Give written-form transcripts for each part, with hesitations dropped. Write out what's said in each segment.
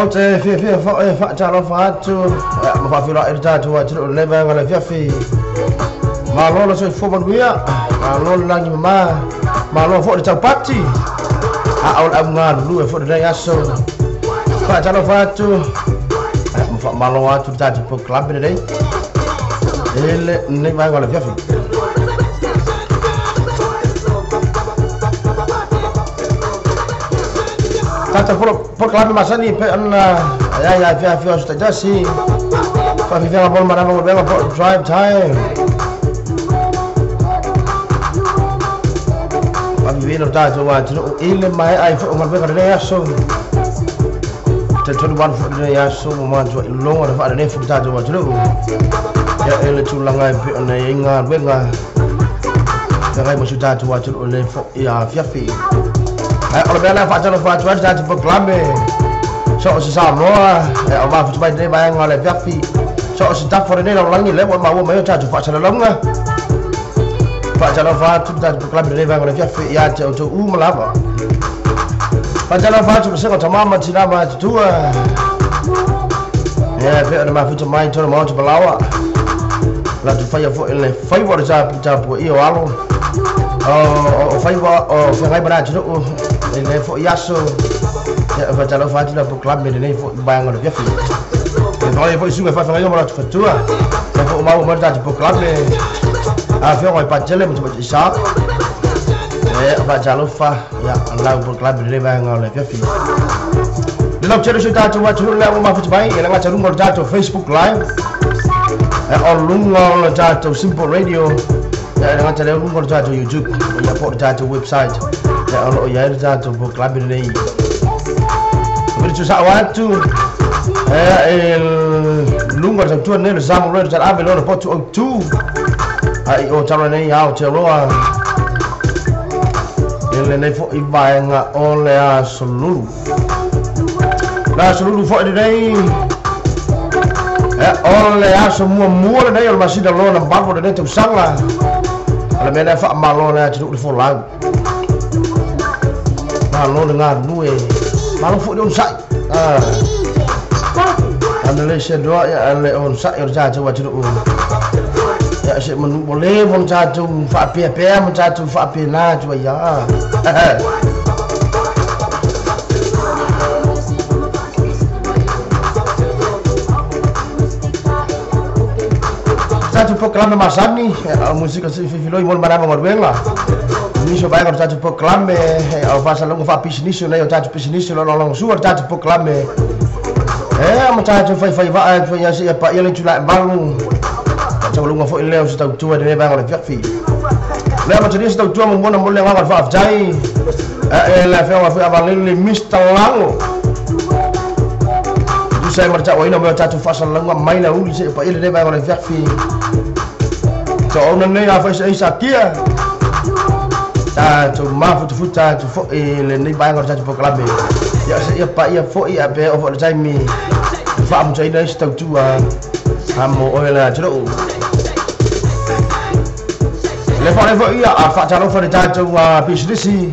Ou te fiafia foi e faatalofa atu ma faafeiloai i le tatou atunuu i lenei vaega o le afiafi. Malo le soifua manuia, malo le lagi mama, malo foi le taupati, a o le augalulue foi lenei aso. Faatalofa atu ma faamalo atu i le tatou polokalame lenei i lenei vaega o le afiafi. Tatou polokalame masani e pei ona i ai i afiafi o aso taitasi, faafiafiaga mo le manava galuega po o drive time. Faaviviina lo tatou atunuu i le maea ai foi o galuega lenei aso. Talitonu malu foi lenei aso ua matua iloga le faanenefu le tatou atunuu. Ia e le tulaga e pei ona i ai galuega feagai ma si o tatou atunuu lenei foi afiafi. Ae o le mea lea faatalofa atu ai le tatou polokalame so o se Samoa e o mafuta mai lenei vaega o le afiafi, so o se tafa o lenei lalolagi lea ua maua mai o tatou faasalalauga. Faatalofa atu le tatou polokalame lenei vaega o le afiafi ia te outou uma lava. Faatalofa atu le sega o tama ma tina ma tutua. Ia e pei ona mafuta mai tona maota malaoa. Latou faia foi le faiva o le tapuaia o alo o faiva o feagai ma le atunuu i lenei foi aso. Ia faatalofa atu le polokalame lenei foi vaega o le afiafi. E whangai foi suga whawhangai o maratu fatua. E fo mau mai tatou polokalame. A whionga i patele ma tumati isa. E faatalofa ia lau polokalame lenei vaega o le afiafi. Le lau tele so tatou atunuu lea ua mafuta mai e le gata luga o le tatou Facebook Live. E o luga o le tatou Simple Radio. Ia e le gata lea o luga o le tatou YouTube. Ia po o le tatou website. Ia o loo i ai le tatou polokalame lenei. Meri tu sao atu. E luga o le tautua nei le Samoa le ave lona potu o tu. Ai o talo nei ao te roa. E lenei foi vaega o le aso lulu. La aso lulu foi lenei. E o le aso muamua lenei o le masina lona 8 lenei tausaga. O le mea lea faamalo le atunuu le folau. Malo le galulue. Malo foi le onosai. Ana le se doa ia le onosai o le tatou atunuu. Ia se manu o le mo le tatou faapeapea ma tatou faapena atu ai ia. Tatou polokalame masani, o musika se fifiloi mo le manava galuega. Nisi o vaega o le tatou polokalame, o faasalalauga faapisinisi nei o tatou pisinisi o lagolagosua le tatou polokalame. E ma tatou faifai vaa e fai se ia paia le itula e 8. Faataualuga foi lea o se tautua i lenei vaega o le afiafi. Lea ma talia se tautua mo mona mo le agaga o le faafetai. E le afioga foi avalele Mr. Lago. Tusa ai ma le tauaina o tatou faasalalauga mai le auli se paia lenei vaega o le afiafi. Toona nei a fai se ai sakia. Tatou mafutafuta atu foi lenei vaega o le tatou polokalame. Ia se ia paia foi a pe o foi le taimi faamutaina ai se tautua a mo oe le atunuu. Le foi foi ia a faatalofa le tatou pisinisi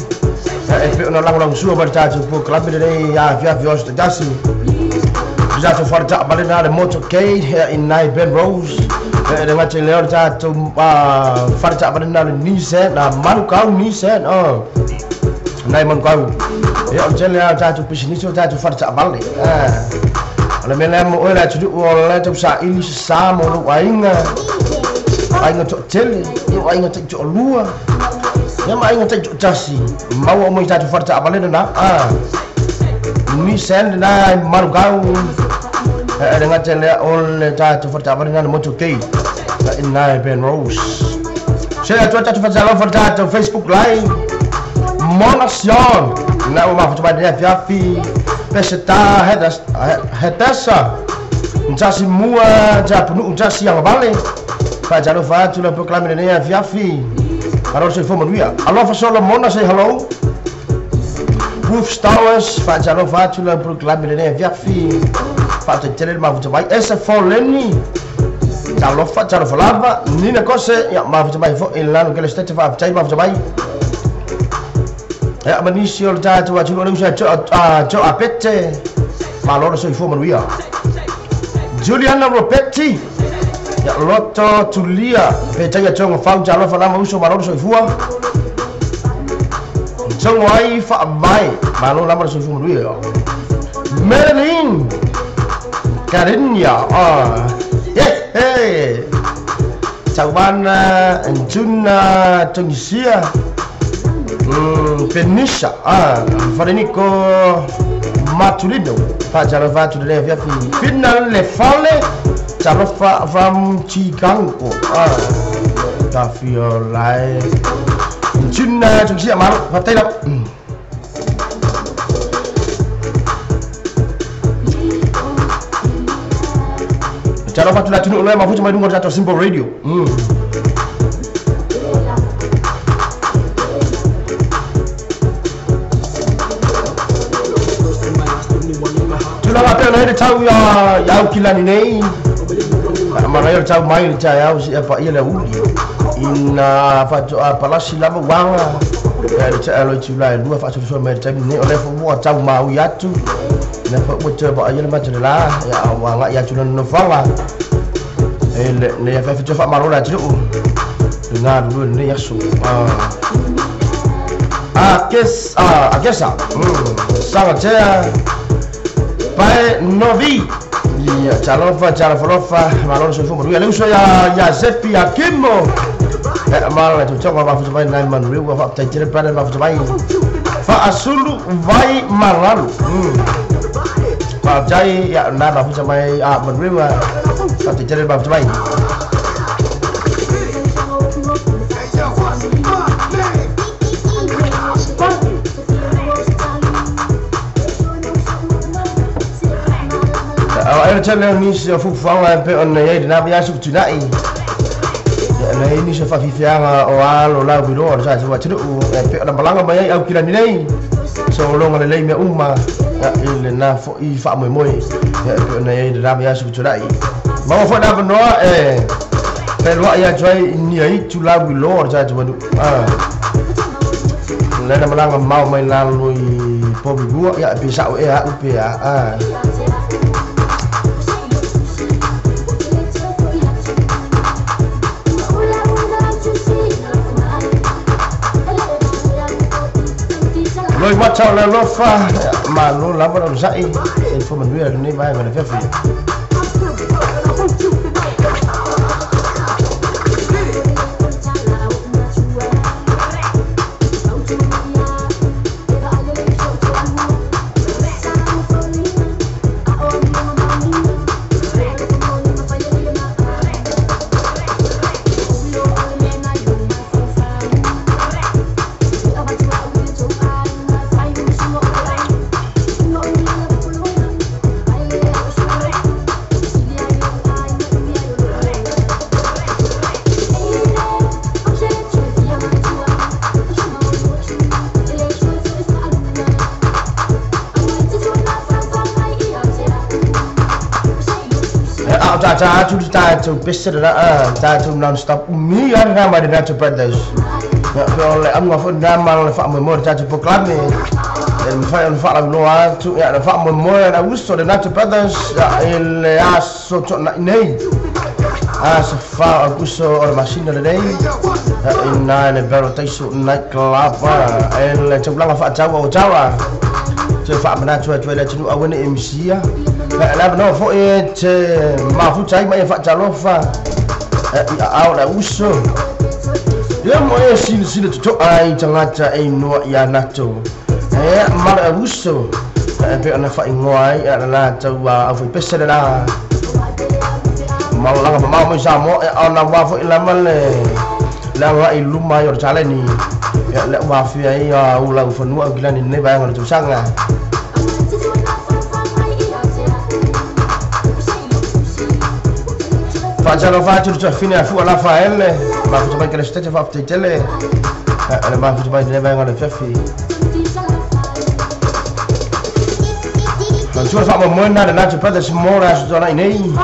e pei ona lagolagosua mai le tatou polokalame lenei afiafi o aso taitasi. Le tatou faletaavale na le motorcade i nai Ben Rose. E le gata i lea o le tatou faletaavale na le Nissan, na Manukau Nissan, nai Manukau. Ia o le tele lava o tatou pisinisi o tatou faletaavale. O le mea lea mo oe le atunuu o le tausaili sasa mo lou aiga. Aiga toatele, ia o aiga taitoalua. Ia ma aiga taitoatasi. Maua uma i tatou faletaavale lena. Nissan lena i Manukau. E le gata lea o le tatou faletaavale na le motorcade i nai Ben Rose. Se atu tatou faatalofa le tatou Facebook Live. Mona Sion. Na ua mafuta mai lenei afiafi. Peseta Hetesa. Ntasi mua Japunuu ntasi agavale. Faatalofa atu le polokalame lenei afiafi. Alo soifua manuia. Alofa Solomona, say hello. Wolf Stowers, faatalofa atu le polokalame lenei afiafi. Faatetele le mafuta mai. Esa Foleni. Talofa, talofa lava. Nina Kose, ia mafuta mai foi lalo ke le stete faafetai mafuta mai. Ia manisi o le tatou atunuu le usa to apete. Malo le soifua manuia. Juliana Roberti ya Loto Tulia petai tonga fau talofa lama uso malo le soifua. Tonga ai fa mai malo lama le soifua manuia. Madeline Karinya hey chào ban Juna Tunisia Penisha Federico Matulino fa Jalofa to the left Final le Fale Jalofa from Chicago ta fio lại Juna Tunisia mà và tay lắm. Jalofa tu la tunu oleh mafu cuma dengar satu Simple Radio. Tula pe le tau ya ya kilani nei. Mana yo tau mai le ya si apa ia le uli. Ina fa palasi lama wanga. Ya le tau lo tula lua fa so mai tau ni ole fo mo tau mau ya tu. Na fa mo tau ba ia le ma la ya wanga ya tu no fanga. Le le fa fa malo la tu. Nga lu ne ya su. Kes akesa. Sanga tea Pae Novi ya Chalofa Chalofalofa malo soifua manuia le uso ya ya Zepi Akimo malo le tutonga ma futu mai nai manuia wa fa taitere pare ma futu mai fa asulu vai malalu fa jai ya na ma futu mai a manuia fa taitere ma futu mai. Ayo tele ni se fu fanga pe on ye na ya su tunai na ni se fa fianga o alo la biro o sa wa tru pe on balanga mai au kila ni nei so longa le lei me uma ile na fo i fa moi moi pe on ye na ya su tunai ma fo na no e pe lo ya joi ni ai tu la biro o sa wa du le na malanga mau mai la lo i po bi ya pe sa e a u pe a Loi mata le lofa malo lama lo sai info manuia ni vai ma le fi. Ta tu ta tu bisera ta tu non stop mi ya na ma na tu brothers ya le am ngafo na ma le fa mo ta tu proclame el fa fa la no a tu ya fa mo mo na uso de na tu brothers ya el aso to na nei as fa uso or machine de nei in na le bero taisu night club el tu blanca fa tawa o tawa tu fa ma na tu tu le tu awene MC ya la no fo e te ma fu tai ma fa talofa au la uso ya mo e sin sin to ai tangata e no ya nato e ma la uso e pe ona fa ingoa ai la tau a fu pese la ma la ma mo sa mo ona wa fo la ma le la wa iluma yo chaleni ya le wa fi ai u la fu nu gilani ne ba ngol tu sanga. Facciamo faccio cioè fine a fu alla faelle ma faccio mai che le stesse fa tele le ma faccio mai ne vengono le fifi ma tu fa mo na na tu prende smora su zona nei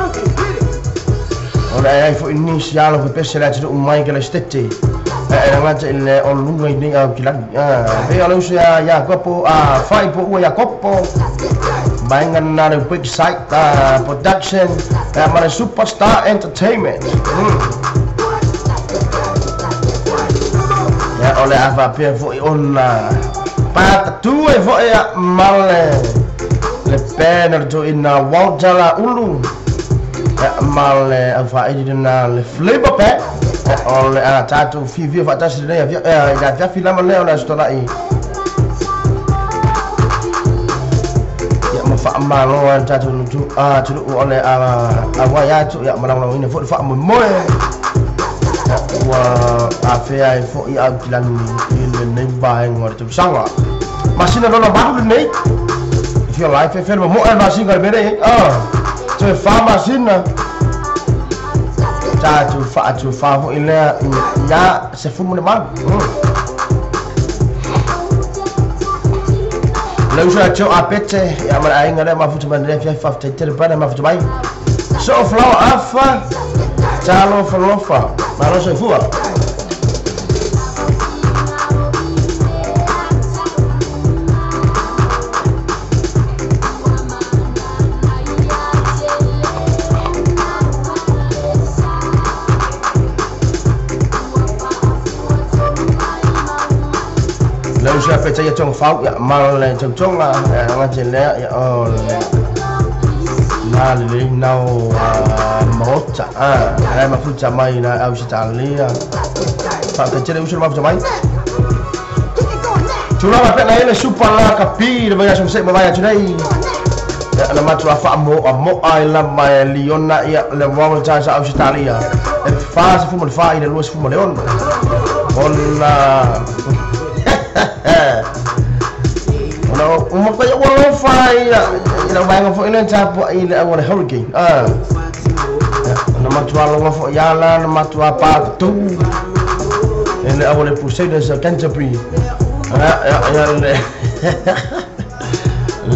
ora ai fu iniziale per pesce tu mai che le stesse e la il o lungo in a kilan e allo sia ya copo a fai po ya copo Vaega lena le Big Site Production ma le Superstar Entertainment. Ia o le a faapea foʻi ona patatu ai foʻi ia ma le band o le toeaina Walter Laulu ma le aufaaili lena le Flavor Band. O le a tatou fiafia faatasi lenei i le afiafi lava lea o le Aso Toonai. Ia ma faamalo ai le tatou atunuu o le auai atu ia ma lagolagoina foi le faamoemoe ua afea ai foi Aukilani i lenei vaega o le tausaga. Masina lona 8 lenei. Fia lai fe fe mo e masina le mele toe 4 masina. Tatou faatu fa foi lea ia se fumu le malu. Le uso a tio a pete ia ma le aiga lea mafuta mai le fia faafetai tele pana mafuta mai. So flower afa talo falofa malo soifua. Le uso a pete ia tong fau ia ma le tong tong la nga te lea ia o le na le nau maota e mafuta mai na Ausitalia. Faafetai tele uso le mafuta mai. Tulaga pe na ele supa la kapi le vaiaso se ma vai atu nei. Ia na matua faamo'a mo'a i lama e Liona ia le Royal Times Ausitalia. E 44 i le 26. Ona ona uma koe ua lofa ia i lau vaega foʻi lea tapuaʻi i le au o le hurricane. Na matua loga foʻi ala na matua pātū e le au o le Crusaders o Canterbury. Ia le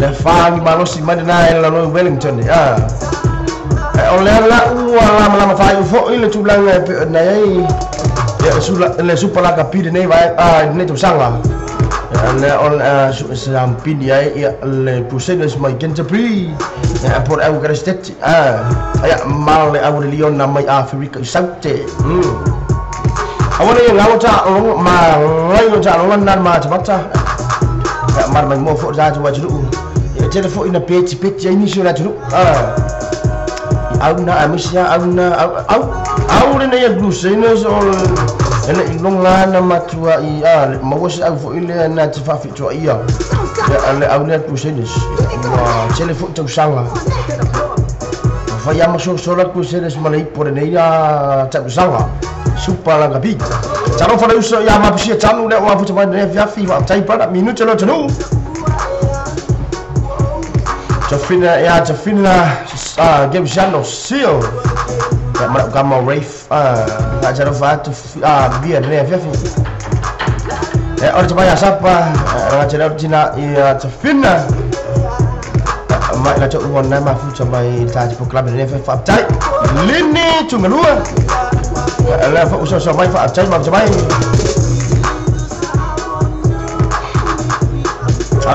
le whaangi malosi mai lena e lalo i Wellington. O lea la ua lamalama faaiu foʻi le tulaga e pe ona ai ia le supa lakapi lenei lenei tausaga. Le o le sampini ai ia le Crusaders mai Canterbury ia po o le au Keresteti ia ma le au le Liona mai Aferika i Saute. Aua nei ngalo taalogo ma lai o taalogo lena le matamata ia ma le maimoa foʻi le tatou atunuu. Ia tele foʻi na petipeti ai nisi o le atunuu i auna aemaise a auna au au lenei a Crusaders o e le iloga na matua i maua se au foʻi lea na te faafitoaia ia le au lea Crusaders ua tele foʻi tausaga. Fai ama sosola Crusaders ma le ipo lenei tausaga supa lakapi. Talofa le uso ia mapusia tanu lea ua afuta mai lenei afiafi faafetai pana minute lo atunuu. Tafina ia tafina Gabriano Seal ia ma lau kama Rafe faatalofa atu bia lenei afiafi. O le tamai asapa ragatele o tina ia tafina mai la tou ona mafuta mai le tatou programme lenei afiafi faafetai. Lini Tugalua lea foi usoso mai faafetai mafuta mai.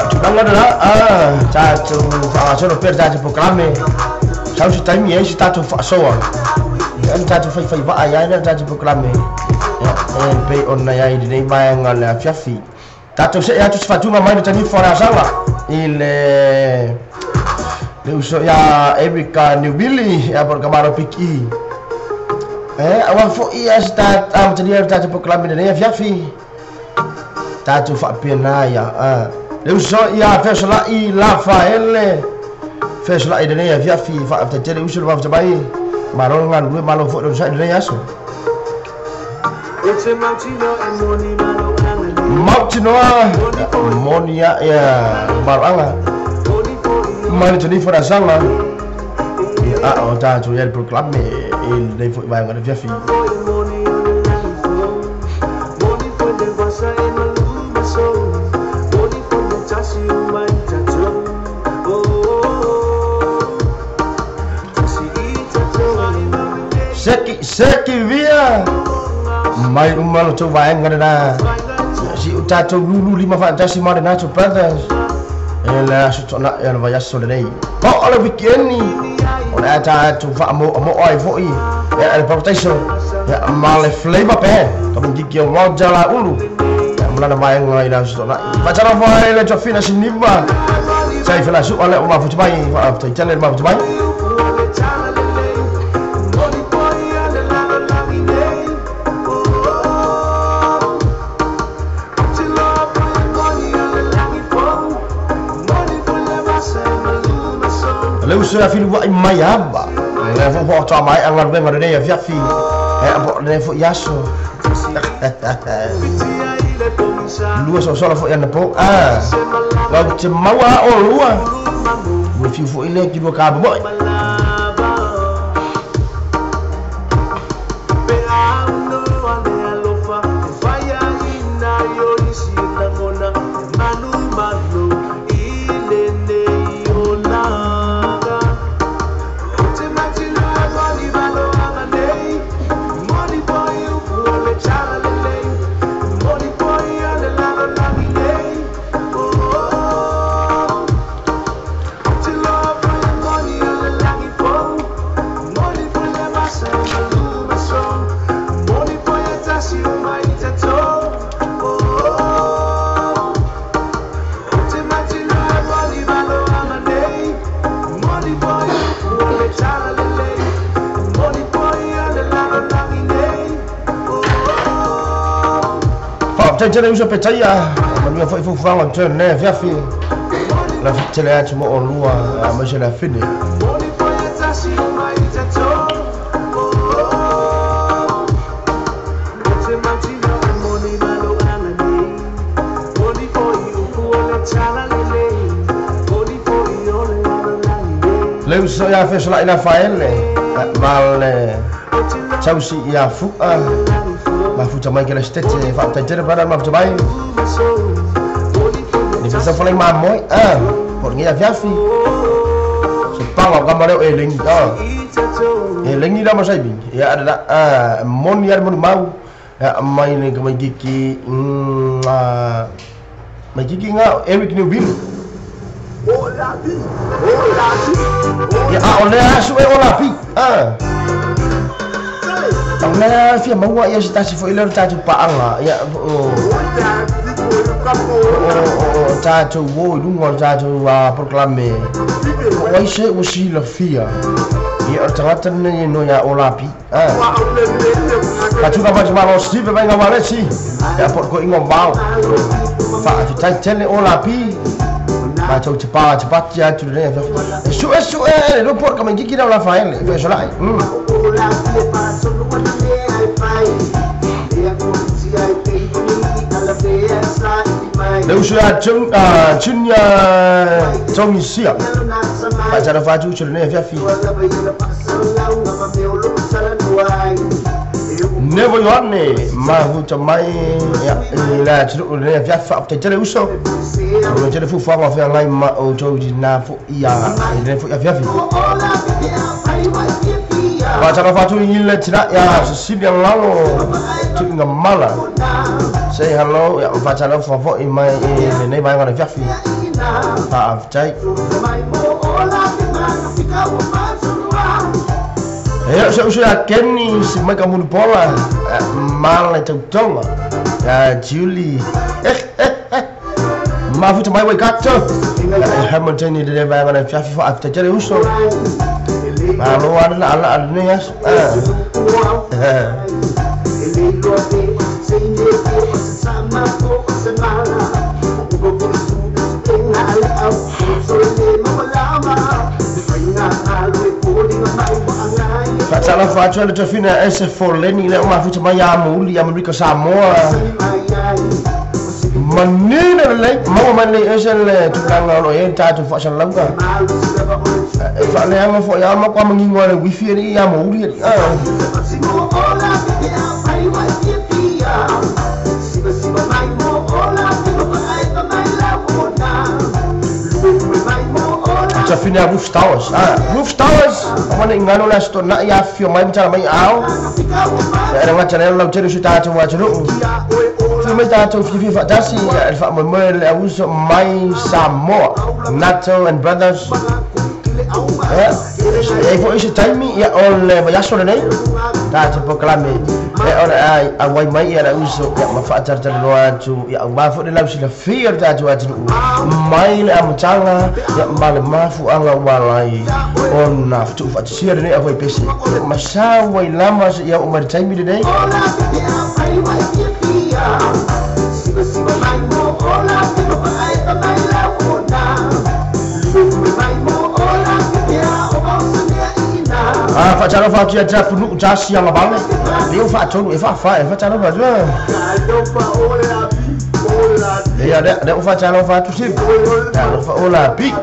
Tulaga lena tatou faagasolo pea le tatou programme. Sau se taimi ai se tatou faasoa. Ia le tatou faifai vaa ai le tatou programme. E pei ona iai lenei vaega le afiafi. Tatou see atu se faatuga mai le tanifa o le asaga i le uso ia Erika Newbilly ia po o le kamalo Big E. Aua foʻi ia se amatalia le tatou programme lenei afiafi. Tatou faapena ia le uso ia Fesolai Lafaele Fesolai lenei afiafi faafetai tele uso le mafuta mai. Malo le galulue malo foʻi le onosai lenei aso. Mautinoa moni ia maloaga mai le tanifa o le asaga ia o tatou ia le programme i lenei foʻi vaega le afiafi. Seki seki via mai uma lo tou vaega lena si o tatou lulu lima faatasi ma le Nato Brothers. E le aso tona'i o le vaiaso lenei. O le wikendi o le a tatou faamo'amo'o ai fo'i ia le parataiso ia ma le Flavor Band ka mangiki o Roger Laulu ia ma lana vaega i le aso tona'i. Faatalofa ai le Tofina Siniva sai felasu'a le o mafuta mai faafetaitele le mafuta mai. Le uso ia filu ai mai ava le fo fo ta mai anga venga le ia fiafi e po le fo iaso lua so so fo ia na po a la te maua o lua mo fiu fo ile ki lua ka bo. Tele uso petaia manua foi fufuaga tene fiafi la tele atu mo olua ma se la fine. Le uso ia fesola ina faele ma le tausi ia fu'a mafuta mai ke le stete faafetaitele pana mafuta mai ni fesa folai mamoe a po lenei afiafi se paga o kama leo e lengi a e lengi la masaibi ia adada a moni ari moni mau ia mai le ka maikiki maikiki nga Eric Newville ia a o le asu e o lapi a o lea fia maua ia se tasi fo'i lea o le tatou pa'aga ia o tatou o i luga o le tatou proklame o ai se ua silafia ia o le tagata lenei no ia o lapi a katuga fatimalo Steve vaiga walesi ia po o le ko'iga o mao fa'afetaitele o lapi matou te pa te pati atu lenei e su'e su'e le po o le kamaikiki lea o lafaele fesolai. Le uso ia Junior Tongisia faatalofa atu uso lenei afiafi Nevo Ioane mafuta mai ia le atunu'u lenei afiafi faafetaitele uso o tele fufuaga o feagai ma outou tina fo'i ia lenei fo'i afiafi. Faatalofa atu i le tina ia Cecilia Lalo tuuga mala say hello ia faatalofa fo'i mai i lenei vaega le fiafi faafetai. E se uso ia Kenny si mai ka mulipola ma le tautoga ia Julie mafuta mai Waikato Hamilton i lenei vaega le fiafi faafetai uso malo ana la ala lenei aso. Faatalofa atu ai le Tofina ese Foleni lea o mafuta mai ia Mouli Amerika Samoa manino lelei maua mai lelei ese le tulaga o loo iai le tatou faasalalauga e faaleaga fo'i a makoa magigo ai le wifi alii ia Mouli alii a. Tafina Roof Towers. Roof Towers. Amana ingano la sto na ia fio mai mtala mai ao. Era ngata le lau tele su tatu wa tulu. Fui mai tātou whiwhi whaatasi ia le whaamoemoe le auso mai Samoa Nato and Brothers. Ia i foi se taimi ia o le vaiaso lenei tātou polokalame e o le auai mai ia le auso ia ma faatalatalanoa atu ia aua foi le lausilafia o le tatou atunuu mai le amataga ia ma le mafuaga ua alai ona fetuufaatasia lenei aufaipese ia ma sau ai lama seia oo mai le taimi lenei. Ah, faatalofa atu ia te atunuu tasiaga vale lea ua faatolu e faafa e faatalofa atu ia lea lea ua faatalofa atu sivi talofa o lapi.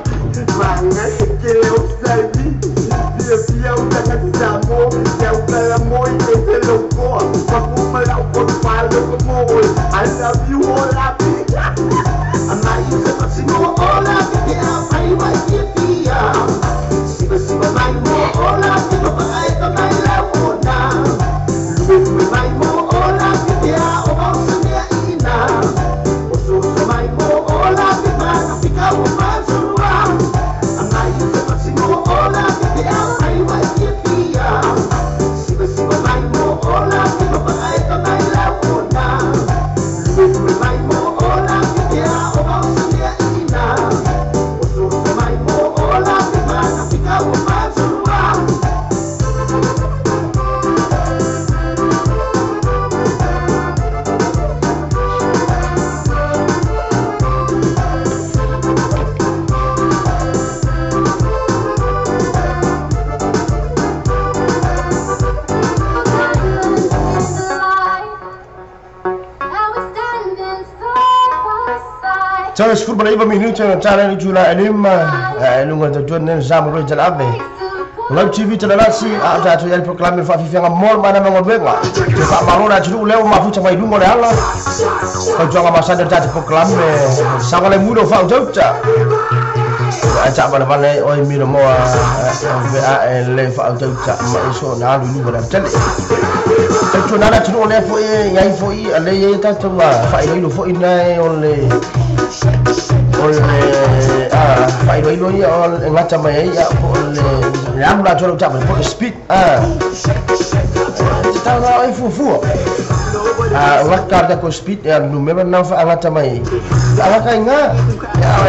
Tau 19 minuta na tala ni tula elima lunga te tuan ne sa mo le ave. Lau TV te lalasi a ta tu el proclame fa fifianga mol mana mango benga. Te fa marona tu leo mafuta mai lunga le ala. Ka tuanga masada ta te proclame sa wale mudo fa utauta. A ta bala bala oi miro moa a le fa utauta ma iso na alu lunga le tele. Te tu nana tu le fo e iai fo i ale e ta tu fa ilo fo ina o le a fa ilo ia o le ngata mai ia po le amu la tolo tapa po le speed a te tau na ai fuafua a laka ta ko speed e numera na fa ngata mai a laka inga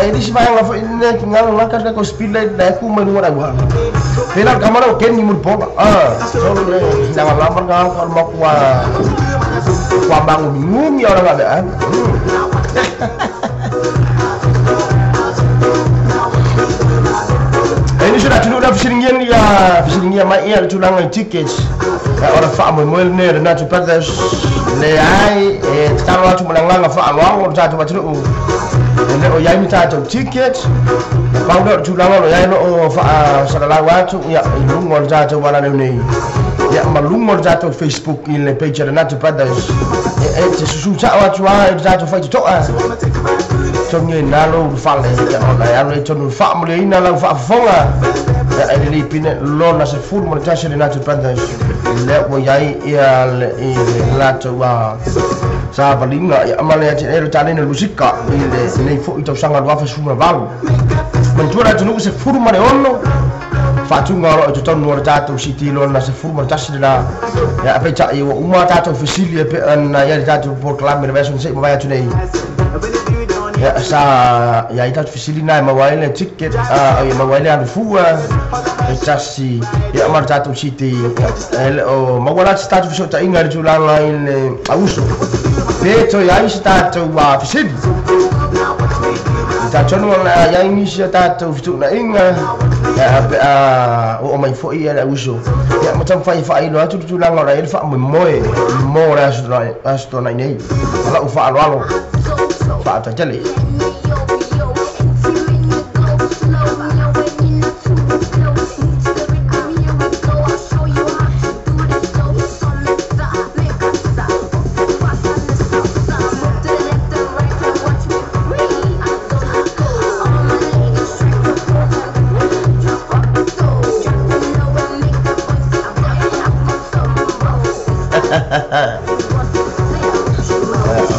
e disi vai nga fo ina ki nga laka ta ko speed le na ku mai ngora wa pela kamara o ken ni mun pola a so le na la mar nga ka ma kwa kwa bangu ngumi ora ga a. Ini sudah dulu dah fisiringian ya, fisiringian mai ia tulang tickets. Ora fa mo mo ne na tu brothers le ai e talo atu malanga fa mo ta tu tu. Le o yai mi ta tu tickets. Pa do tulang lo yai no fa sa la wa tu ya lungo ta tu wala ne. Ya malungo ta tu Facebook in le page na tu brothers. E te susu ta wa tu ai ta tu fa tu a. Tongi na lo fale ya ona ya le tonu fa mo le ina la fa fonga ya e le pine lo na se fur mo ta se na tu brothers le mo yai ia le la tu wa sa valinga ya male ya te ta le musika le nei fo i tau sanga wa fa suma valu man tu ra tu se fur mo le ono fa tu ngaro tu tonu ro ta tu siti lo na se fur mo ta se la ya pe ta i uma ta tu fisilia pe na ya ta tu proclame le version se mo vai tu nei. Ya sa ya ita fisili na mawaile ticket a ya mawaile alu fua e tasi ya mar tatu city el o mawala tatu fiso ta inga tulanga ile auso peto ya ista tu wa fisili ta tonu la ya inisia tatu fitu na inga ya a o mai fo ia auso ya matam fai fai lo atu tulanga la el fa mo moe mo la asto na nei ala ufa alo alo fa ta jale.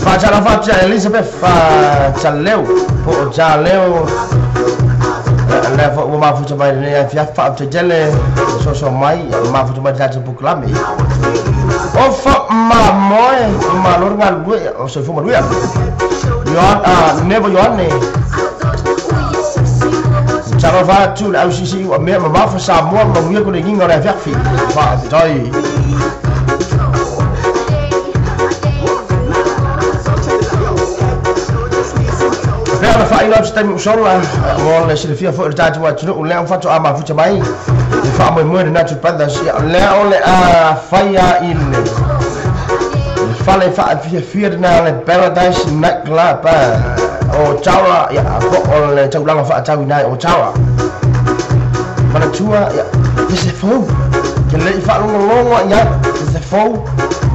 Faatalofa atu ia Elizabeth Taleu po o Taleu lea foi ua mafuta mai lenei afiafi faafetai soso mai mafuta mai tatou polokalame o famamoe i malo le galulue o soifua manuia Nevo Ioane talofa atu le ausisi ua mea mamafa Samoa manuia ko le giga o le afiafi faafetai. Pea na whainga atu taimi usola mo le silafia foi le tatou atunuu lea faatoa mafuta mai i faamoemoe le Natural Brothers ia lea o le a faia i le fale faafiafia lena le Paradise Night Club o Taura ia po o le taulaga faatauina ai o Taura manatua ia pese fou ke le i faalogologo i ai pese fou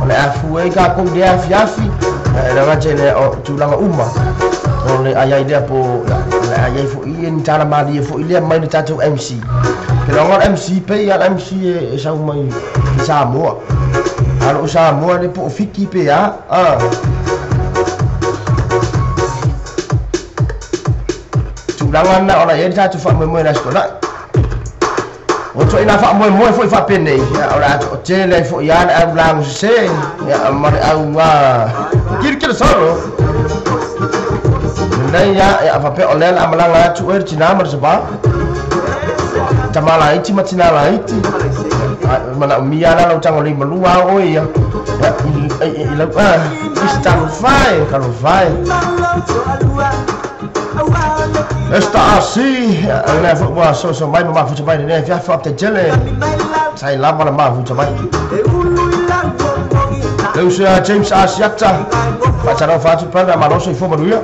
o le afua ai takou i le afiafi le gata i le o tulaga uma o le ai ai lea po le ai ai foi e ni tala malie foi lea mai le tatou MC ke loga le MC pe ia le MC e sau mai i Samoa alo Samoa le po o Fiti pe a tulaga na o la ia tatou faamoemoe le aso Toonai o toi na faamoemoe foi faapenei o le a toatele ai foi a le au lago sese ia ma le au kilikili solo lelei ia faapea o lea le amalaga atu oe le tinā ma le sabā tama laiti ma tinā laiti manaomia la lau tago limalua a oe ia i lau isi talofae talofae Esta asi lea foi ua soso mai ma mafuta mai lenei afiafi faafetai tele sai lava le mafuta mai le uso ia James Asiata faatalofa atu brother malo soifua manuia.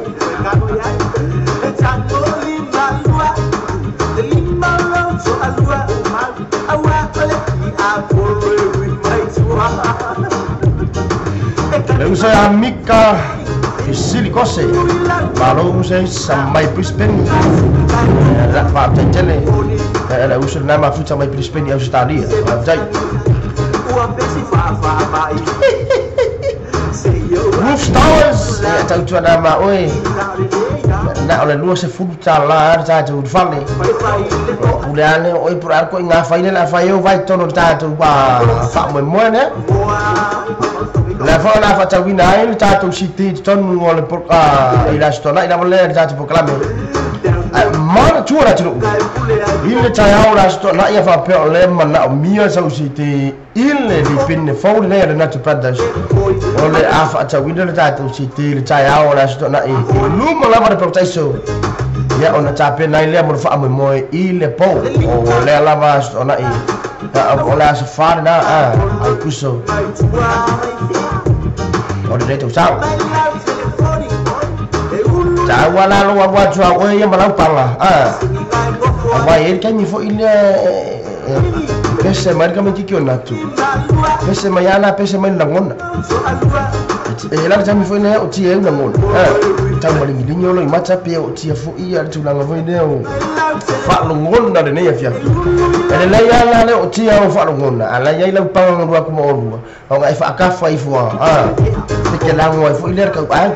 Le uso ia Mika Silikose malo uso sa mai Brisbane la faafetai tele le uso lena mafuta mai Brisbane i Australia faafetai. Roof Stars tautuana ma oe na o le 20 tala le tatou fale pule ane oe pule ane ko i ngā whaile la whai o vai tono tatou faamoemoe nea lea foi o le a faatauina ai le tatou city i totonu o le i le Aso Toonai lava lea le tatou polokalame mana tua le atunuu i le taeao le Aso Toonai ia faapea o lea manaomia sau city i le lipine fou lenei a le Natural Brothers o le a faatauina le tatou city le taeao o le Aso Toonai i luma lava le Parataiso ia ona tapena ai lea mo le faamoemoe i le pou o lea lava Aso Toonai o le aso fa lena ai puso o lenei tausaga taua la lou alu atu a oe ia ma lau paga auā e ai le taimi foi lea pese mai le tamaititi o natu pese mai ala pese mai le lagona e la le taimi foi lea o tia ai u lagona tau maligilingi o lo i mata pe o tia foi ia le tulaga foi lea o faalogona lenei afiafi e lelei ala lea o tia o faalogona ala iai lau paga galua atu ma olua ona e faakafa ifo a te lago ai foi lea le tauai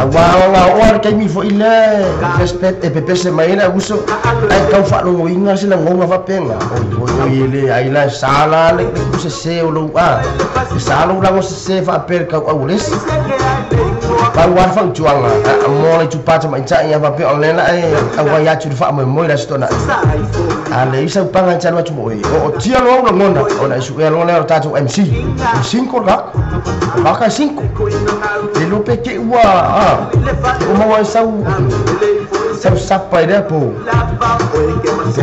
auā ona oo le taimi foi lea e pepese mai ai le auso ae tau faalogoina se lagoga faapega oi oi oi le ai la sa la le kusese o lou a e sa lou lago sese faapea le tauau o lesi pau a le fautuaga mo le itupā tamaitai ia faapea o lea la e auai atu i le faamoemoe le Aso Toonai a leai sau paga e te alu atu mo oe o tia loa ou lagona ona e suʻea loa lea o le tatou MC e 5 le o kaka e 5 le iloa pe te ua te ua maua ai sau sau sapa i lea po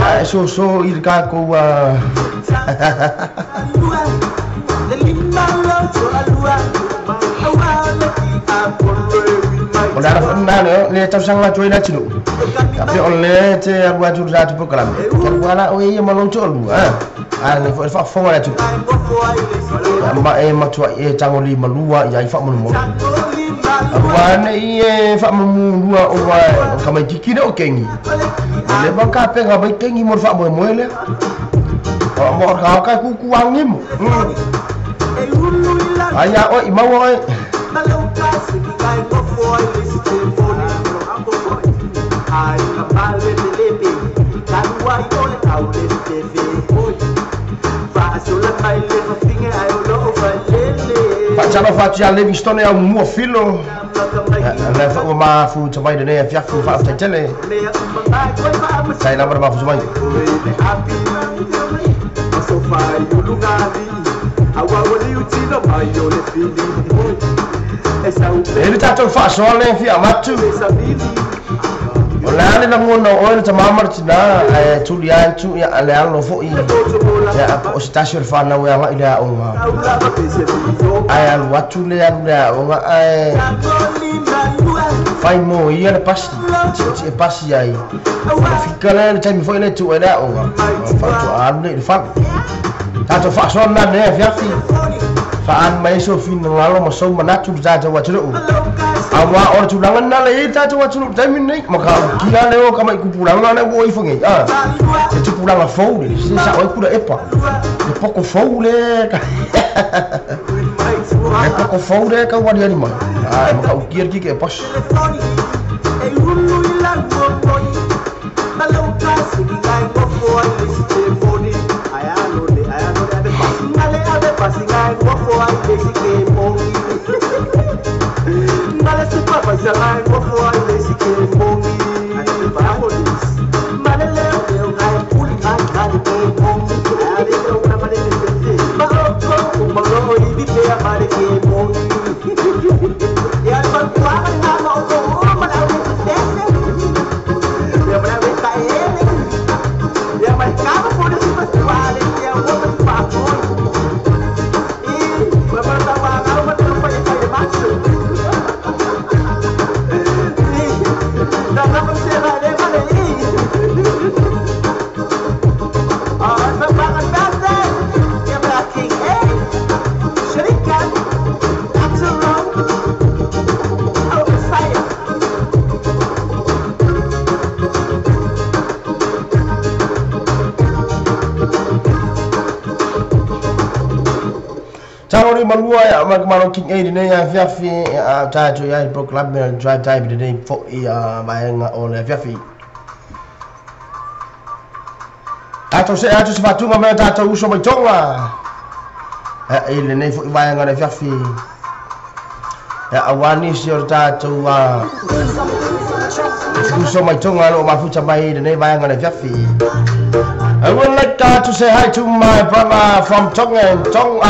ae soso i le takou o le ala foi lena le tausaga atu ai le atunuu faapea o le te alu atu le tatou polokalame ke alu ala oe ia ma lou toalua a lenei foi le faafofoga le atunuu ma e matuai e tagolimalua ia ai faamolemole aua nei e faamamulua oa o tamaititi le o kengi le leva kapega mai kengi mo le faamoemoe lea o mo ka ka kuku angimo Ai oi maua oi. Faatalofa atu ia Livingstone au mua filo. Le foi ua mafuta mai lenei afiafi faafetaitele. Sai lava le mafuta mai. E le tatou faasoa le fia matu. O le a le lagona o oe le tamā ma le tinā ae tuli atu ia le alo foi ia po o se tasi o le fanau e agai i le aoga ae alu atu le alu le aoga ae fai mo ia le pasi tietie pasi ai ona fika lea le taimi foi le tuu ai le aoga faatoa alu lea i le fale. Tatou faasoa lena lenei afiafi faaan mai ai sou finagalo ma sou manatu le tatou atunuu. Aua o le tulaga lena le i ai le tatou atunuu i le taimi lenei, ma ka ukia lea o kamai tupulaga lea ua o ifo nei, a, se tupulaga fou le, se sao ai kula epa, le poko fou le, le poko fou le kau aliali mai, a, e matautia le kike e pasi. Talo ni malua ia ma malo King A lenei afiafi a tatou i ai programme le drive time lenei foi a vaega o le afiafi. Tatou see atu se faatuga mai o tatou uso mai Tonga i lenei foi vaega o le afiafi. Ia aua nisi o le tatou uso mai Tonga o lo o mafuta mai i lenei vaega o le afiafi. I would like to say hi to my brother from Tonga and Tonga.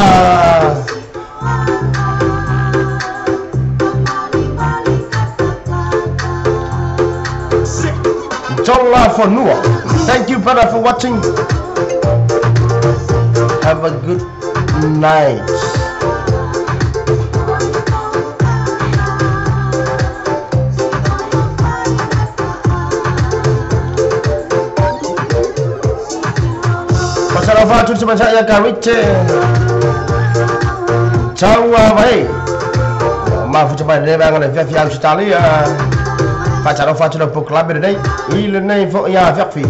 Tonga Fonua. Thank you, brother, for watching. Have a good night. Faatalofa atu le tamaitai ia Karite. Tau vai. Mafuta mai lenei vaega le afiafi Ausetalia. Faatalofa atu le polokalame lenei i lenei foi afiafi.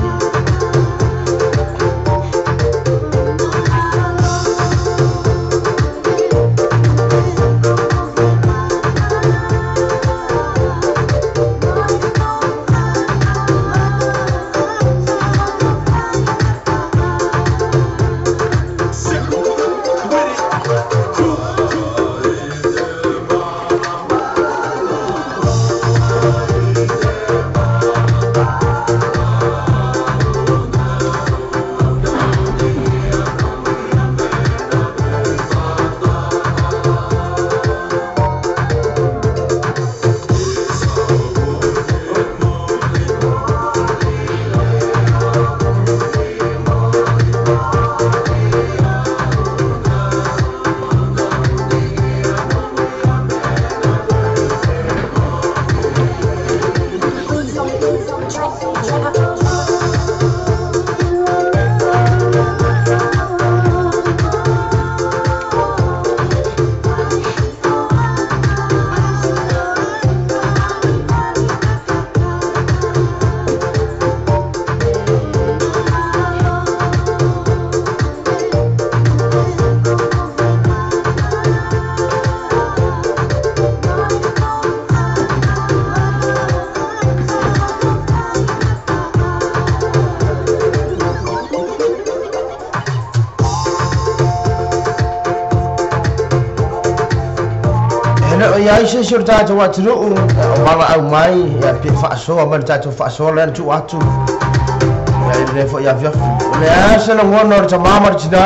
E le o i ai se isi o le tatou atunuu o valaau mai ia pe faasoa mai le tatou faasoa lea na tuu atu ia i lenei foi afiafi. O le a se lagona o le tamā ma le tinā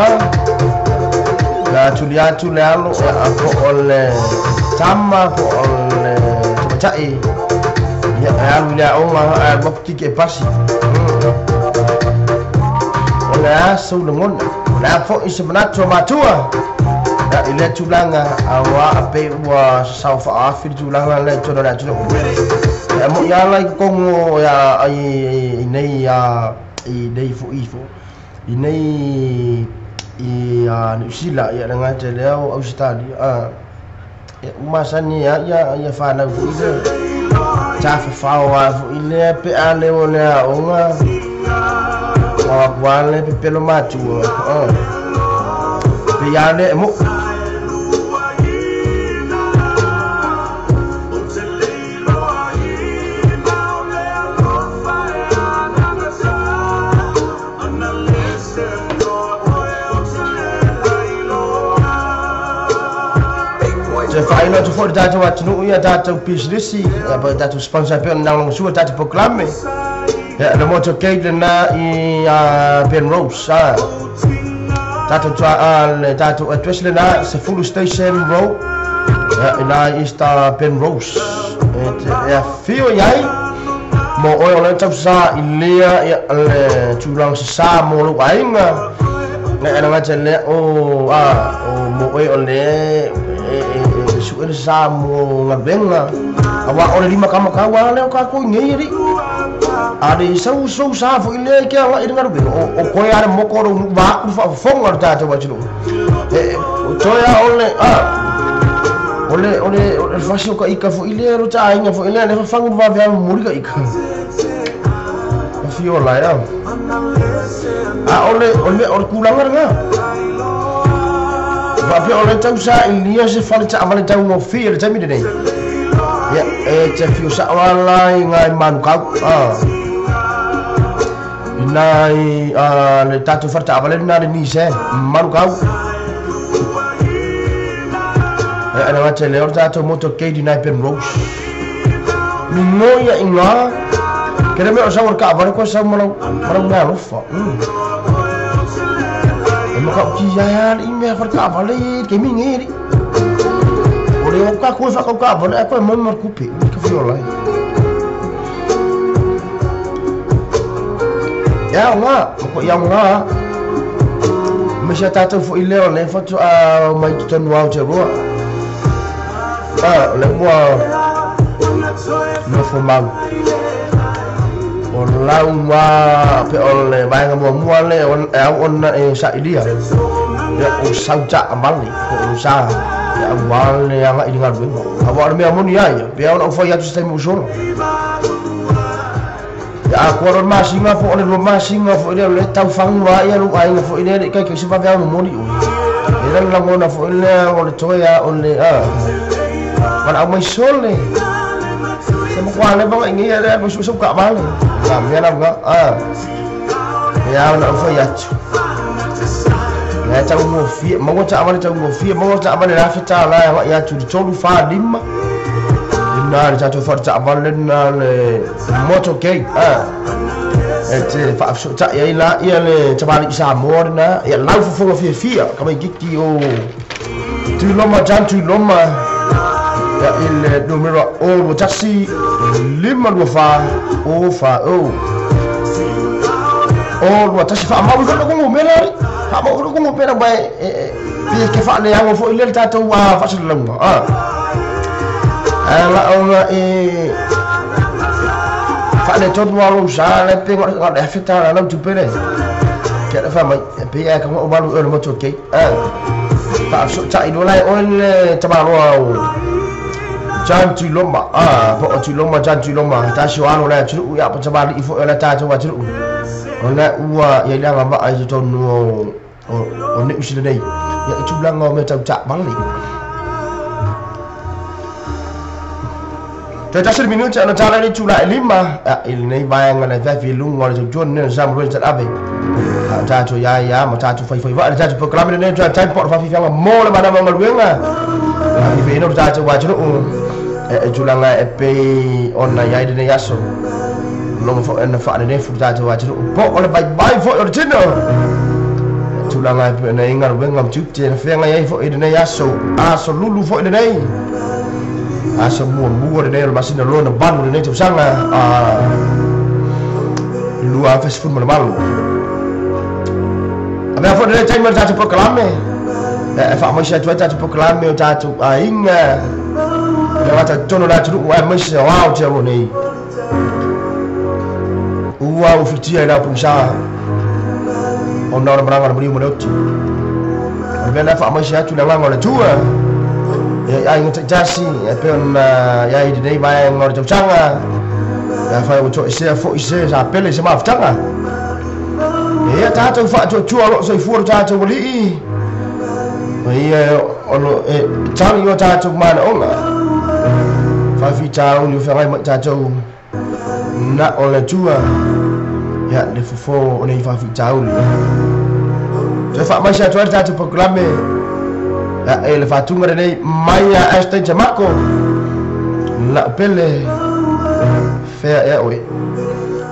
ia tuli atu le alo ia po o le tama po o le tamaitai ia e alu i le aoga ae alu atu tiki e pasi. O le a sou lagona, o le a foi se manatu o matua ia i lea tulaga auā pei ua sasao faaafi le tulaga lea i totonu o le atunuu. Ia mo'i ala i totonu ia i nei i nei foi i nei i Niu Sila ia le gata lea o Ausetalia ia ua masani ai ia ia fanau foi lea tafafao a foi lea pe a le o le aoga o atu a le pepelo matua pe ia le e mo'i. Toe faailoa atu foi le tatou atunuu ia tatou pisinisi ia po o tatou sponsor e pei ona lagolagosua le tatou polokalame ia le motorcade lena i Penrose tatou le tatou address lena 10 Station Road ia ina i East Penrose e afio i ai mo oe o lea tausa i lea ia le tulaga sasā mo lou aiga ia e le gata i lea o o mo oe o le e sue le sasā mo galuega auā o le lima kamakau lava lea o tatou i nei alii a le sau sou sa foi lea e ke agai i le galuega o koe lava le moko o lou nuu vaeatu le faafofoga o le tatou atunuu e toe lava o le o le o le o le fasi o ka ika foi lea lo ta aiga foi lea le fafagu le vave ava momoli ka ika e fio la ia a o le o le o le tulaga lena faapea o le tausailia se fale taavale taugofie i le taimi lenei ia e te afio sao lava i nai manukau i nai le tatou fale taavale lena le Nissan Manukau e le gata i lea o le tatou motorcade i nai Penrose migoi ia iga ke le mea o sau o le taavale koe sau ma lau mea alofa e matautia ai lava alii mea fale taavale i le taimi lenei alii o le o tatou e faatau taavale ae toe aumai ma le tupe ka fia ai. E aoga, matuai aoga aemaise a tatou foi lea o lea faatoa omai i totonu o Aotearoa. O lea ua nofo mau. O lau lava pe o le vaega muamua lea e ao ona e sailia ia o sau taavale po o sa e aua le agai i le galuega. Aua o le mea moni lava ia, pe ao ona ou fai atu se taimi ua sola. Ia atoa loa le masina po o le 2 masina foi lea o lea e tau fagu lava ia lou aiga foi lea e le i taitaisi vave ao momoli oe. E le lagona foi lea o le toe a o le valaau mai sole. Se matua leva ona i nei lea alu e sue sau taavale. A mea la lena e ao ona ou fai atu. Lea e taugofie, maua taavale taugofie, maua taavale $1,000 e agai atu i le 3, 4, 5. Lena le tatou fale taavale lena le motorcade e te faafesootai ai la ia le tamalii Samoa lena ia lau fofoga fiafia ka maititi o Tuiloma John Tuiloma ia i le numera o 21 5 2 4 o 4 o o 21 faamau ifo le numera alii faamau ifo le numera ma e e ke faaleago foi lea le tatou faasalalauga ae na ona e faaletonu lava lou sa lea pe na o le $1,000 lau tupe lea ke le fai mai e pei e ka o malu e le motorcade faafesootai loa la e oe le tamaloa o John Tuiloma po o Tuiloma John Tuiloma tasi o alo o le atunuu ia po tamalii foi o le tatou atunuu o lea ua i ai le agavaa i totonu o Niu Sila nei ia i tulaga o mea tau taavale. Toe tasi le minute ona tala i le itula e 5 i lenei vaega le afiafi i luga o le tautua lenei o le Samoa Talent Ave. A o tatou ia ia ma tatou faifai vaa le tatou polokalame lenei o Drive Time po o le faafiafiaga mo le manava o galuega. I no tātou wātunu e tūlanga e pei ona iai lenei aso. Longa fo ena whaanene fu tātou wātunu. Po o le vai vai fo o le tino. Tūlanga e pei ona inga wenga mtiute na whenga iai fo i lenei aso. Aso lulu fo i lenei. Aso mua mua lenei o le masina lona valu lenei tausaga. 2018. A mea fo lenei taimi o le tātou polokalame. E whaamaisi atu ai tātou polokalame o tātou aiga. Le wata tono la tunu ai maisi o ao te aro nei. Ua u fitia i lau pungsa. O nā ora maranga na mariu oti. O le mea la whaamaisi atu le nganga o le tua. E ai ngā taitasi, e pe ona iai lenei vaenga o le tausaga. E whai o to isea fo isea sa pele se mafutanga. E ia tātou whaatuatua lo soifua lo tātou walii. O ia ono e tangi o tātou mana onga. Whawhi tāu ni o whangai mai tātou na o le tua. Ia le fofo o nei whawhi tāu ni. So whaamaisi atu ai tātou polokalame. E le whātunga lenei mai a Aston Jamako. La pele fea ea oe.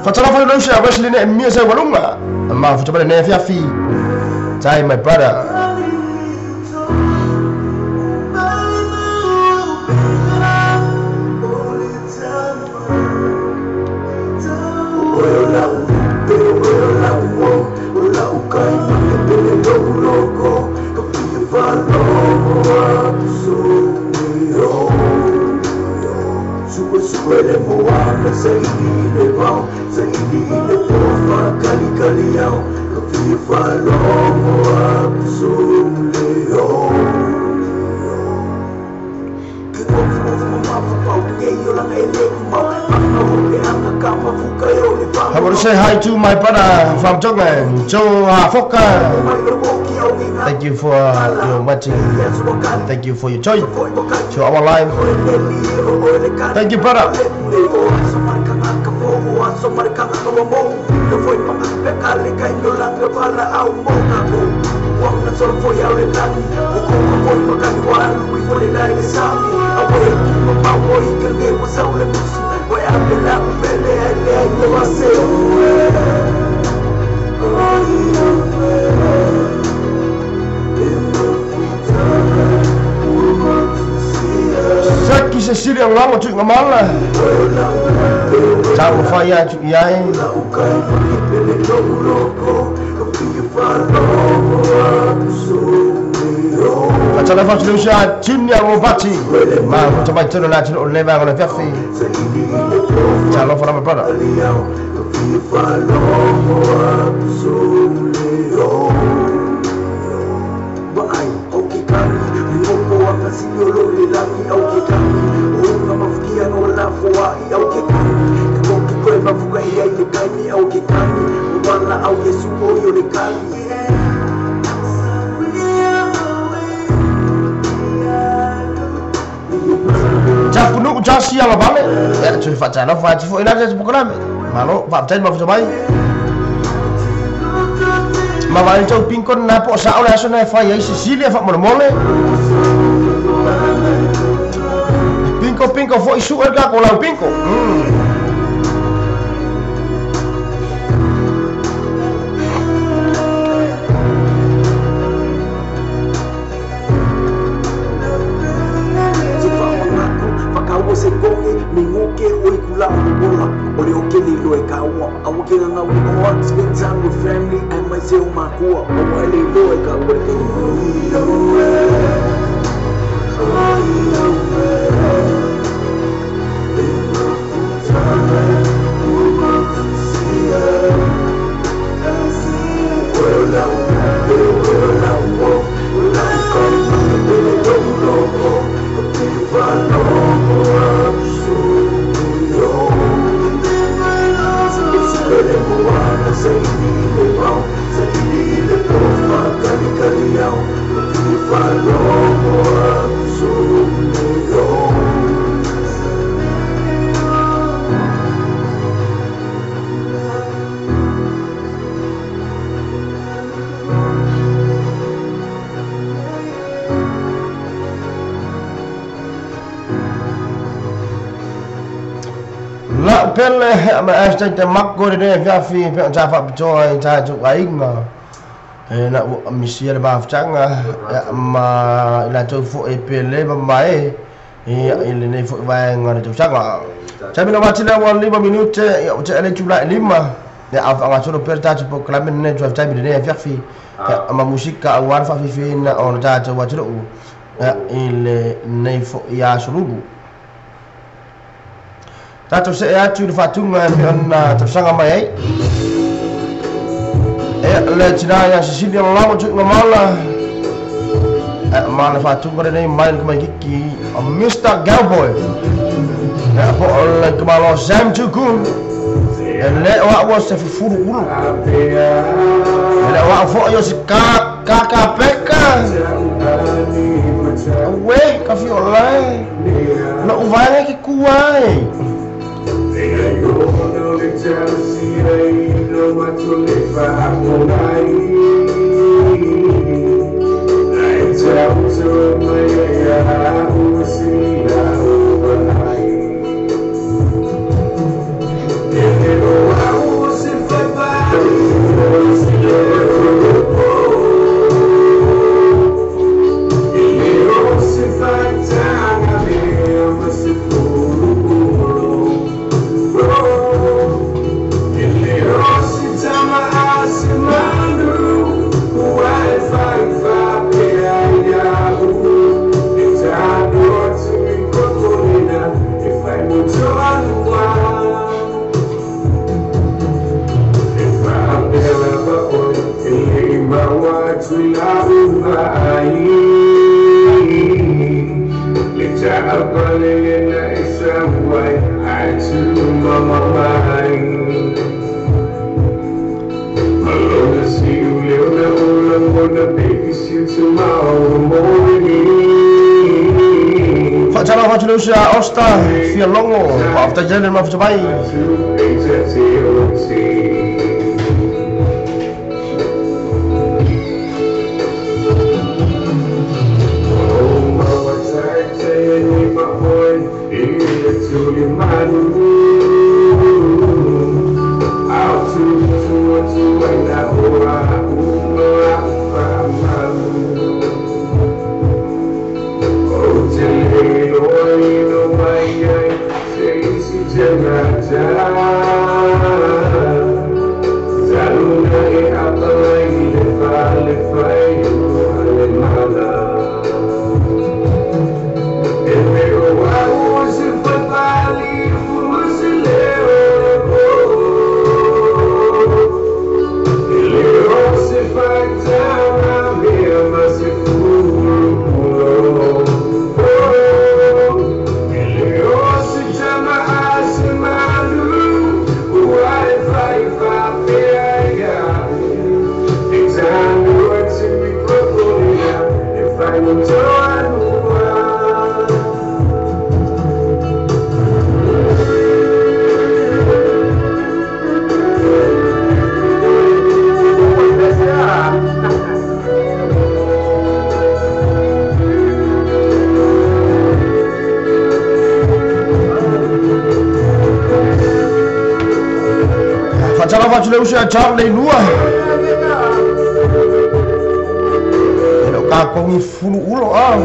Whatalafa le lausia a Wesley ne mia se walunga. Ma futabale ne fiafi. Tai my brother. I want to say hi to my brother from Tonga, Joe Hafoka. Thank you for your watching. Thank you for your joy to our live. Thank you, brother. Saki Cecilia Lama tu ngamala. Tau whai atu i ai. Whatala whatu leusia Junior Robati. Ma whata mai tunu la tunu o le vanga o le fiafi. Talofa la my brother. Japunu jasi ala vale. E tu whatala whatu fo ina te polokalame. Malo, whaptai ma whata mai. Ma vai tau pinko na po sa ole aso na whai ai Cecilia wha mole. Pinko pinko fo isu erga ko lau pinko. Spend time with family and myself, my core. La pele ma asta te makko de fia fi pe ta fa pitoa i ta tu ainga e na misia le baftanga ma la tu fo e pele ma mai e ile nei fo vai ngone tu sanga. Sabi na wati la 5 minute ya te ele tu la lima ya anga solo per ta tu klamen ne tu ta bi ne fia fi ma musika awar fa fi fi na on ta tu wati lo ile nei fo ya sulubu. Tatou se atu le faatuga e pei tausaga mai ai. E le tinā ia Sisilia lalago tuuga maola. E ma le faatuga lenei mai le kamaikiki o Mr. Cowboy. E po o le kamalo Sam Tukun. E le o a'u o se fufulu ulu. E le o a'u fo'i o se kakapeka. Uē ka fiolae. Lo'u vaega ke kua e. Osta fia longo after jene ma futai. Charlie lua. E ka kongi fulu ulo a.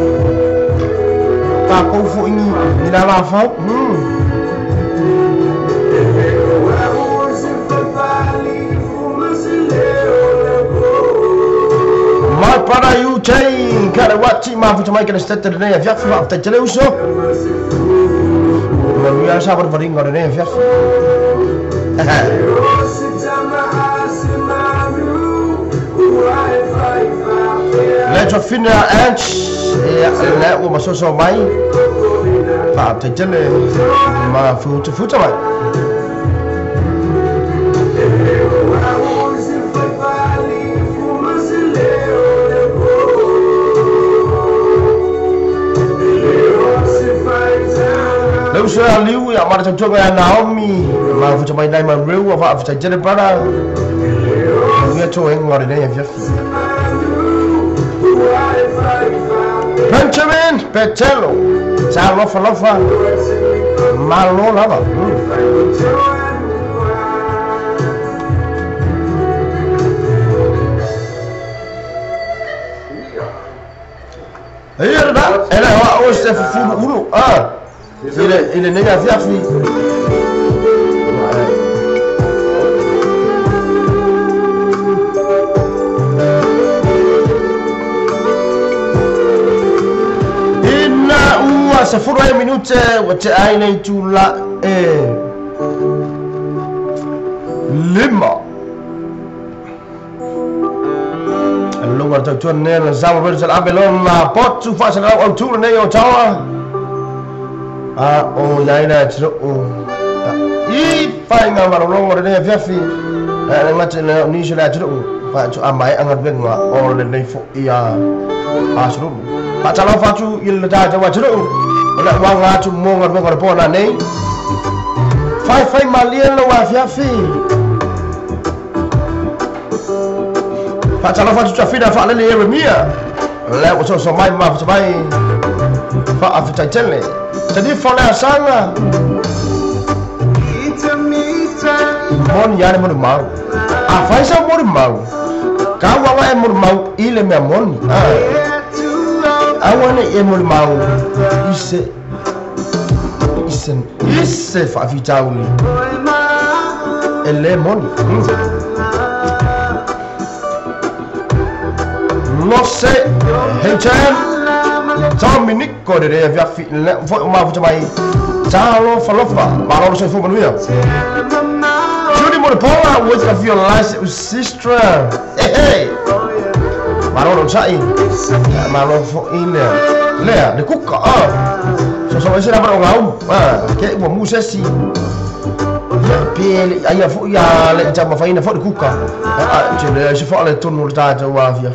Ka kou fo ingi ni la la fau. My brother you chain kada wati ma fu mai kana stete ne ya fu after tele uso. Ma mi asa por varingo ne ya fu. Leto fina anch e la o ma so so mai. Fa te tele ma fu te fu mai. Leusa liu ya mara tautoga ya Naomi ma futa mai nai ma reu wa futa jele bara ia to henga re nei fiaf Benjamin Petelo sa lofa lofa. Malo lava. Era o se fulu ulu ah ile nega fiafi ina ua se fulu ai minute wa te ai nei tula e lima lunga tau ne la zawa versa abelon la potu fa sa au tu nei o tawa a o yaina tro i fainga malolongo le fiafi le ngate le ni se la tro fa tu amai anga benga o le nei fo ia a sru pa talo fa tu il da ta wa tro la wa nga tu mo nga benga po na nei fai fai malien lo wa fiafi fa talo fa tu tafida fa le Yeremia le o so so mai ma fa mai fa afitaitele tadi fo le asanga moni yane mo mau a fai sa mo mau ka wa wa e mo mau ile me moni a wa ne e mo mau ise ise ise fa afitauli ele moni Lose Hechan Dominico de via fi fo ma fo mai Talo falofa malo se fo manuia Judy Monopola with a few lies sister hey malo no sai malo fo ile lea de kuka ah so so ese la pro ngau ah ke mo musesi pele ai fo ya le tama faina fo de kuka ah che le se fo le tonu ta ta wa via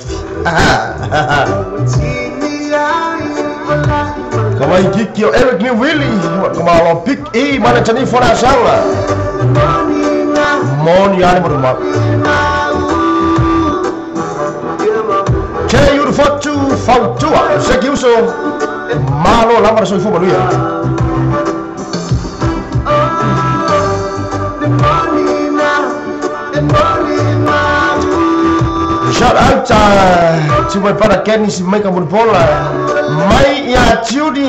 Kama ikiki o Eric ni Willy kama lo pick e mana tani fo la sala Moni yani mo ma Che yu fotu fautua se ki uso malo la para soy fo manuia Shout out to my brother Kenny Simeka Murbola mai ya Judy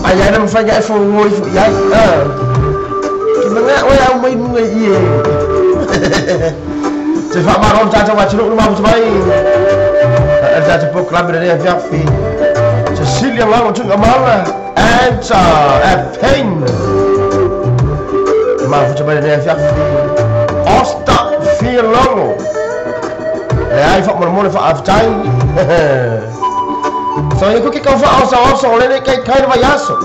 ai ai na fai ga fo ngoi fo ya ki manga o ya mai ngai ye te fa ma ron ta ta wa chulu ma fo mai ta ta po club de ya fi Cecilia la tu amala and a pain ma fo mai de ya fi Osta Fiolongo le ai fa mo fa aftai so yo que ka fa osa osa le kai kai va yaso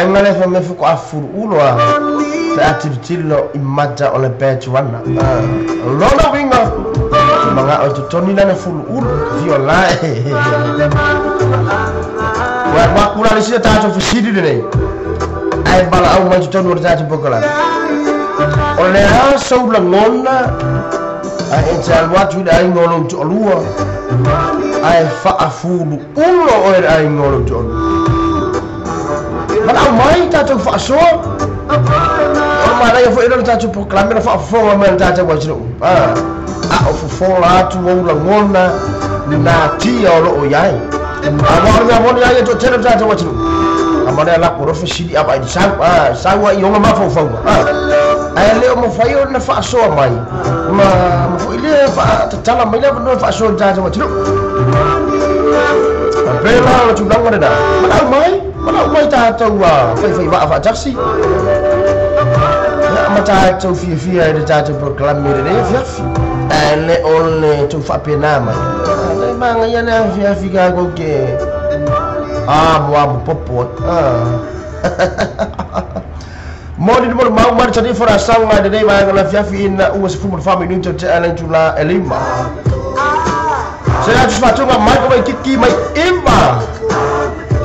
Ngale fa me fu ko afuru ulo a fa atirtillo imata ole betuana lona winga manga o toni na fulu ulo viola wa wa kula le ta to fisidi ne ai bala au ma toni ta to bokola ole ha so la ngona ai ta wa tu dai ngolo to lua ai fa afulu ulo o ai ngolo to Mana mai ta tu fa so o mara ia foi ta tu proclame fa fo ma ta ta wa tu ah a o fo la tu o la ngona na ti o lo yai a wa ga mo ya to tele ta ta wa tu a ma la ko ro fi a ba sa ah sa wa i o ma fo fo ah ai le o mo fa yo na fa so mai ma ma fo ile fa ta ta la mai la no fa so ta ta wa tu a pe la tu la ngona na ma mai mana mai ta tau fai fai va va taxi ya ma ta tau fia fia de ta tau proclame de fia ele ole tu fa pena mai le manga ya na fia fia ga ko ke ah mo mo popo ah Moni mo mau mai tani fora sanga de nei vai la fiafi ina ua se fumo fa minuto te ala tula elima. Se atu fatunga mai ko mai kiki mai ima.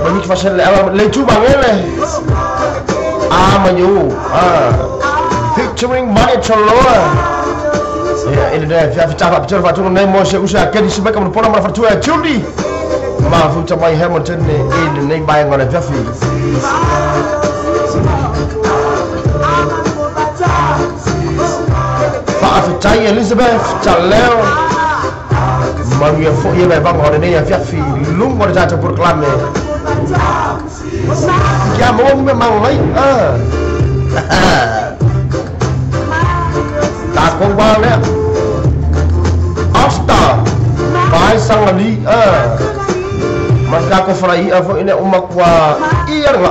Mai ki fasele ala le tu mangele. Ah manyu. Ah. Featuring Mani Choloa. Ya ini dah fiafi tapa betul fatunga nei mo se usa ke di sebeka mo pona ma fatua Julie. Ma futa mai Hamilton ne ini nei vai la fiafi. Faafetai Elizabeth Taleo Manuia foi e vai ngore nei fiafi lungo de tatou proclame que amor me mangai ah ta con qua le Asta vai sangali ah mas ka ko frai a foi ne uma kwa ia nga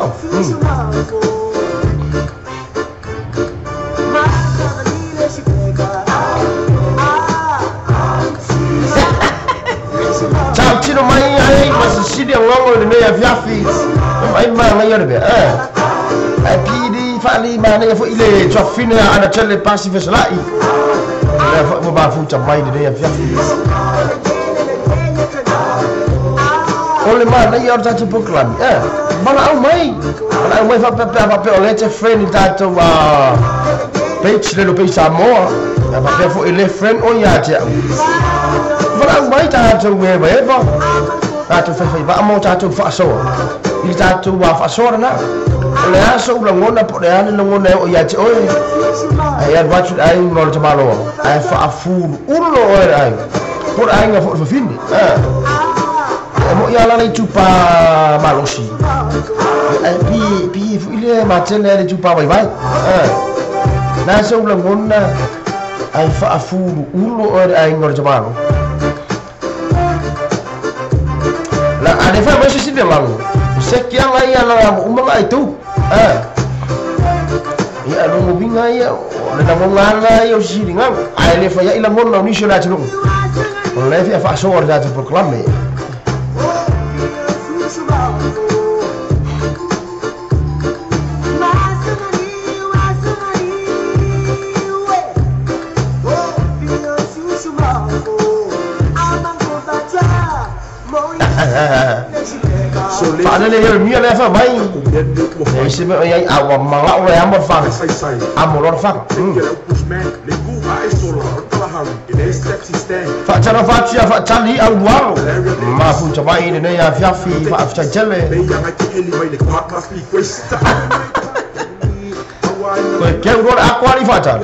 tino mai ai mas sidi longo de meia fiafi mai ma ngai ore be eh ai pidi fali ma nei fo ile tofine ana tele pasi feslai le fo mo ba fu ta mai de meia fiafi ole ma nei ore ta proclami eh mana au mai fa pe pe ole te friend ta to page le lo page Samoa fa pe fo ile friend o ya te Wala mai tātou e wai ewa. Tātou whaiwhai waa mō tātou whaasoa. I tātou wā whaasoa rana. O le aso ula ngona po le ane ngona o ia te oe. Ai aru atu ai no le tamaloa. Ai whaafuru ulo oe ai. Po le ainga fo le whawhine. E mo ia lala i tupa malosi. Ai pi pi fu ile matele le tupa wai wai. Nā se ula ngona ai whaafuru ulo oe ai no le tamaloa. La ane fa mo se de lango. Se ki anga ia la uma mai tu. Ah. Ia lo mo binga ia le na mo ngana ia o siringa. Ai le fa ia ila mo na ni la tulu. O le fa fa so orda te proclame. Fa'alele Jeremia le fa mai. E se me ai awa manga o le amo fa. Amo lo fa. Fa tara fa tia fa tali au wao. Ma fu ta mai ne ya fiafi fa fa tele. Ko ke ro akwari fa ta.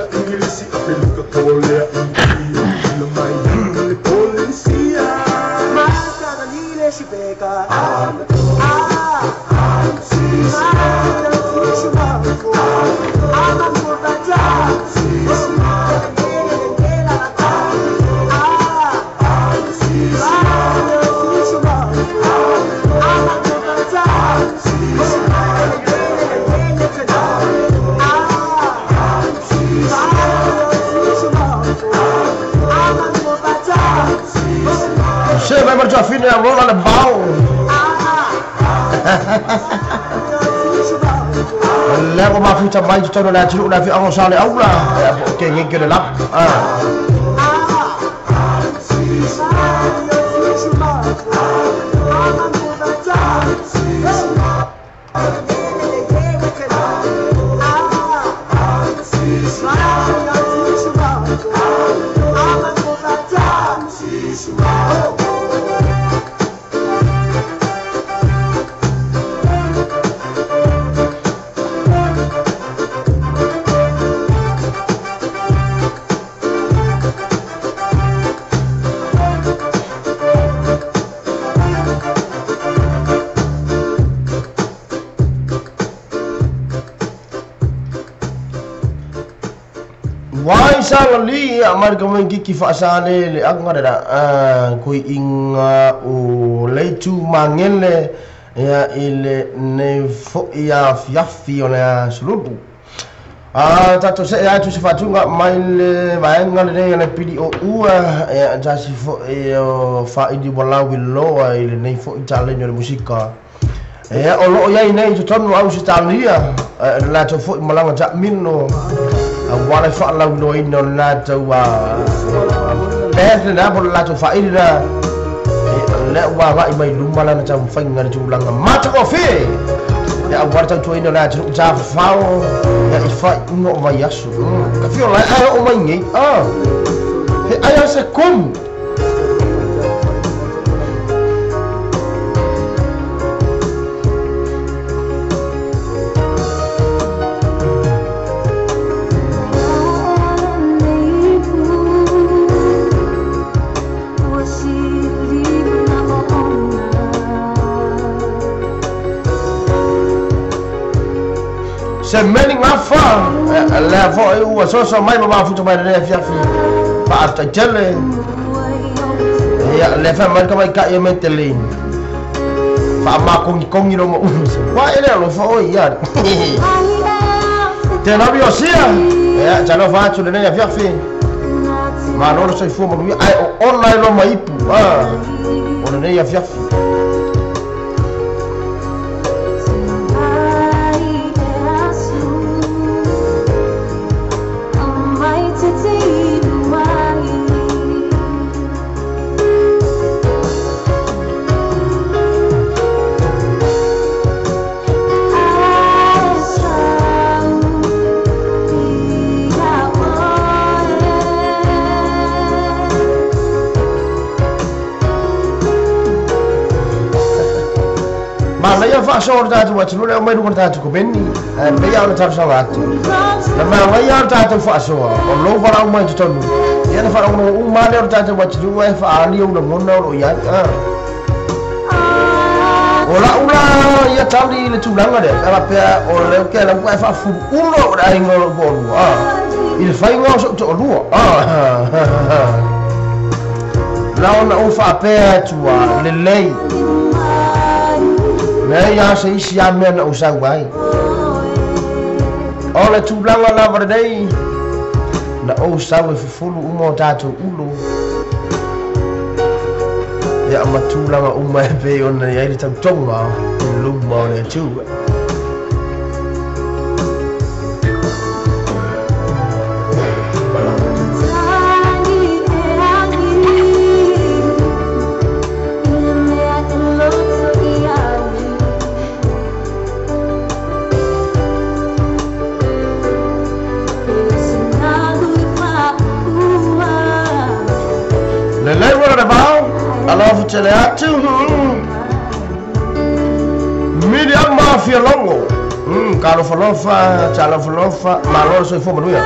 Fine a rola le bao. Le ko mafuta mai tonu la tulu la fi amo sale aula. Ke ngi ke le lap. Ah. Sangali amar ko meng kiki fa sale le anga da koi inga o leitu mangele ya ile ne fo ya fiafi o le sulubu a tato se ya tu se fatunga mai le vaenga le le pili o ua ya jasi fo e o fa idi wala willoa ile ne fo itale le musika. Ia o loo iai nei i totonu o Ausetalia le latou foi malaga taamilo aua le faalauiloaina o le latou band lena po o le latou faaili lena. Ia lea ua agai mai luma lana taumafaiga i le tulaga matagofie ia aua le tautuaina o le atunuu tafafao ia i faaiuga o vaiaso. Tafio la e ae oo mai nei. He ai a se kumu. Se meli gafa lea foi ua soso mai ma mafuta mai lenei afiafi faafetai tele. Ia lea fai mai le tamaitai e Metelin faamakogikogi lo maulu wa e le alofa oi ia tena viosia. Ia talofa atu lenei afiafi malo le soifua manuia ae o ona e lo maipu o lenei afiafi. Manaia faasoa o le tatou atunuu le aumai luga o le tatou komeni ae pei lava ona talosaga atu. Na manaia o le tatou faasoa o lou valaau mai totonu ia na faalogologo uma lea o le tatou atunuu ae faaali ou lagona o loo i ai. O lau la ia tali i le tulaga lea pe a faapea o lea ou te alu ae faafuluulu au i le aiga o lou toalua i le faiga o so'u toalua. La ona ou faapea atu a lelei leai lava se isi lava mea na ou sau ai. O le tulaga lava lenei na ou sau e fufulu uma o tatou ulu ia ma tulaga uma e pei ona i ai le tautoga i luma o le Atua. Lelei ua le vao, alofa tele atu. Miriama Fialongo. Kalofalofa, talofalofa, malo le soifua manuia.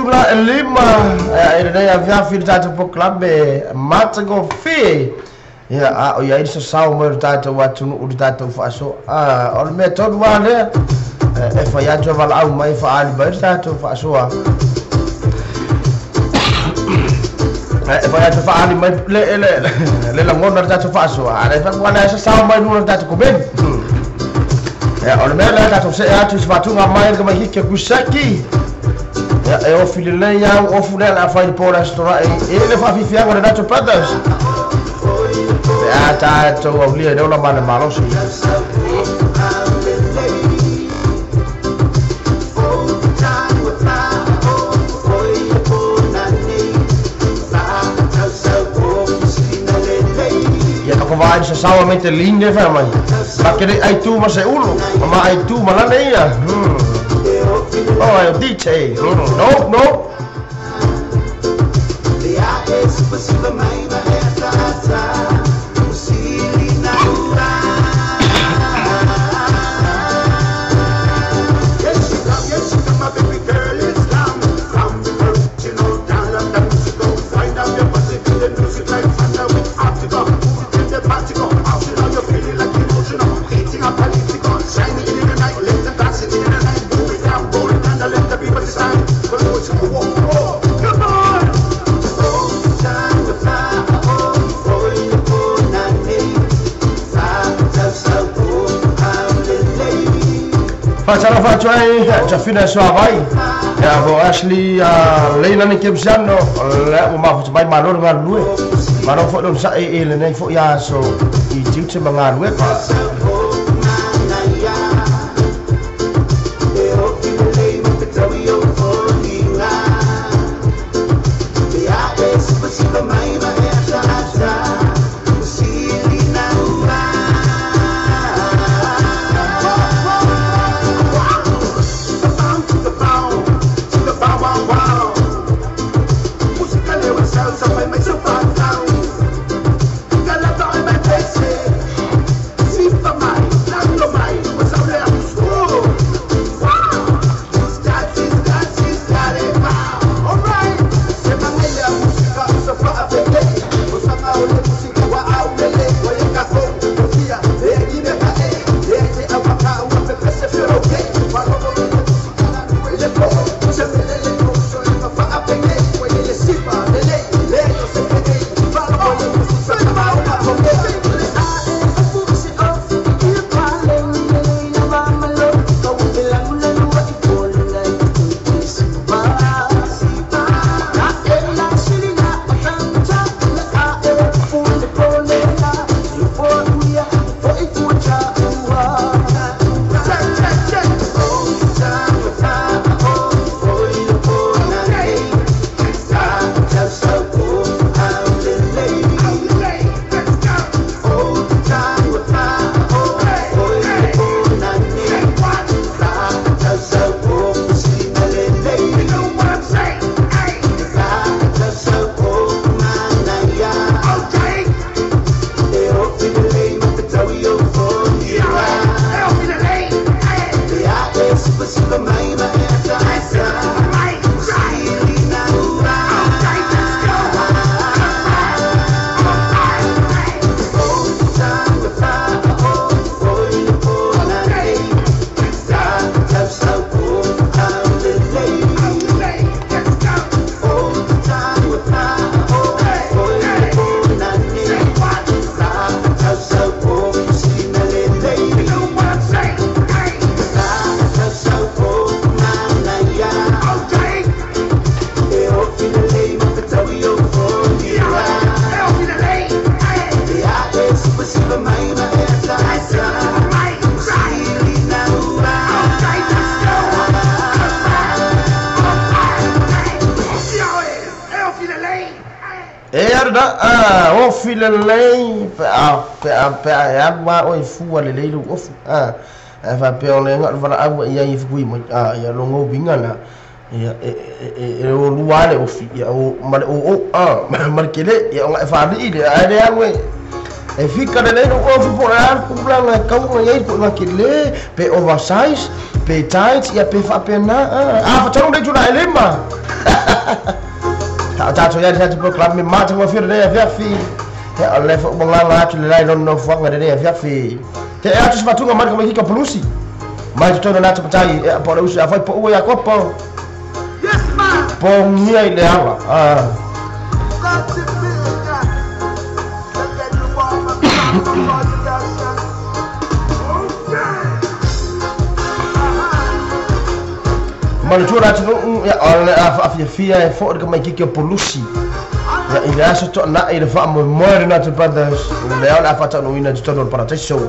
itula e 5 e lenei afiafi i le tatou polokalame matagofie. Ia a o iai le sasao mai o le tatou atunuu i le tatou faasoa. O le mea tonu lava lea e fai atu e valaau mai e faaali mai le tatou faasoa. E fai atu e faaali mai le lagona o le tatou faasoa, a le fai atu e sasao mai luga o le tatou komeni. Ia o le mea lea tatou see atu i se faatuga mai le tamaitiiti o Kusaki. Ia e ofi lelei au ofu lea o le a fai i le po o le Aso Toonai i le faafiafiaga o le Nacho Brothers. Pe a tatou aulia i le ola ma le malosi. Ia ka whawai sa sawa mai te line wha mai. Ma kere ai tu ma se ulu, ma ai tu ma lane ia. Oh, ai o DJ. No, no. Faatalofa atu ai Jafina Suavai, ia po Ashley Leilani Kemsiano, lea ua mafuta mai malo le galulue. Malo foi le onosai i lenei foi aso i tiute ma galuega. E alu na ofi lelei pe a pe a pe a e alu lava oe fua lelei lou ofu ae faapea o le ga o le valaau e iai e fukui mai ia logo uiga na ia e o lua le ofi ia o ma le oo ma le kele ia ona e faalii lea ae le alu e fika lelei lou ofi po o le a le tulaga e tau ona iai le kele pe oversize pe tight ia pe faapena a fatanu le itula e 5. Ha tatou ia tatou programe mata mo fira le afiafi. Ia o le fo mangala atu le lai lono fuanga le afiafi. Te atu se fatunga mai ka ka polusi. Mai tonu na tapatai e po le usu a fai po ua ia kopo. Yes man. Pongia i le ala. Ah. Manatua la atunuu ia o le a faafiafia e foʻi le kamaikiki o polusi. Ia i le aso toʻanaʻi i le faamoemoe le United Brothers lea o le a faataunuuina i totonu o le parataiso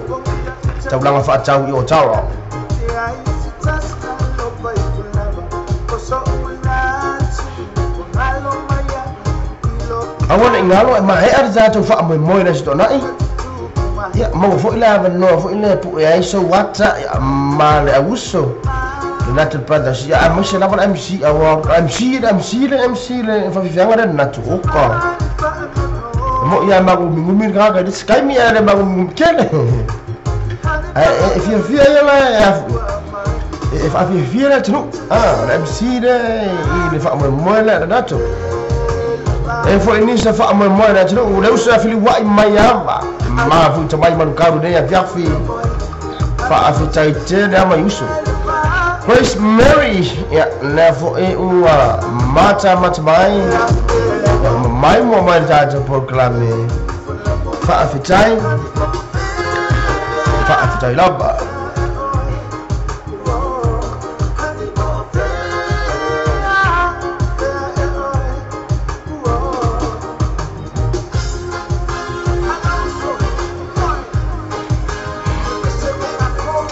taulaga faatau i Ottawa. Aua ne i galo e maea le tatou faamoemoe i le aso toʻanaʻi. Ia maua foʻi le avanoa foʻi le puʻe ai sou ata ia ma le auso United Brothers ia aemaise lava le MC aua MC le MC le MC le faafiafiaga lea le natu oka. E moʻi a magumigumi le tagata i le isi taimi ae le magumigumi tele. Ae e fiafia ia la e e faafiafia le atunuu. Ah, le MC le i le faamoemoe lea le natu. E foʻi nisa faamoemoe le atunuu le uso e afiliuaʻi mai ava mafuta mai malukalu nei afiafi faafetai tele ama i uso. Grace Mary ia lea foʻi ua mata mata mai ia mai mo mai le tatou programe faafetai faafetai lava.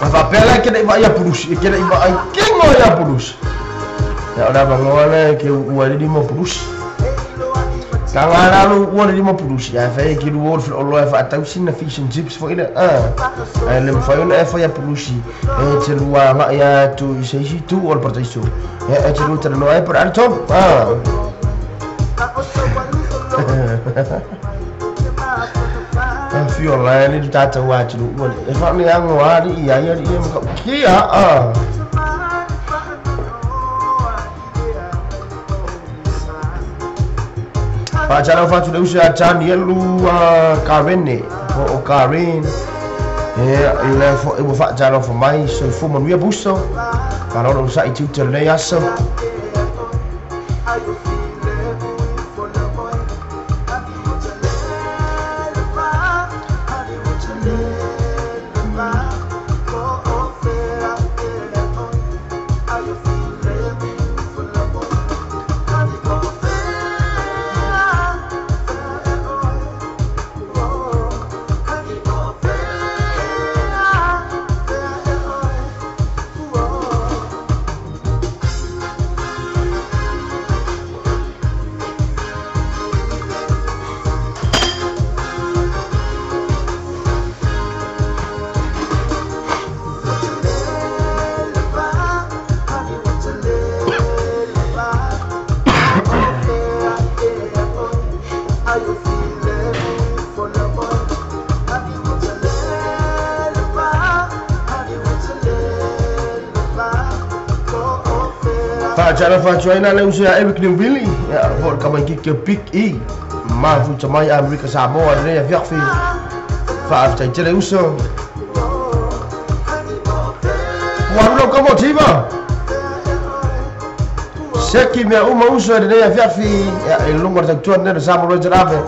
Faapea la e kena i vaai a pulusi, e kena i vaai kingo ia pulusi. Ia o le avanoa lea ke uua ai le lima o pulusi. Ka ngā lo uua le lima o pulusi, ae fai e ke lua o le faleoloa e faatau sina fish and chips foʻi lea. Ah, ae le mafai ona e fai a pulusi e te lua agaʻi atu i se isi itu o le parataiso. Ia e te lua talanoa ai po o le a le tonu. Ah. Fio la le tatou atunuu e faaleago alii ai alii e matautia. Ah. Faatalofa atu le uso ia Tanielu Karene po o Karen. Ia lea foʻi ua faatalofa mai soifua manuia buso. Malo le onosai tiute o lenei aso. Faatalofa atu ai la le uso ia Eric Newbilly ia po o le kamaikiki o Big E mafuta mai Amerika Samoa lenei afiafi. Faafetai tele uso. Ua alu lau kamotiva. Seki mea uma uso e lenei afiafi ia i luga o le tautua lenei o le Samoa Royal Ave.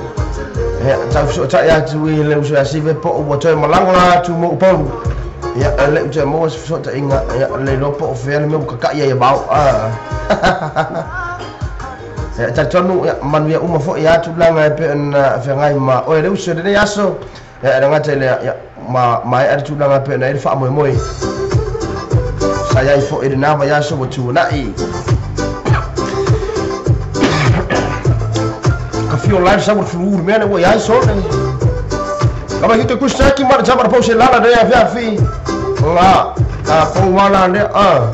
Ia tau fesoʻotaʻi atu i le uso ia Sive po o ua toe malaga atu mo Upolu. Ia le uso e maua se fesoʻotaʻiga ia le iloa po o fea le mea ua kakaʻi ai e mao. Ah. Ia talitonu ia manuia uma foʻi atu laga e pei ona feagai ma oe le uso i lenei aso. Ia e le gata i lea ia ma maea le tulaga e pei ona i ai le faamoemoe. Sa iai foʻi lena vaiaso ua tuanaʻi. Ka fio lai le sau o le fulu le mea lea ua iai sole. Ka mai ke kusaki ma le tama le pause lala le afiafi. La a pou wala le a.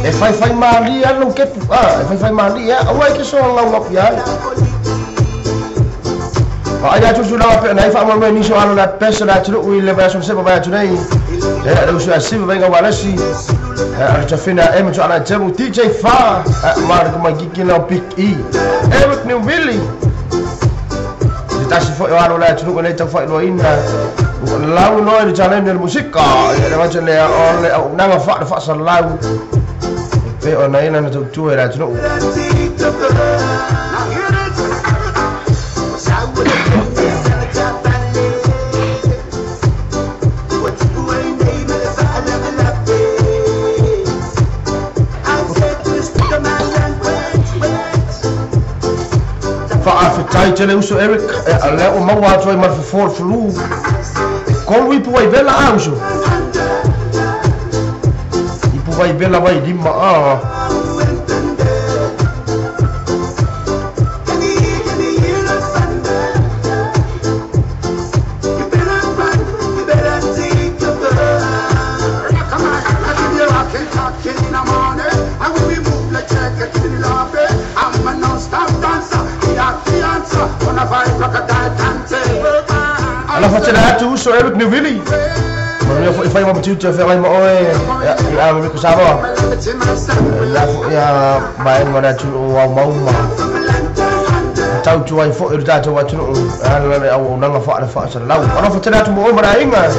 E fai fai mali a lou kepu a, e fai fai mali a, aua e ke so lau lau iai. Vaai atu tulaga pe ona ai faamoemoe nisi o alo le pesa le atunuu i le vaiaso sepa vai atu nei. Ia le uso ia siva vaiga walesi. Jafina Emmett ala Temu DJ Fa Mark Magiki na Big E Eric Newville te tasi foi o alo la tunu le tau fai loina lau no le challenge le musika le va le o le au nanga fa fa sa lau pe o na ina na tau tu era tunu. Faafetai tele uso Eric lea ua maua atu ai ma le fofo o le fulu kolu ipu vaivela a uso ipu vaivela vailima a. Ala fatela atu uso Eric Newville. Manuia foi fai ma tiu te whengai ma oe i a me Samoa. La foi a mai ma na tu o au mauma. Tau tu ai foi i tātou atunuu. Ala le au nanga fa le fa sa lau. Ala fatela atu mo oe mara inga.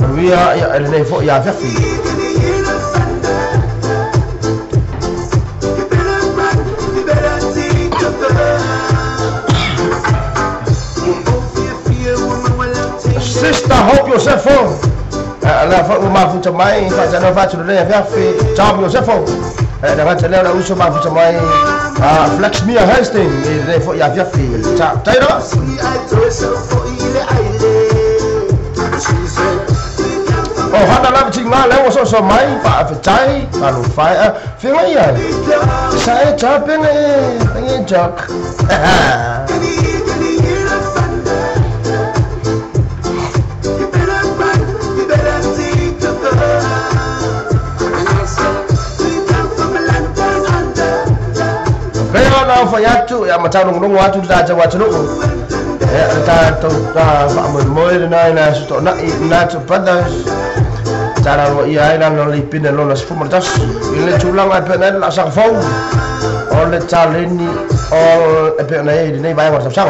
Manuia ia ele nei foi ia fiafi. Sister Hope Yosefo. La fa uma futa mai fa jana fa tu le fa fi Tom Yosefo. Na fa le la uso ma futa mai Flex Mia Hastings le fo ya fa fi. Ta taira. Oh hana la ti ma le so so mai fa fa tai fa lo fa fi ngai ya. Sa e ta pe ne jak. Fa yatu ya matau nongo atu ta ta watu ya ta ta ta fa mo mo na na so na na to brothers tara ro ia ina no li pina lo las fuma tas ile tulanga pe na la sa fo o le taleni o e pe na e nei vai wa sa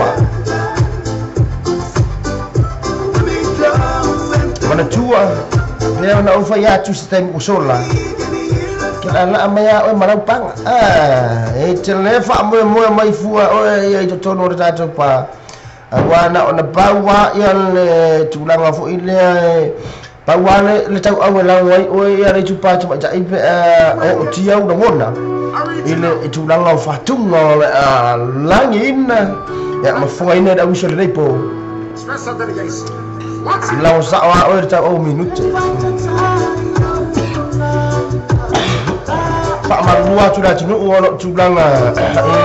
mana tua pe na o fa yatu se tem usola la maya o marau panga e te le fa mo mo mai fua o e to tono re tatou pa wana ona paua ia le tulanga fo ile paua le tau au la wai o ia le tupa tu ta ipe o tia una wona ile tulanga o fatunga le langi ina ya mafunga ina da uso le po la sa o tau o minute Malua tu la tunu o lo tulanga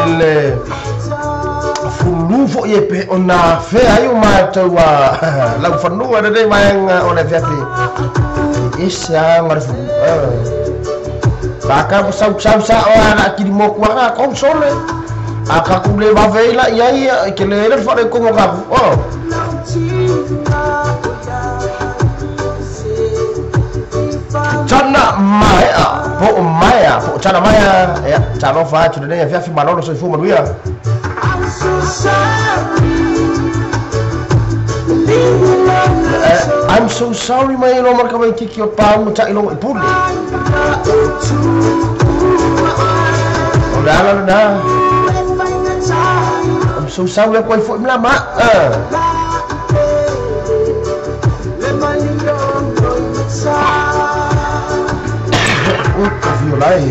ile fulu fo ye pe ona fe ai o matou a lau fanua le vaega o le fiafi isa ngar fu baka sau sau sa o ana kiri mo ku ana konsole aka ku le va veila ia ia ke le le fa le kongo ka o Tana maea po maea po tana maea ya tano fa tu le fiafi malolo so fu manuia. I'm so sorry. I'm so sorry mai lo marka mai kiki o pa mo ta ilo pule. O la la la. I'm so sorry ko fo mlama. Violai.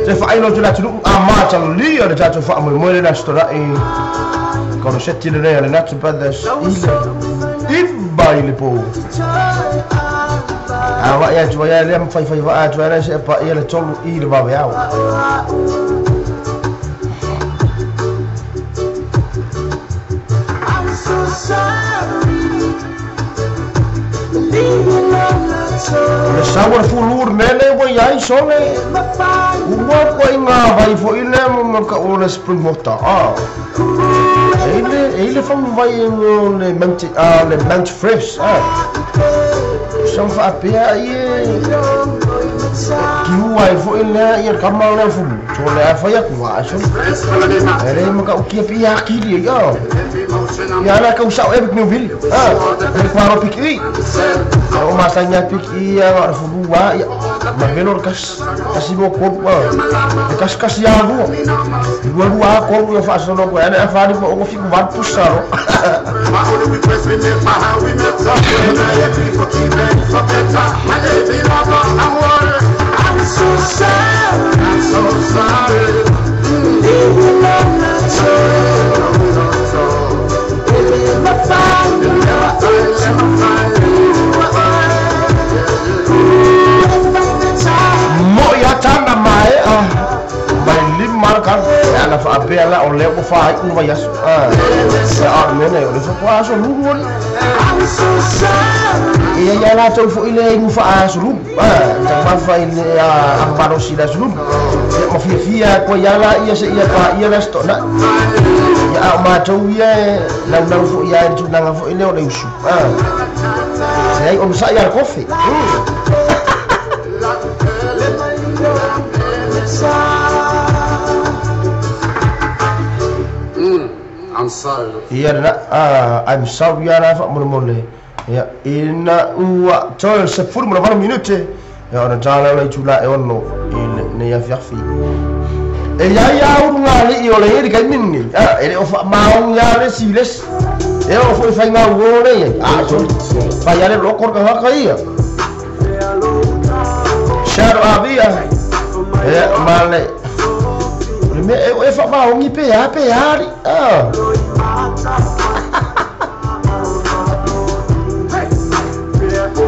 Te whailo tu la tunu a māta lia le tātou wha mo moe le stora e kono seti le le Natu Brothers ile iba ile po a wa ia tu ia le fai fai wa tu ia se pa ia le tolu i le ba au. I'm so sorry. Le sawa fulur nele wa iai sole ua koe ngā vai fo ile mo ka o le spring water. E ile faamavae o le Mount le Mount Fresh sa faapea ie kiua ai foʻi lea ia le kama lea fulu so le a fai atu aso e le makaukia pia akili ia ia ala kausao e ni vili le kwaro piki o masanya piki ia o fulu wa ia ma velo kas kasi mo ko e kas kas ia lua lua lua ko ia fa so ko ana fa ni mo fiku var puxaro. I'm so sorry, I'm so sorry. Mo ia tana mai mai lima kan ana fa apea la o le o fa ai u vai aso ia a mene o le fa kwa aso lu lu ia ia la tau fo ile ngu fa aso lu ta fa fa ile a paro si la lu ia mo fia fia ko ia la ia se ia pa ia la sto na ia a ma tau ia lau lau fo ia tu nanga fo ile o le usu se ai o sa ia kofi. I'm sorry. Ia na I'm sorry ia na fa mo mo le ia ina ua tol se furu mo na minute ia ona tala le tula e ono ile ne ia fiafi e ia ia urunga le i o le eri kai minni e le o fa maung ia le siles e o fo fai ngau o le ia so fa ia le lokor ka haka ia Shadow avia e male le me e fa maung i pe a pe ari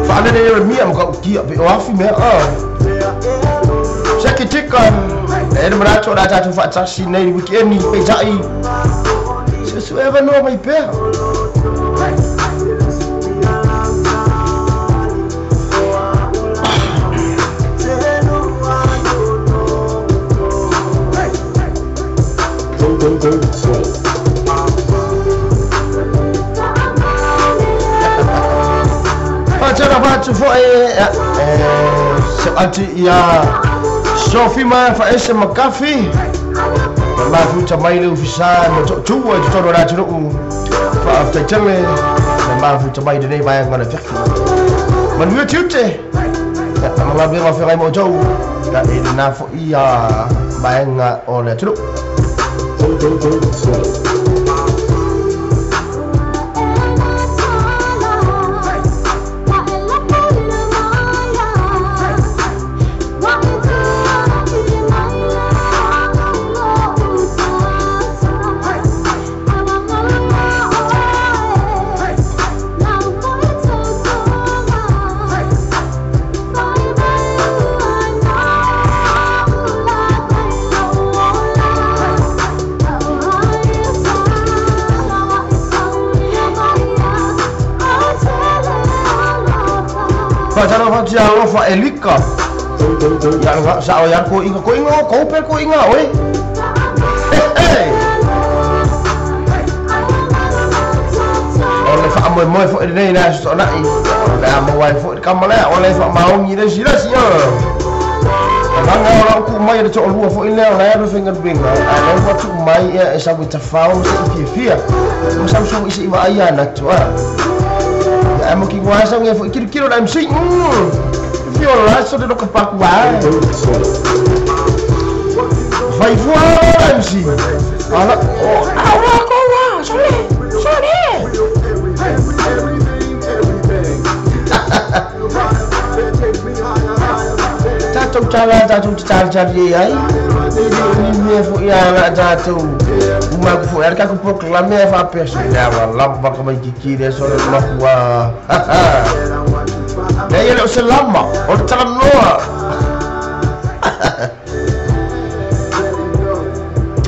Whaanene e mia maka ukia pe o afi mea Seki tika e ne manato o rā tātou whaatasi nei wikendi pe tai Susu ewa noa mai pea. Whaatana whaatu fo e se ati ia Sophie ma whaese makafi na mafuta mai le ufisa ma tua i totonu o rā tunu whaaftaitele na mafuta mai tenei vaega na fiafi manuia tiute ma galuega o feagai mo outou e lena foʻi ia vaega o le atunuu. Whaatana whaatia alofa elika ia sa o ia ko inga ko inga ko pe ko inga oi o le whaamoemoe fo e nei na so na i o le a mawai fo e kama lea o le whaamaongi le sila si Langa o lau ku mai le to'olua fo'i lea o lae alu faigaluega a lea ua tu'u mai ia e sau i tafao ma se'i fiafia ma sausu i se'i vaai ia anatu ia ae mo ki uasa ge fo'i kilokilo le MC fio la so le loka paku a fai fua le MC ala o awa ko wa sole sole tatou tala tatou tatalitali ai ni mea foʻi ala tatou umaku foʻi ale kaku proklame e faapea se ua lava ka maikiki lea sole makua lea ia le o se lama o le talanoa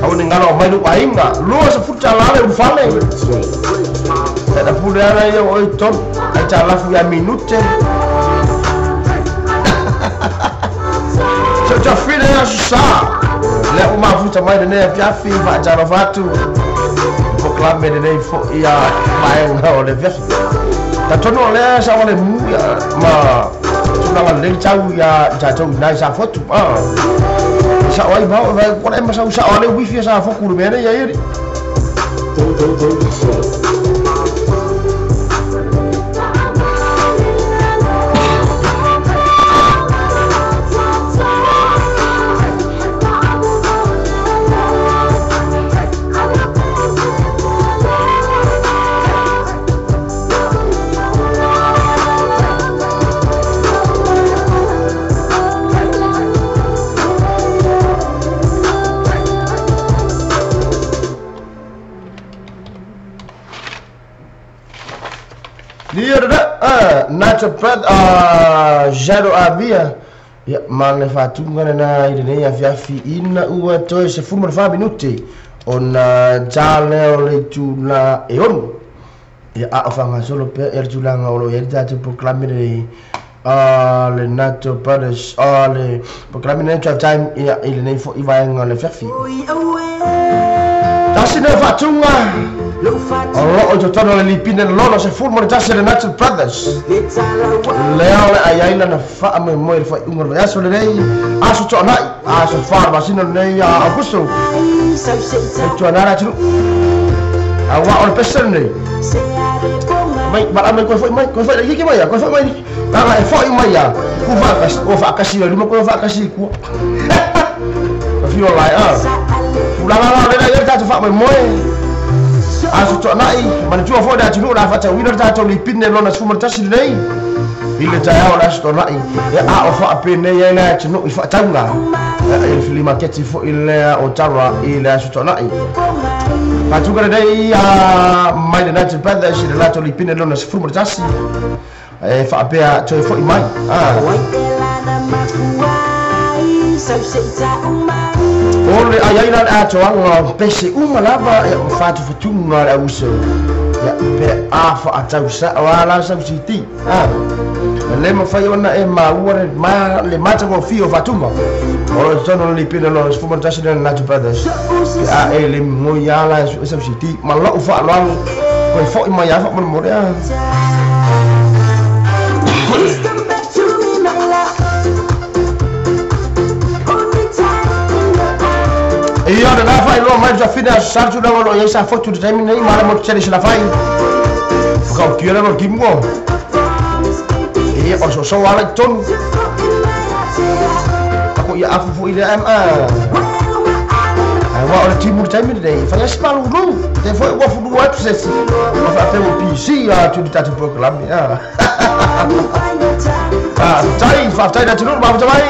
au ni galo o mai lou aiga lua se futa lale ulufale e na pule ala ia o i tonu ai talafu ia minute Tau file aso sa lea ua mafuta mai lenei afiafi faatalofa atu polokalame lenei fo'i ia vaega o le afiafi. Talitonu o lea saogalemu ia ma tulaga lelei tau ia tatou i ina i Safotu. Sao ai ma o le masau sao ale wifi sa foku le mea nei ai ali. Nacho Brad Jado Avia ia ma le faatuga lena i lenei afiafi ina ua toe 14 minute ona ja lea o le itula e 6. Ia a o faagasolo pea ia le tulaga o lo o i ai le tatou polokalame lenei le Nacho Brothers le polokalame lenei Drive Time ia i lenei fo'i vaega o le afiafi. Tasi lea faatuga o loo i totonu o le lipine lona 11 le Nacho Brothers lea o le aiai lana faamoemoe le faaiuga o le vaiaso lenei aso toanai aso 4 masina lenei Aukuso e tuanā le atunuu auā o le pese lenei mai vala mai koe fo'i mai koe fo'i laikiki mai a koe fo'i mai laga e fo'i mai a ku faakasi ua faakasi le luma koe faakasi i kua fio lai a tulaga la o lena ia le tatou faamoemoe aso toanai manatua foi le atunuu la faatauina le tatou lipine lona 11 lenei i le taeao o le aso toanai e a o faapenei ai le atunuu i faatauga i le filimaketi fo'i lea o Tara i le aso toanai. Faatuga lenei mai le United Brothers i le latou lipine lona 11 e faapea toe fo'i mai. O le aiai la le atoaga pese uma lava e fatufatuga le auso ia pe a faatau sa'o a la sau siti le mafai ona e maua le ma le matagofie o faatuga o lo totonu le lipina lona 11 le Nacho Brothers a e le migoi ala e su'e sau siti ma lo'u fa'aloalo koe fo'i mai a fa'amolemole a. Ia le la fa'ailoa mai le aso sa tulaga o lo o iai sa fotu le taimi nei ma le motu tele se lafai fakautia le lo timu o ia o le soosoo ala i totonu ako ia afu fo'i lea ma aua o le timu le taimi lenei fai asi malulu te foi ua fulua atu sesi ma faapea ua pc atu le tatou polokalame a. Faafetai faafetai le atunuu mafuta mai.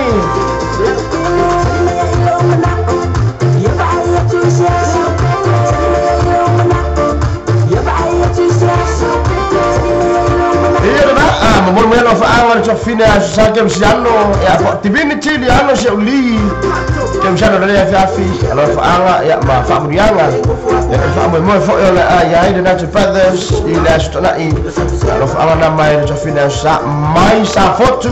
Ia lena momoli mai alofaaga le tofine aso sa kerisiano ia divinity le ano se uli kerisiano lenei afiafi alofaaga ia ma faamuniaga ia faamoemoe fo'i o le a iai le Nacho Brothers i le aso tona'i alofaaga na mai le tofine aso sa mai sa fotu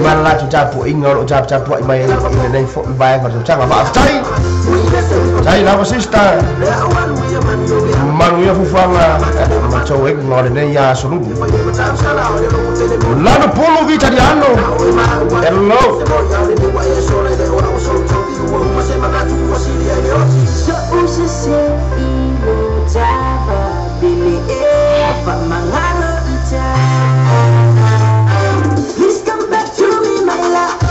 ma le latou tapua'iga o loo taputapua'i mai i lenei fo'i vaega o le tautaga. Faafetai tai lava sista manuia fufuaga matou ega o lenei aso lulu lano pulu vitaliano. Hello. Please come back to me, my love.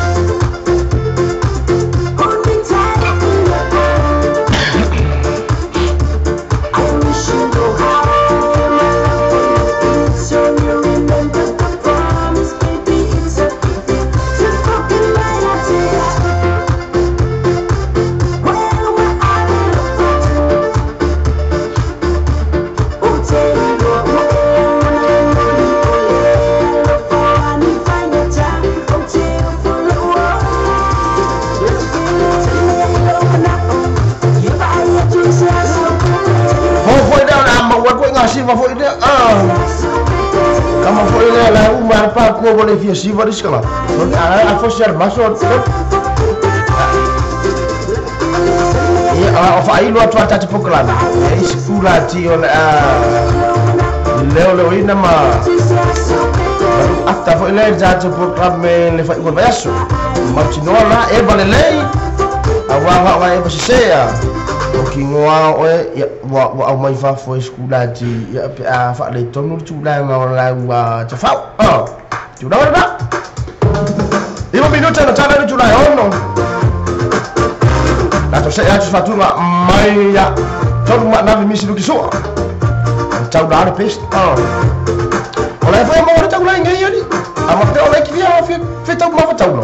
Hold me tight in your arms. I wish you know how my love for you is. So you remember the promise, baby. It's a pity to forget my idea. Well, we're out of the Oh, tell you Fofo i lea o le a maua ai koʻi gasiva fo'i lea kama fo'i lea la uma le pakua ua le fia siva le isi tagata a fosi a le maso. Ia O whailo atu a tata pokalani. E isi kula ti o le a leo leo ina ma ata fo ile tata pokalani le whai uan vaiaso. Mautinoa la e valelei. A wā wā e vasisea. O ki ngoa oe ia wa au mai fafo e skula ti ia pe a wha le tonu tū la ngā o la ua te whau. Tū la wala. 5 minuta na tala ni tū la ono. Lato se atu fatunga mai ia tonu ma navi misi luki soa. Tau la le pest. O la e mo le tau la ngai ali. A ma te o le ki via fe tau ma tau no.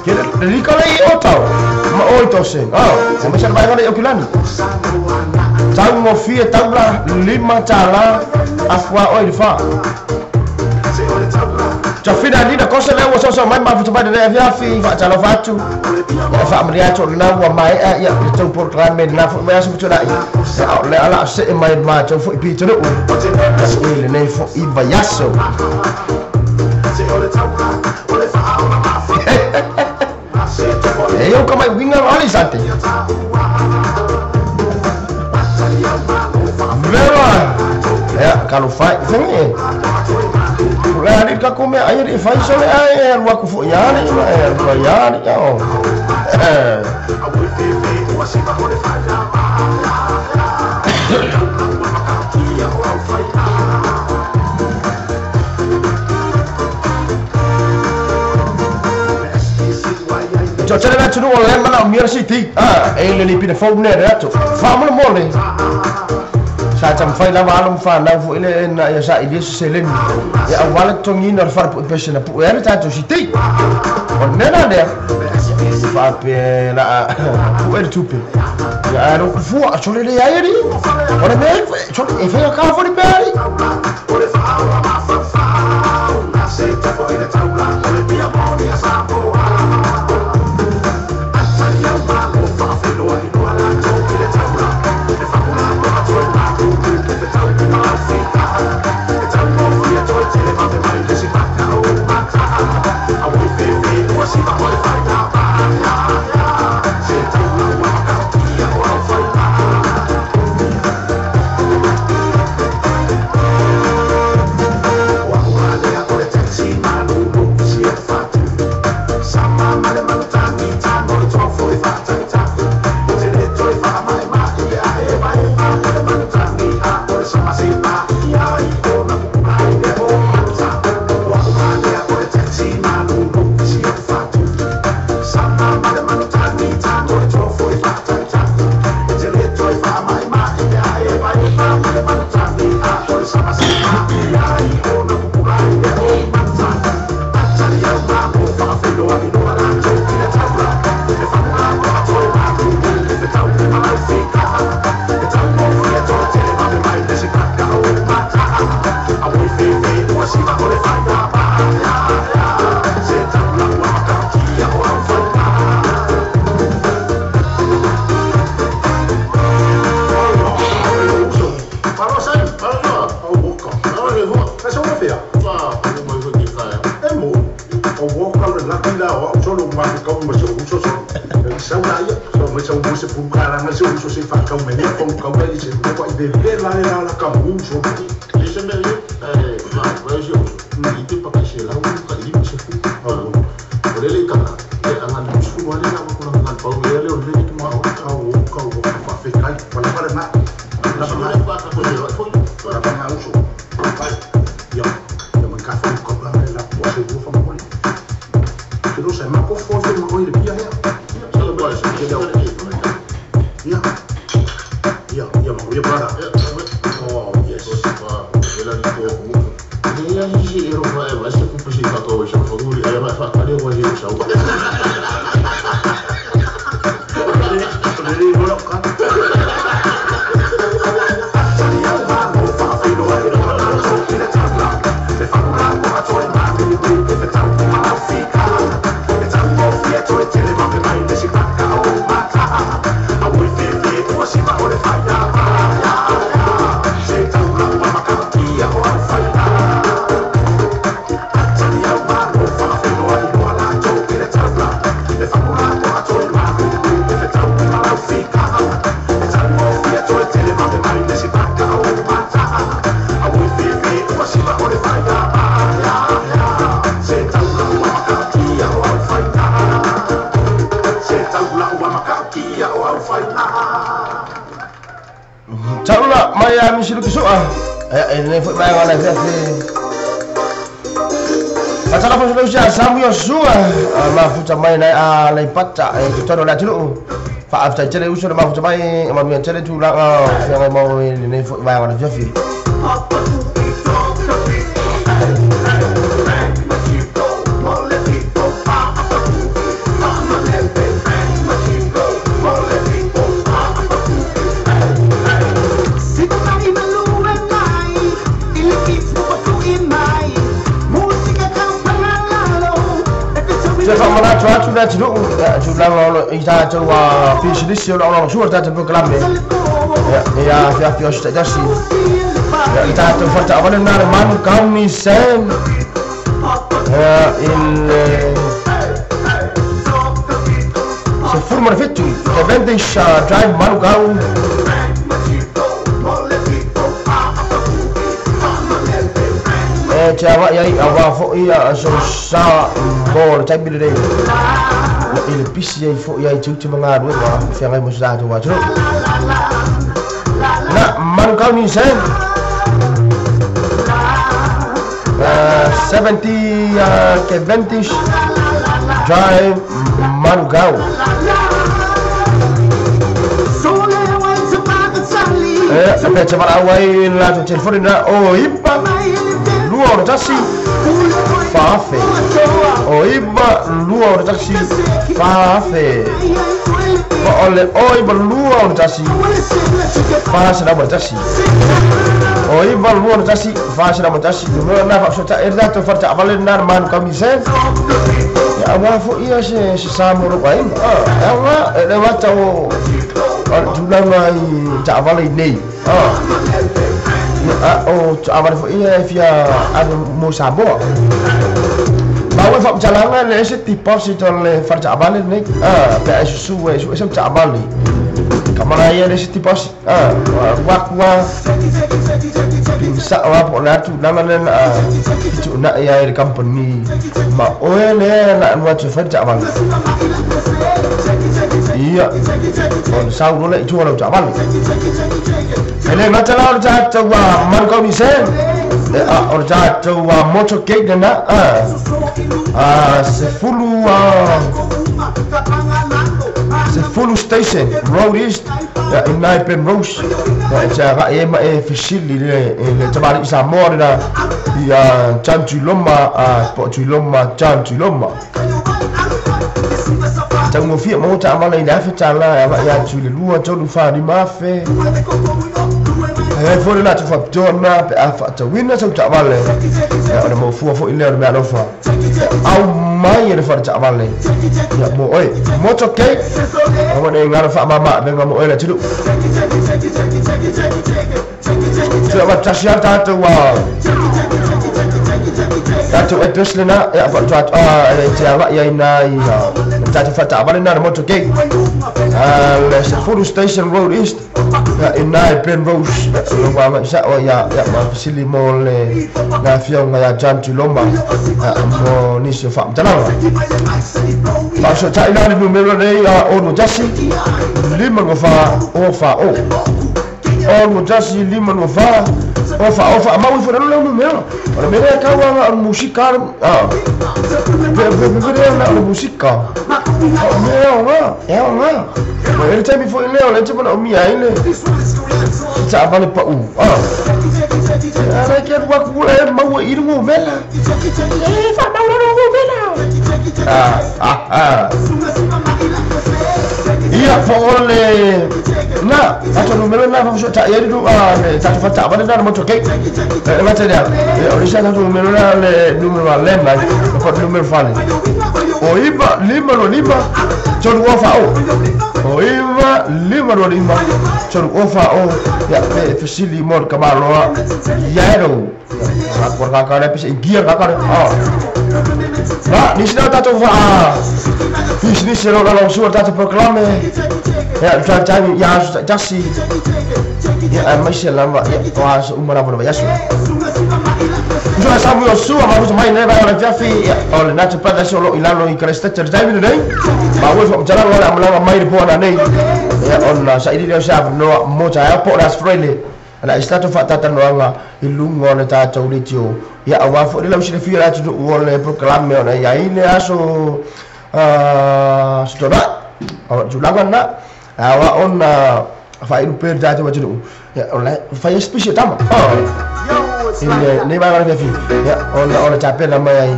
Ke le rika le o tau. Ma o to se. O me sa vai le o kilani. Tau mo fie tau la lima tala afwa o ile fa. Tafina ni na kosa leo so mai ma futu mai le afia fi fa tala fatu. Ya fa amri atu na wa mai a ya tau programe na fu mai asu futu lai. Ya le ala se mai ma tau fu ipi tunu. E le nei fu i vayaso. E yo kama winga ali sante. Vera. Ya kalau fai fengi. Le ali ka kome ai e fai so le ai e lua ku fu ya ni e lua ya ni o. Jo tele na tunu o le mana o mira city. E le li pina fou ne re atu. Fa mo mo le. Sa tam fai la walo fa na fu ile na ya sa ile se le. Ya awala tongi na fa pu pese na pu e ta to city. O ne na de. Fa pe la pu e tupe. Ya ro fu a so le le ya ri. O le me so e fa ka fu le me ri. Oh, yes. E lenei fo'i vaega o le afiafi. Faatalofa usi a Samu Iosua mafuta mai nai a Leipata e totonu o le atunuu. Faafetai tele uso le mafuta mai, manuia tele tulaga o feagai mo i lenei fo'i vaega o le afiafi. Se faamanatu atu le atunuu tulaga o lo i tatou pisilisi o lagolagosua le tatou polokalame ia afiafi o aso taitasi le tatou faletaavale lena le Manu County San i le 17 Cavendish Drive Manukau. E te awa'i ai auā fo'i aso sa mo le taimi lenei i le pisi ai fo'i ai tiute ma galuega feagai mo se tatou atunuu na Manukau New Zealand 70 Cavendish Drive Manukau. E pe te wala ai la te telefoni na o ipa lua o tasi faafe o ipa lua o tasi faafe o le o ipa lua o tasi faase na tasi o ipa lua o tasi faase na tasi no na fa so ta erda to farta avale na man kamise ya wa fo ia se sa mo ro ai a wa le wa ta o tulaga i taavale i nei o taavale fo'i ia e fia ave mo Samoa. Ma ua faamatalaga le ese deposit o le faletaavale lenei pe a e susu e su'e sau taavale kamala ia le ese deposit uakua pinsa'o a po o le a tulaga lea na tuuna'i ai le company ma oe lea na alu atu e fai le taavale. Ia o le sau loa le i tua lau taavale. E le gata la o le tatou Manukau Nissan o le tatou motorcade lena sefulu Station Road East i nai Penrose e te agai e ma e fesili le tamali'i Samoa lena ia John Tuiloma po o Tuiloma John Tuiloma. Taugofia mo taavale i le $1,000 e agai atu i le 2, 3, 4, 5 afe. E foi le latou faapitoa lena pe a faatauina sau taavale o le maufua fo'i lea o le meaalofa au mai e le faletaavale ia mo oe motorcade aua nei galo faamāmā avega mo oe le atunuu. Toe avatasi a tatou tatou address lena e e te agai ai nai tatou faletaavale lena le motorcade le sefulu Station Road East i nai Penrose logo agai sa'o ia ma fesili mo le na afioga ia John Tuiloma mo nisi o faamatalaga. Faasota'i la le numero nei 61 54 o fa o 61 54 o fa o fa mau ifo le numero o le mea kau anga o musika pe na o musika o mea o nga e o nga o ele taimi foi lea o le te mana o mia ai le taavale pa'u ala ke alu aku e maua i luga o vela e faamaulalo o vela ia po o le na ato numero na faafeso'ota'i ai le tatou faletaavale lena le motorcade e gata lea o le isi a tatou numero lea le numero a landline po o le numero fale o 9 5 2 5 3 o fa o o 9 5 2 5 3 o fa o ia pe fesili mo le kamaloa iaro kaka le pese gia kaka le na nisi na tatou faa pisinisi lo lalaugasua le tatou polokalame ia taimi ia aso taitasi ia aemaise lava ia o aso uma lava o le vaiaso. Uso Samu Iosua mafuta mai nei vaega o le afiafi o le Nacho Brothers o loo i lalo i Christchurch le taimi lenei ma ua faamatalaga o le amalaga mai le poana nei ia ona saili lea o se avanoa mo taeao po o le aso Faraile. Ana i tatou faatatoaga i luga o le tatou leitio ia auā foʻi le lausilafia le atunuu o le polokalame ona iai le aso setonaʻi o tulaga lena aua ona faailu pea le tatou atunuu ia o le fai spisi tama ile nei vaega le fiafi ia ona o le tapena mai ai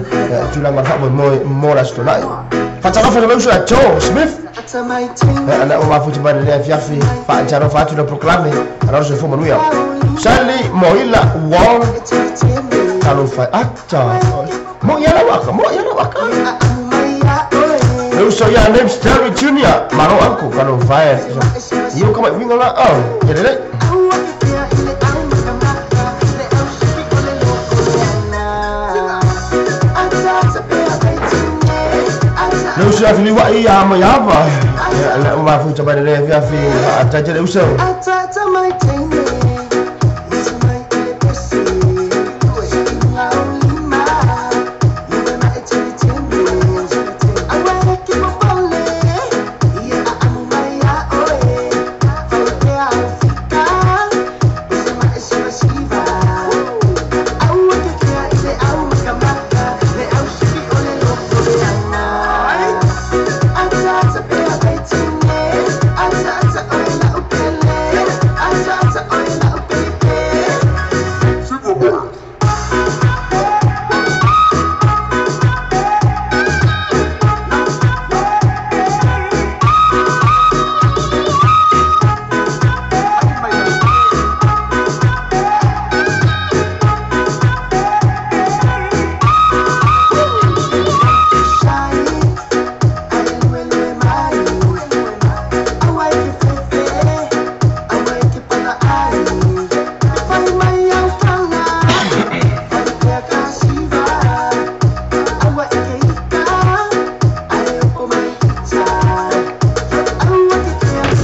tulaga o le faamoemoe mo le aso tonaʻi faatalofa le uso ia Joe Smith ana ua mafuta mai le afiafi faatalofa atu le polokalame ana o le soifua manuia Sally Moila Wall talofa ata mo ia la waka mo ia la waka le uso ia James Terry Jr. Malo anko talofa e ia ka mai winga la oh ia le le uso ia filiwa ia ma ia va ia le mafuta mai le afiafi faatatia le uso.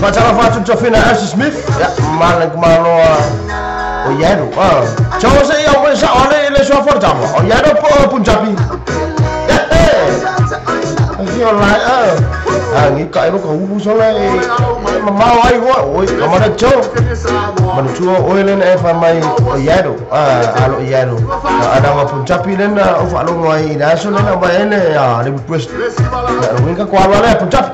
Faatalofa atu tofina Ashley Smith ia malang maloa o Yano Cho se ia o sa ole le so for tama o Yano po Punjabi Fio lai ngi kai lo ka ubu so le ma mau ai go oi ka mana cho mana tua oi le e fa mai o Yano alo Yano ada wa Punjabi le na o fa lo ngai ina so le na ba ele a le request ya winga kwa le Punjabi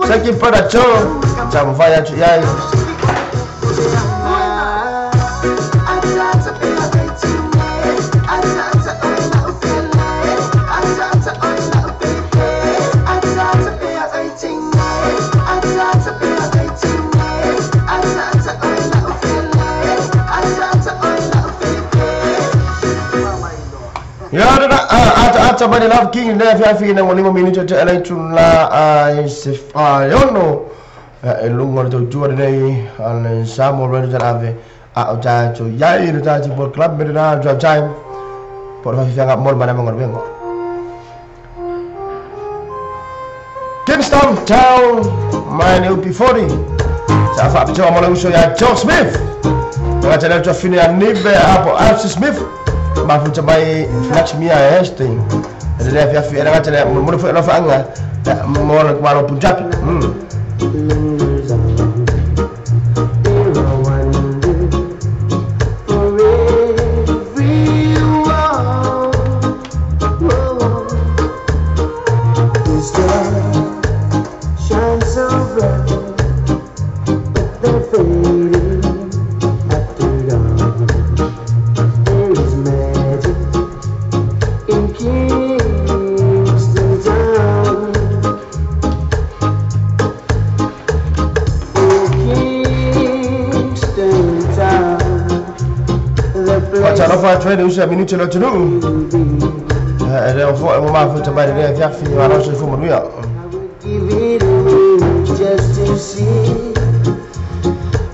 Saki para cho jam faya chu yai Ya da ata ata ba love king le fi fi na wali mo minuto te ele tu la a se fa yono e lungo le tua nei al samo re de ave a o ta to yai le ta ti ball club me na drive time por fa fi nga mol mana mo ngor Kingston Town my new P40 sa fa picho mo le uso ya Joe Smith. Nga tele to fini a nibe apo Alf Smith mafuta mai Lakshmi Hastings le fi fi era tele mo fo lo fa anga mo le kwa lo Punjabi. Shine so bright, but their faces fa tue usa minuti le tunu. E fo e ma fu ta le fia fi ma lo se fu manuia. Give it away just to see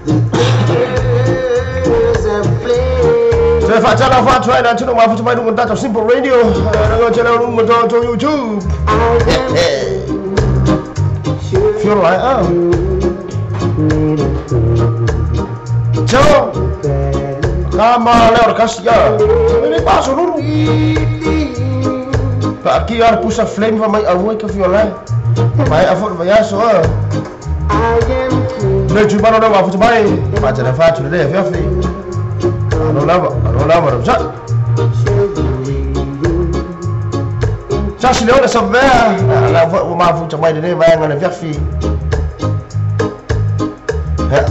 the pictures I play. Se fa tala fa tue na tunu ma fu ta le ta Simple Radio. Na go tele lu mo to YouTube. Feel like oh. Ciao. Kama le orkasia. Ne paso lulu. Pa ki ar pusa flame fa mai awai ka fiola. Mai afo vai aso. Ne tu bano no afu mai. Pa tele fa tu le fa fi. No lava, no lava no sa. Sa si le sa ver. La vo ma fu mai le vai ngone fa fi.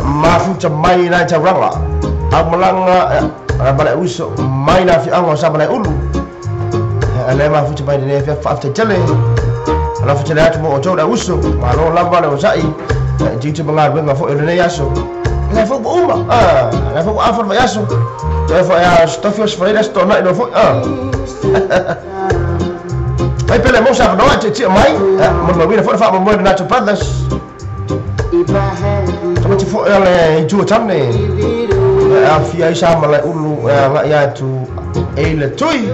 Ma fu mai na cha ranga. Amalanga bala uso mai na fi anga sa bala ulu. Ale ma fu mai le fa fa tele. Ala fu tele atu mo o da uso. Ma lo lava le sai. Ji tu manga wenga fo le yaso. Le fo uma. Ah, le fo afa va yaso. Le fo ya stofios fo le sto na no fo. Ah. Ai pele mo sa no te mai. Mo mo wi fo fa mo mo na to brothers. Tama te fo le tu tamne. A fia isa ma le ulu nga ya tu e le tui.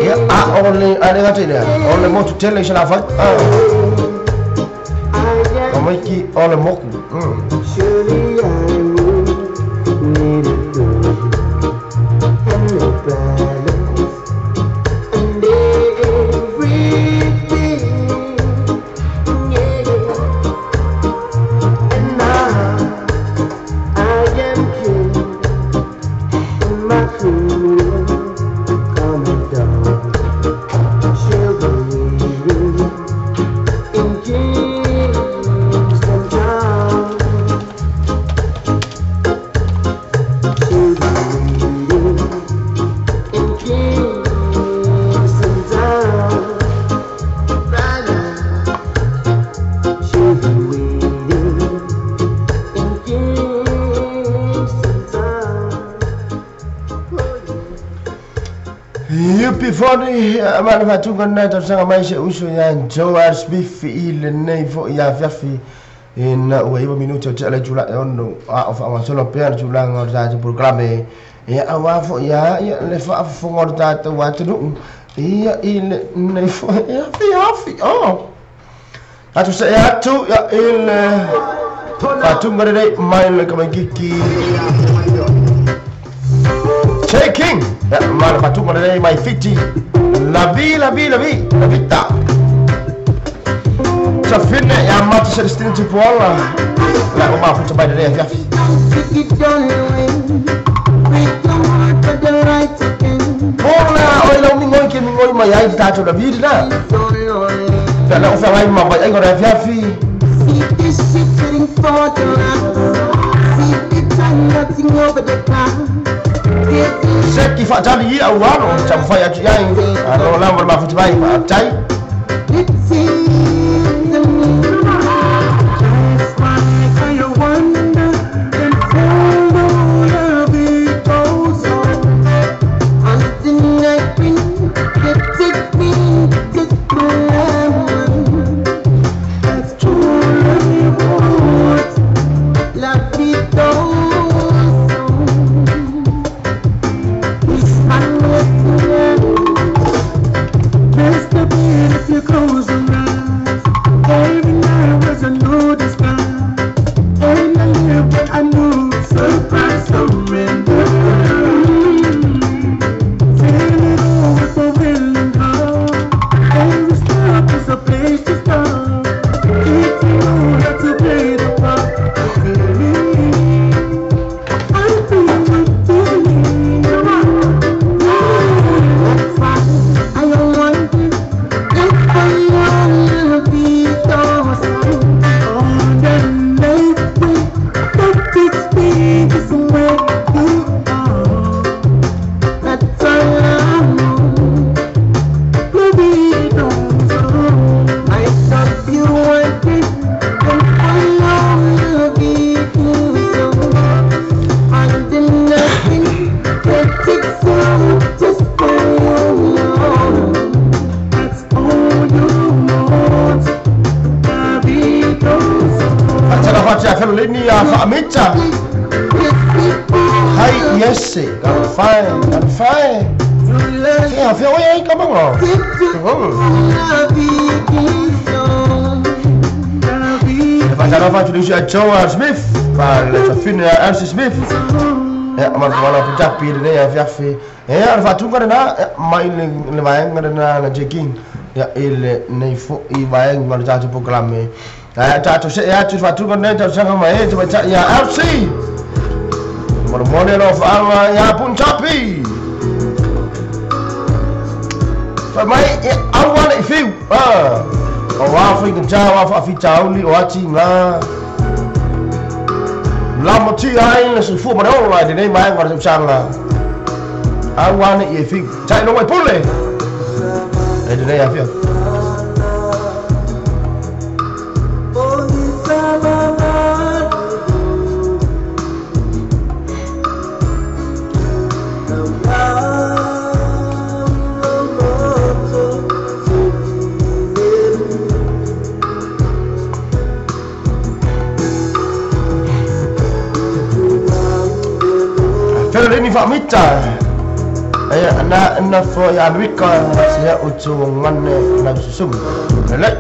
Ya a ole ale ga te le. Ole mo tu tele isa la fa. Ah. O mai ki ole moku. Surely I would need a girl and a balance and everything. Yeah. And now I am king and my queen will come down. She'll be waiting in Kingston Town. She'll be waiting in Kingston Town. Right now. She'll be waiting in Kingston Town. Oh yeah. Yupi foni amana fa tunga na ta sanga mai se uso ya Joe Smith i le nei fo ya fiafi ina ua iwa minuti o te ala jula e ono a o wha solo pea na jula ngā ta programe e a wā fo ya ia le wha fo ngā ta te wā tunu ia i le nei fo ia fiafi oh atu se e atu ia i le wha tunga rei mai le kamangiki Shaking! Mana fatunga rei mai fiti. La vi, la vi, la vi, la vita. Sa fine ya mati Celestine Tupuola. La o ma futa bai de fiafi. Ola, oi la mingoi ke mingoi mai ai ta to la vida. Ta la o fa mai ma bai ai ngora fiafi. Se ki fa tali ia uano, ta fa ya ai. Aro la ma futa bai ma tai. It seems to me just like I wonder and all of it goes on. Until I can take me to my that's truly what la vie goes on. This man was best to be if you close your eyes. Fai. Ia fia oi ai ka mango. Fa tu a Joe Smith, fa le fine a MC Smith. Ia ma wala Punjabi le ia fia fi. Ia fa tu na mai le vaenga na na Jeking. Ia ile nei fo i vaenga le tatou programe. Ia tatou se ia tu fa tu na ta sanga mai e ta ia MC. Mo mo le lo fa ia Punjabi. Fa mai e awa le fiu. Ah. O wa fi ka wa fa fi tauli o ati nga. La mo ti ai le su fu mo le la de nei mai ngora sanga. Awa ne e fiu. Tai no mai pule. E de nei a fiu. Fa mita ya na na fo ya wika sia utu nganne na susum le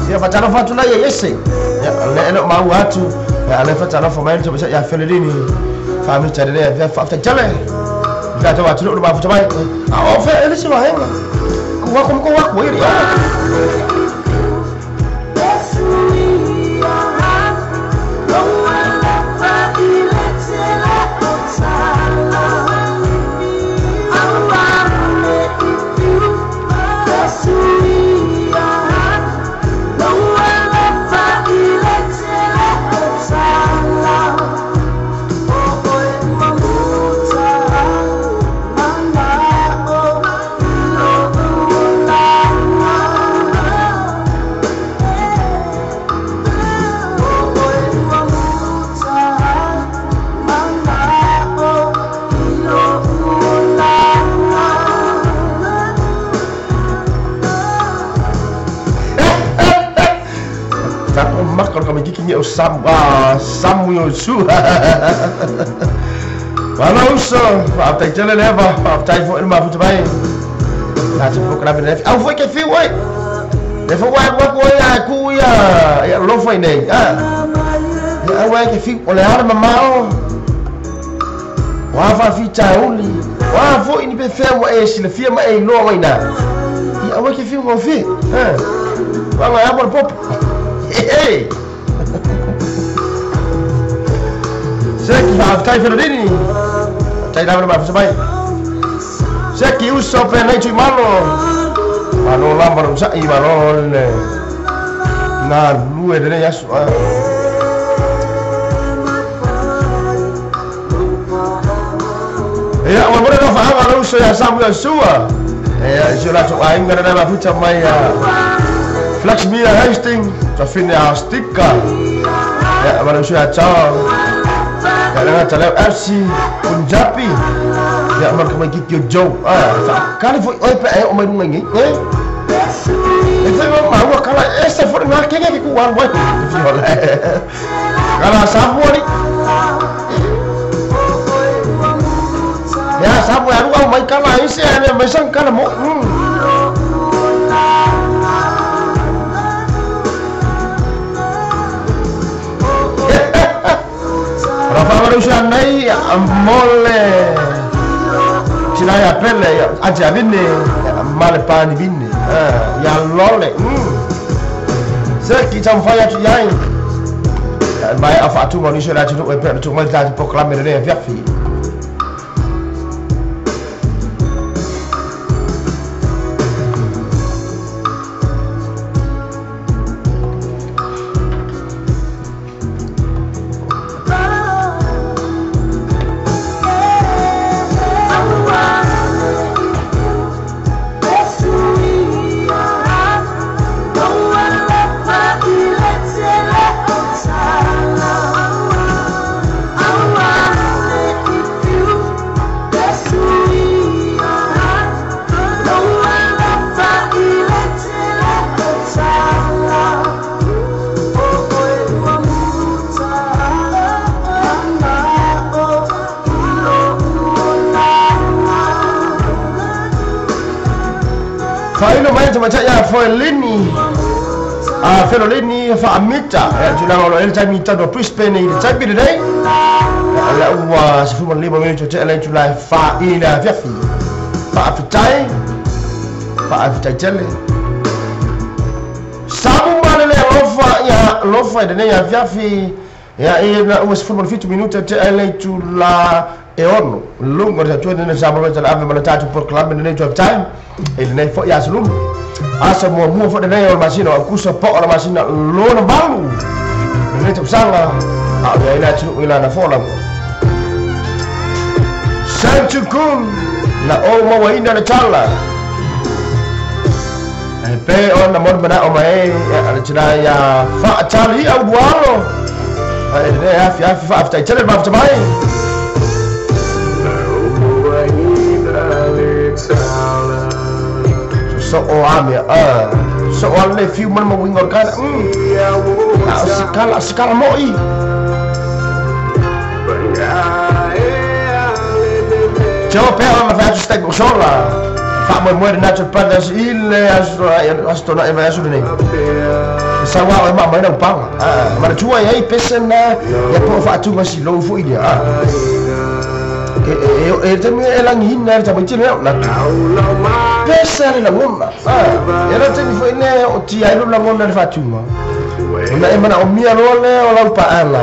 sia fa tala fa tula ya yese ya le le ma watu ya le fa tala fo mai to ya felini fa mita le ya fa ta jale ya to watu lu ba fa mai a o fe ele se wa henga ku wa ko wa ko iri Samuel Su. Wala uso, fa tai tele leva, fa tai fo ma fu mai. Ta te fo krabe ne. Au foi ke fi oi. Le fo wa wa ko ya ku ya, ya lo foi nei. Ah. Ya wa ke fi o le ara mamao. Wa fa fi tauli. Wa fo ini pe fe wa e si le fi ma e lo mai na. Ya wa ke fi mo fi. Eh. Wa wa ya pop. Hey. Seki fa tai ferodini. Tai lava ma fa mai. Seki uso pe nei tu malo. Malo lamba no sa i malo le. Na lue de ya su. Ya wa bora no fa ha uso ya samu ya sua. Ya jo la to ai ngara na ma mai ya. Flex Mia Hastings, ta finde a stikka. Ya ma uso ya chao. Ya na FC Punjabi. Ya ma kama ki jo. Ah, kali foi oi pe o mai runga ngi. Eh. E foi ma wa kala essa foi na ke ke ku wa wa. Kala sabu ni. Ya sabu ya ruwa mai kala ese ya mai sang kala mo. Nei mole Sinai pele aja vinne male pani vinne ya lole se ki tam fa ya tu yai mai afa tu moni se la tu pe tu mai ta proclame le verfi I Failo mai tamatai ia foelini a felolini faamita tulaga o lo ele taimi tano Brisbane i le taimi lenei la ua 15 minute te ele tula fa i le afiafi faafetai faafetai tele samu malele alofa ia alofa i lenei afiafi ia e la ua 17 minute te ele tula e ono lungo le tua nene sa mo le ave ma le tatou proclame lenei time e lenei foi aso luma asa muamua foi lenei o le masina o Aukusa po o le masina lona valu lenei tausaga a o le ai le atunuu i lana fola Sam Tukun na o mauaina le tala e pe ona mo manao mai e le tina ia faatali au lualo e lenei afiafi faafetai tele le mafuta mai. So o ame so o le fiu mana mawinga o kana sikala sikala moi Teo pea ona whaatu stek o sola Wha moe moe Natural Brothers i le aso tona e vai aso lenei Sa wā o e maa mai na upanga Mana tua e ai pese na ia po whaatunga si lou fo i lea E temi e langi hina e tamaiti leo na pese le langona E la temi fo ine o ti ai lo langona le whaatunga Ona e mana o mia loa le o lau paala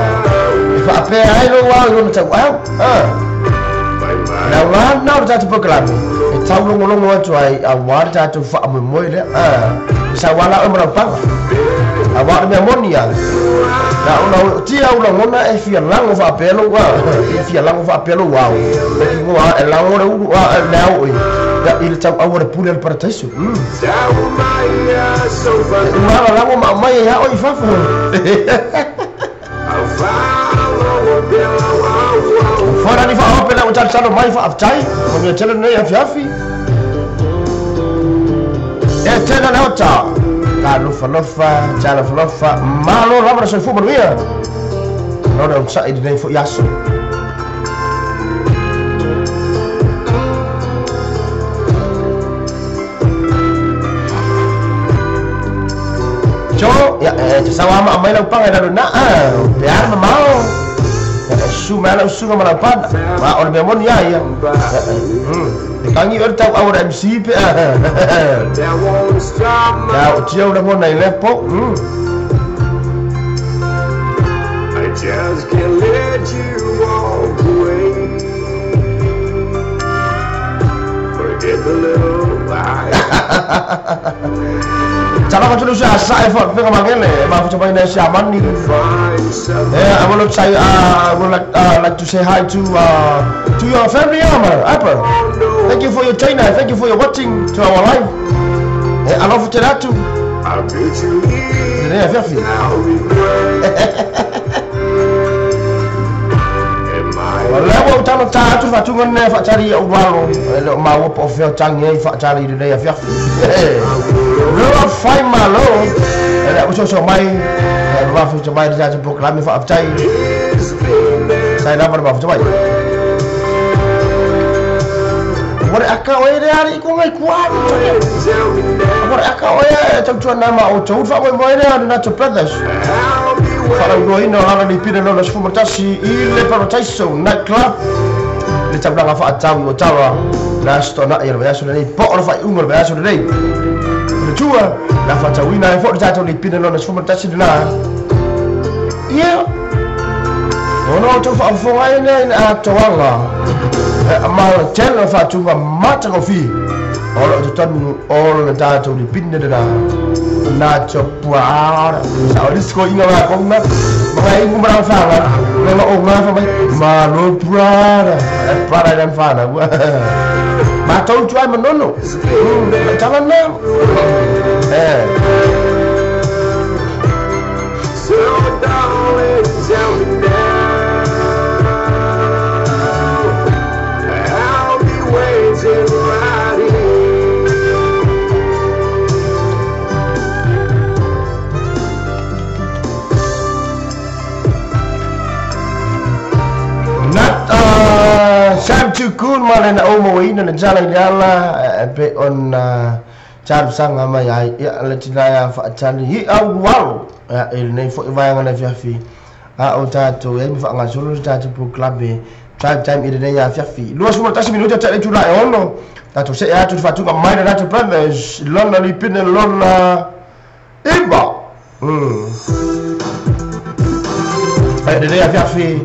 E whaapea ai lo wau i lona tau au Nau la nau le tātou pokalame e tau longolongo atu ai a wā le tātou whaamoemoe lea sa wā la o marau panga a wā le mea moni a na ona o tia au langona e fia lango whaapea lou e fia lango whaapea lou au e ingoa e lango le ulu le au e i le tau au le pule le parataiso e mala lango ma mai e ao i fafo Fora ni whaope na o mai whaaftai o mea tele nei afiafi e tena le ota ka lofa lofa tala lofa malo lava na soifua manuia lona o sa'i lenei foi aso Jo ya te sawa ma mai lau panga i lalo na pe ara mamao su mai lau suga ma lau pana ma o le mea moni ia ia e kangi o le tau au le MC pe ia o tia o lagona i lea po I just can't let you walk away. Forget the little lie. Tala ka tulu sa sa e fo fega mangele ma fo mai na sia mani. Yeah, I would say I would like to say hi to your family, Apple. Thank you for your channel. Thank you for your watching to our live. I love you too. I'll get you here. Lewa utalo ta atu fatunga ne fatari o walo le maua po feo tangi ai fatari le nei afiafi. Lewa fai malo le o so mai le wa fu mai le ta proclame fa aftai. Sai la ma fu mai. Ore aka o ere ari ko ngai kuari. Ore aka o e tau tuana ma o tau fa mo ere ari Natural Brothers. Faalauloaina o lana lipina lona 11 i le Parataiso Nightclub le taulaga faatau o tala le aso toanai o le vaiaso lenei po o le faaiuga o le vaiaso lenei le tua la faatauina ai foi le tatou lipina lona 11 lena ia ona o tou faafofoga ai lea i le atoaga ma o le tele o faatuga matagofie o loo totonu o le tatou lipina lena Nacho Puara sa o disco inga ma konga ma ingu ma fanga no o ma fa mai ma lo puara para dan fana ma tau tu ai manono tala na So darling, tell me now, I'll be waiting right here. Sam Tukun ma le na o mo ina na jala i ala pe on Talosaga mai ai ia le tina ia faatali i aulualo ia i lenei fo'i vaega le afiafi a o tatou ai ma faagasolo se tatou polokalame Drive Time i lenei afiafi. 21 minute taʻi le itula e 6 tatou seʻe atu i le faatuga mai le Natural Brothers lona lipine lona 9. E lenei afiafi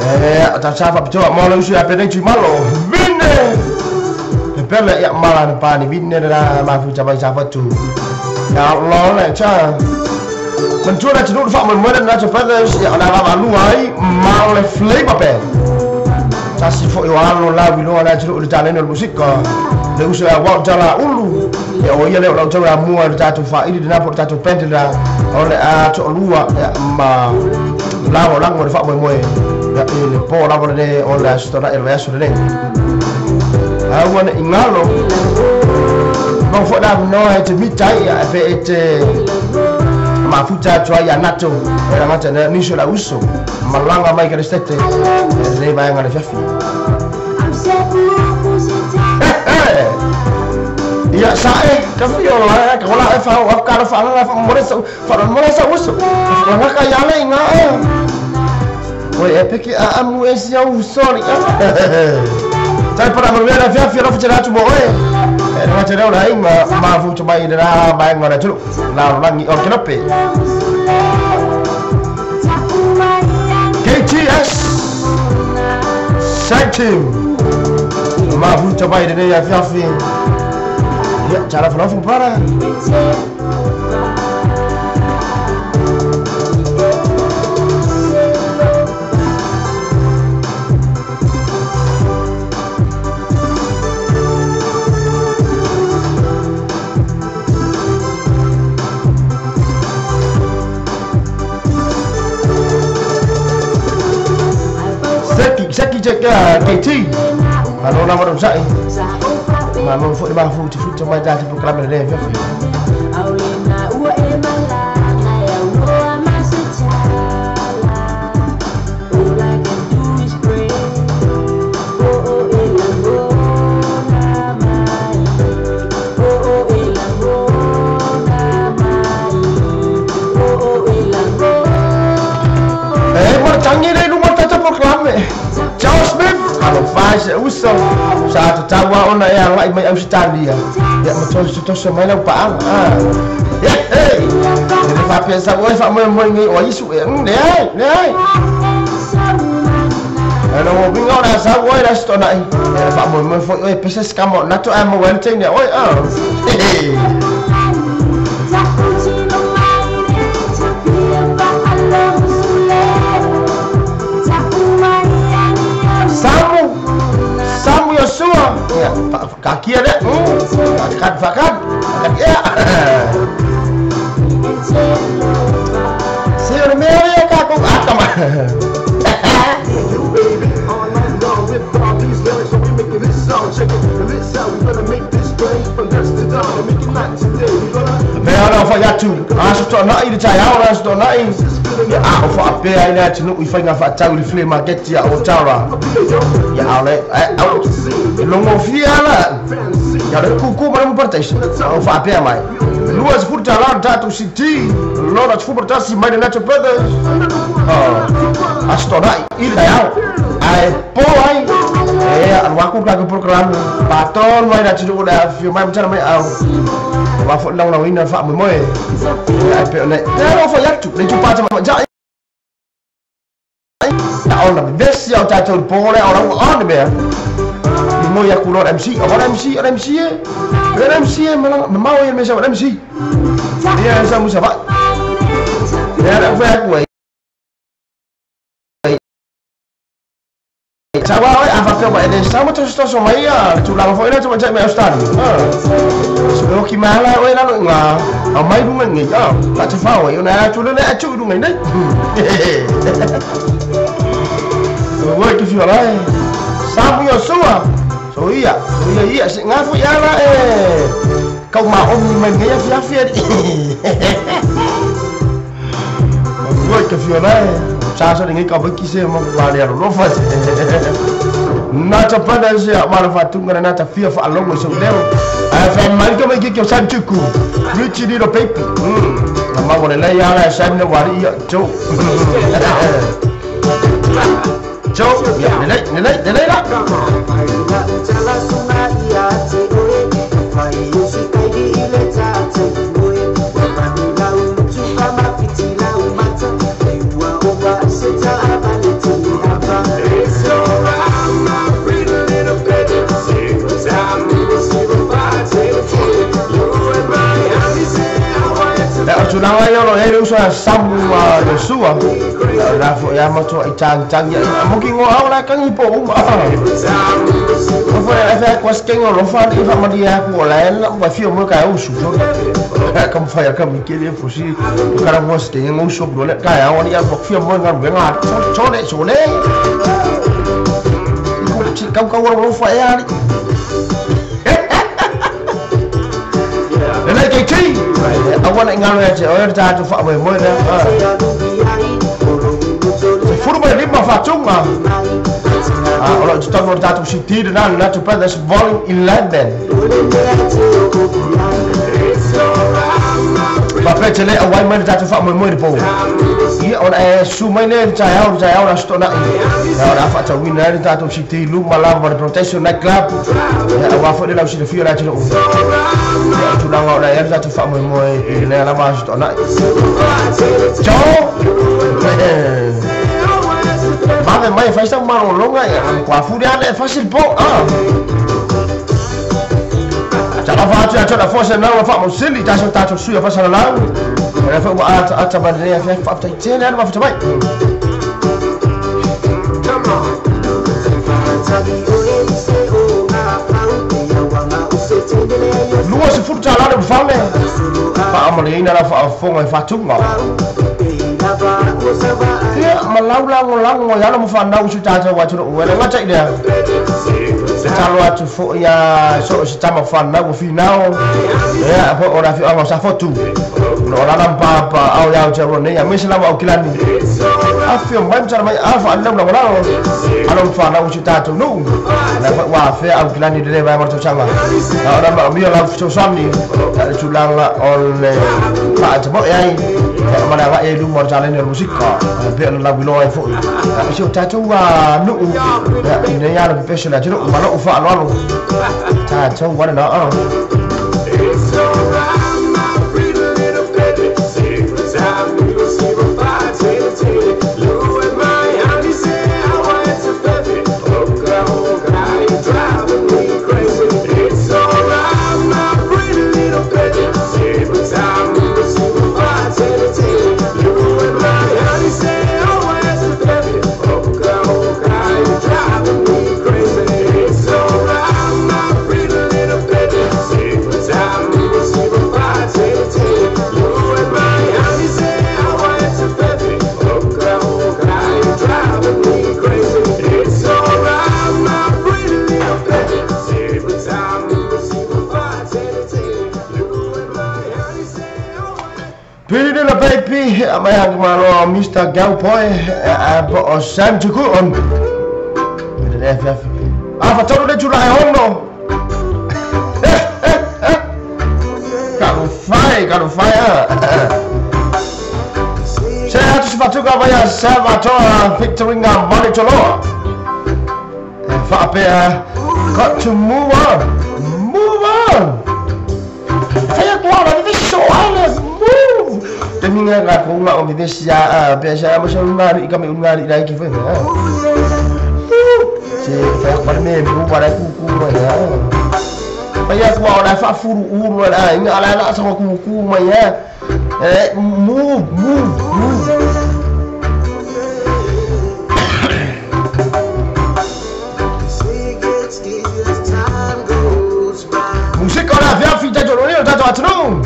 e talosaga faapitoa mo le uso ia Penei Tuimalo Vine pepele ia mala na pani vine le la mafuta mai sa fatu ia lo le cha manatua le atunuu le faamoemoe le Natural Brothers ia o le a vaavaalua ai ma o le Flavor Band tasi fo'i o alo lauiloa le atunuu i le taleni o le musika le uso ia Walter Laulu ia o ia lea o lau tau amua i le tatou faaili lena po o le tatou band lena o le a to'alua ia ma lagolago le faamoemoe ia i le po lava lenei o le aso Tona'i o le vaiaso lenei aua ne'i galo mau fo'i le avanoa e te mita ai ia pe e te mafuta atu ai ia nato e lagata nisi o le auso malaga mai ka le stete e lenei vaega le fiafi. Ia sa'e ka fio la ka kola e fa o ka la fa la fa mo sa fa mo sa uso fa ka ya le nga e oi e peki a amu e si au sorry tai para mo vera fia fia lo atu mo e e no te leo la inga mafuta mai le la mai ngora tu la rangi o kelope KTS Sanctum mafuta mai le ya fia fia ya cara fala para Seki cek KT malo lava dom sai malo foi ma fu ti fu mai ta ti proclame le fiafi. Eh, mo tangi le lu mo ta proclame Charles Smith alo fai se uso sa te taua ona e agai mai Australia ia ma toso mai lau paaga e le faapea sa oe faamoemoe nei o aisu e leai leai e lo winga o le sa oe le aso tona'i e faamoemoe fo'i oe pese skamo nato ae maua ai le taimi oe Samu Yosua ya kaki ada fakan fakan fakan ya si Mary ka ko atama You baby all night long with all these lyrics, so we making this song. Check it, this out, we gonna make this play from dusk to dawn and make it night today. We gonna Mea ona fai atu aso tona'i le taeao le aso tona'i ia a o faapea ai le atunuu i faiga faatau i le flea market ia o Tara ia ao le au e logofia la ia le kuku ma le muparataisa o faapea mai 20 tala le tatou CT lona 11 mai le Natural Brothers aso tona'i i le taeao ae po ai e alu aku ka programe patonu ai le atunuu le afifio mai matala mai au ma fo lau lau ina fa mo e ai pe ne te ro fa atu le tu pata ma ja ya ona vesi au tatou po le ona on me ni mo ya kulo MC o MC MC e MC ma ma o me sa MC ya sa musa va ya la fa ku Sa wa oi a fa mai le sa mo to so mai ia tu la fo ina tu ma me Australia. So ki mala oi la nga a mai lu ngi a la te fa oi na tu le a tu lu ngi nei. Oi ki fi la sa mo yo sua. So ia ia se nga fu ia la e kau ma om ni mai ngi ya fi fi. Oi ki fi la sa so ngi ka ba ki se mo la le ro fa. Nata Brothers ia ma le faatuga na ta fia faalogo i sou leo. Ae faamai ka mai kiki o Sam Tuku. Richie Little Baby. Na maua lelei ala e Sam le uali'i ia Joe. Joe, ia lelei, lelei, lelei la. Tulaga ia o lo o i ai le uso ia Samu Iosua. O la foi a matua i tagitagi ai. Moki ngoa au la kangi po uma. O foi e fa kwa skengo lo fa ni fa mali a ku la la wa fio mo ka usu so. Kam fa ya kam ke le fusi. Kara mo skengo usu bro le ka ya wani ya bok fio mo ngar wenga. So le so le. Ku chi kau kau lo fa ya ni. Le ke chi. Awana ingalo ya che o ta tu fa mo mo le. Furu mai lima fatunga. Ah, ora tu tamo ta tu si tira na na tu Brothers Volume 11. Pa pe le awai mai ta tu fa mo mo po. Ia ona e su mai le ta ya ona sto na. Ya ona fa ta wina ta tu si ti lu malava Protection Night Club. Ya wa fo le la si fio la ti lo. Tu la ona ya ta tu fa mo mo e le la ma sto na. Ciao. Mave mai fai sa malolonga ya kwa furia le facile po ah. Ta la fa tu la force na fa mo sili ta so ta tu su ya fa sa la. Ya fa wa ata ata ba le ya fa ta tele ma fa mai. Come on. Lua se furu ta la le fa le. Fa amale ina la fa fonga fa tunga. Ia ma lau lau lau ya la mo fa nau su ta ta wa tu o le ngata ile. Se ta lo atu fo ya so se ta ma fa nau fi nau. Ya po ora fi anga sa fotu. No ora la pa pa au ya o ne ya me se la wa kilani. A fi mai ta mai a fa lau lau lau. Alo fa nau su ta tu nu. Na fa wa fe au kilani de ba ma to changa. Ora ma mi la so sami. Ta tu la o le fa ta mo ai. Mana va e lu mo ta le ne musika. Pe na la wilo ai fo. Si o ta tu wa nu. Ya ne ya le pe se la tu ma lo fa lo lo. Ta tu wa na a. It's alright, my pretty little baby. Secret time, we will see what five, tail, tail. You and my honey say I want to baby. Oklahoma, you driving me crazy. It's alright, my pretty little baby. Secret time, we will see what five, tail, tail. You and my honey say I want to baby. Oklahoma, you driving me crazy. It's alright, my pretty little baby. Secret time, we will see what five, tail, tail. You and my honey say I want to baby. Oklahoma, you driving me crazy. It's alright, my pretty little baby. Secret time, we will see what five, tail, tail. You and my honey say I want. Pretty little baby, mai hang ma lo Mr. Cowboy a o Sam Tuku on. Le f f. A fa tolu le tu la hono. Ka fai a. Se atu se fatuka vai a Salvatore featuring a Money Toloa. Fa pe got to move on. Move on. Fai a kwa la vi so ale move. Te minga ka ko nga o mi sia pe sia mo sa ngari ka mi ngari la ki fe. Se fa kwa me mu para ku ku ma ya. Fa ya kwa la fa furu uru la inga la la sa ku ku ma ya. Move move move. Musika la fia fi ta jolo ni ta to atnu.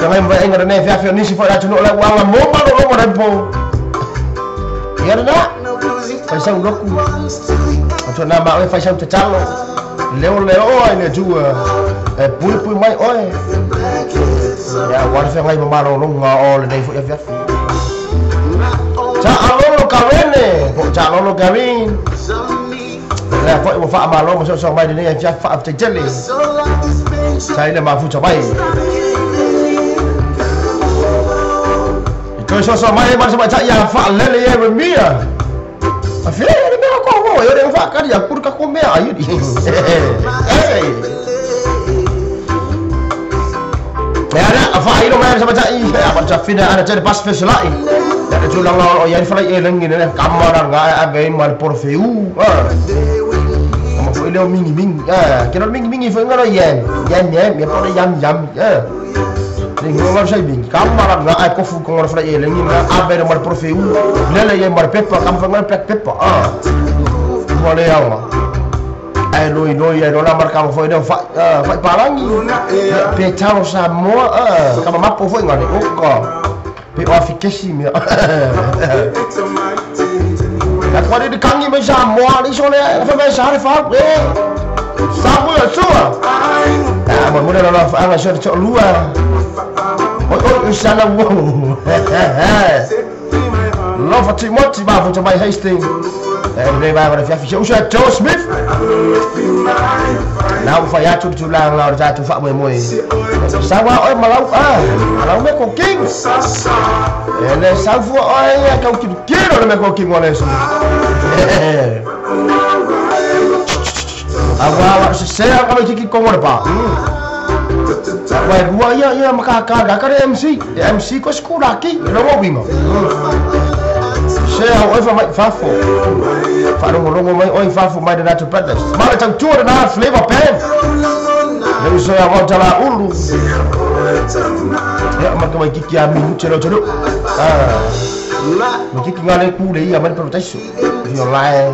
Jangan mbak ingat ne fia fi ni si fo atnu la wa la mo ma lo mo rempo. Ya na. Fai sa uloku. Atau nama oi fai sa talo. Leo leo ai ne jua. Pui pui mai oi. Ya war fe ngai ma lo nga o le nei fo fia. Ta alolo ka wene Po cha lolo gari. La foi mo fa ma lo mo so so mai nei fa fa te tele. Sai le ma fu cha mai. Toi so so mai ma so mai cha ya fa le le ye mi a. A fe le me ko ko yo le fa ka ya kur ka ko me ai di. Eh. Ya fa ilo mai sa ma cha i a cha fina ana cha pas fe selai. Ya tu lang lo ya fa le ngi ne kamara nga a be mal por feu. Ma foi le mingi mingi. Ke no mingi mingi foi ngaro yen. Yen yen me por yam yam. Ni ngaro sai mingi. Kamara nga a ko fu ko ngaro fa le ngi na a be mal por feu. Le le ye mal pepa kam fa ngaro pek pepa. Mo le ya. Ai loi loi ai la marca foi le fa fa palangi. Pe talo sa mo kama mapo foi ngare o ko. Pe o fikesi me. La kwa de kangi me sa mo ali so le fa me sa le fa. Sa mo ya sua. Ah mo mo le la fa nga so so lua. Oi oi sa la wo. Love Timothy ba fu mai Hastings. Le ba ba fi fi usa Joe Smith. Now fa ya tu tu la la ra tu fa mo mo. Sa wa oi malau a. Malau me ko king. Ele sa fu oi ka ki kiro me ko king ole so. Awa wa se se ka me ki ko mo pa. Wa rua ia ia maka ka ka MC. MC ko skula ki lo mo wimo. Se au oi fa mai fafo. Fa rongo rongo mai oi fafo mai da to brothers. Ma ta tu na flavor pen. Le so ya wa tala ulu. Ya ma ka mai kiki a minu chelo chelo. Ah. Ma kiki ngale ku le ia mai pro taiso. Yo lai.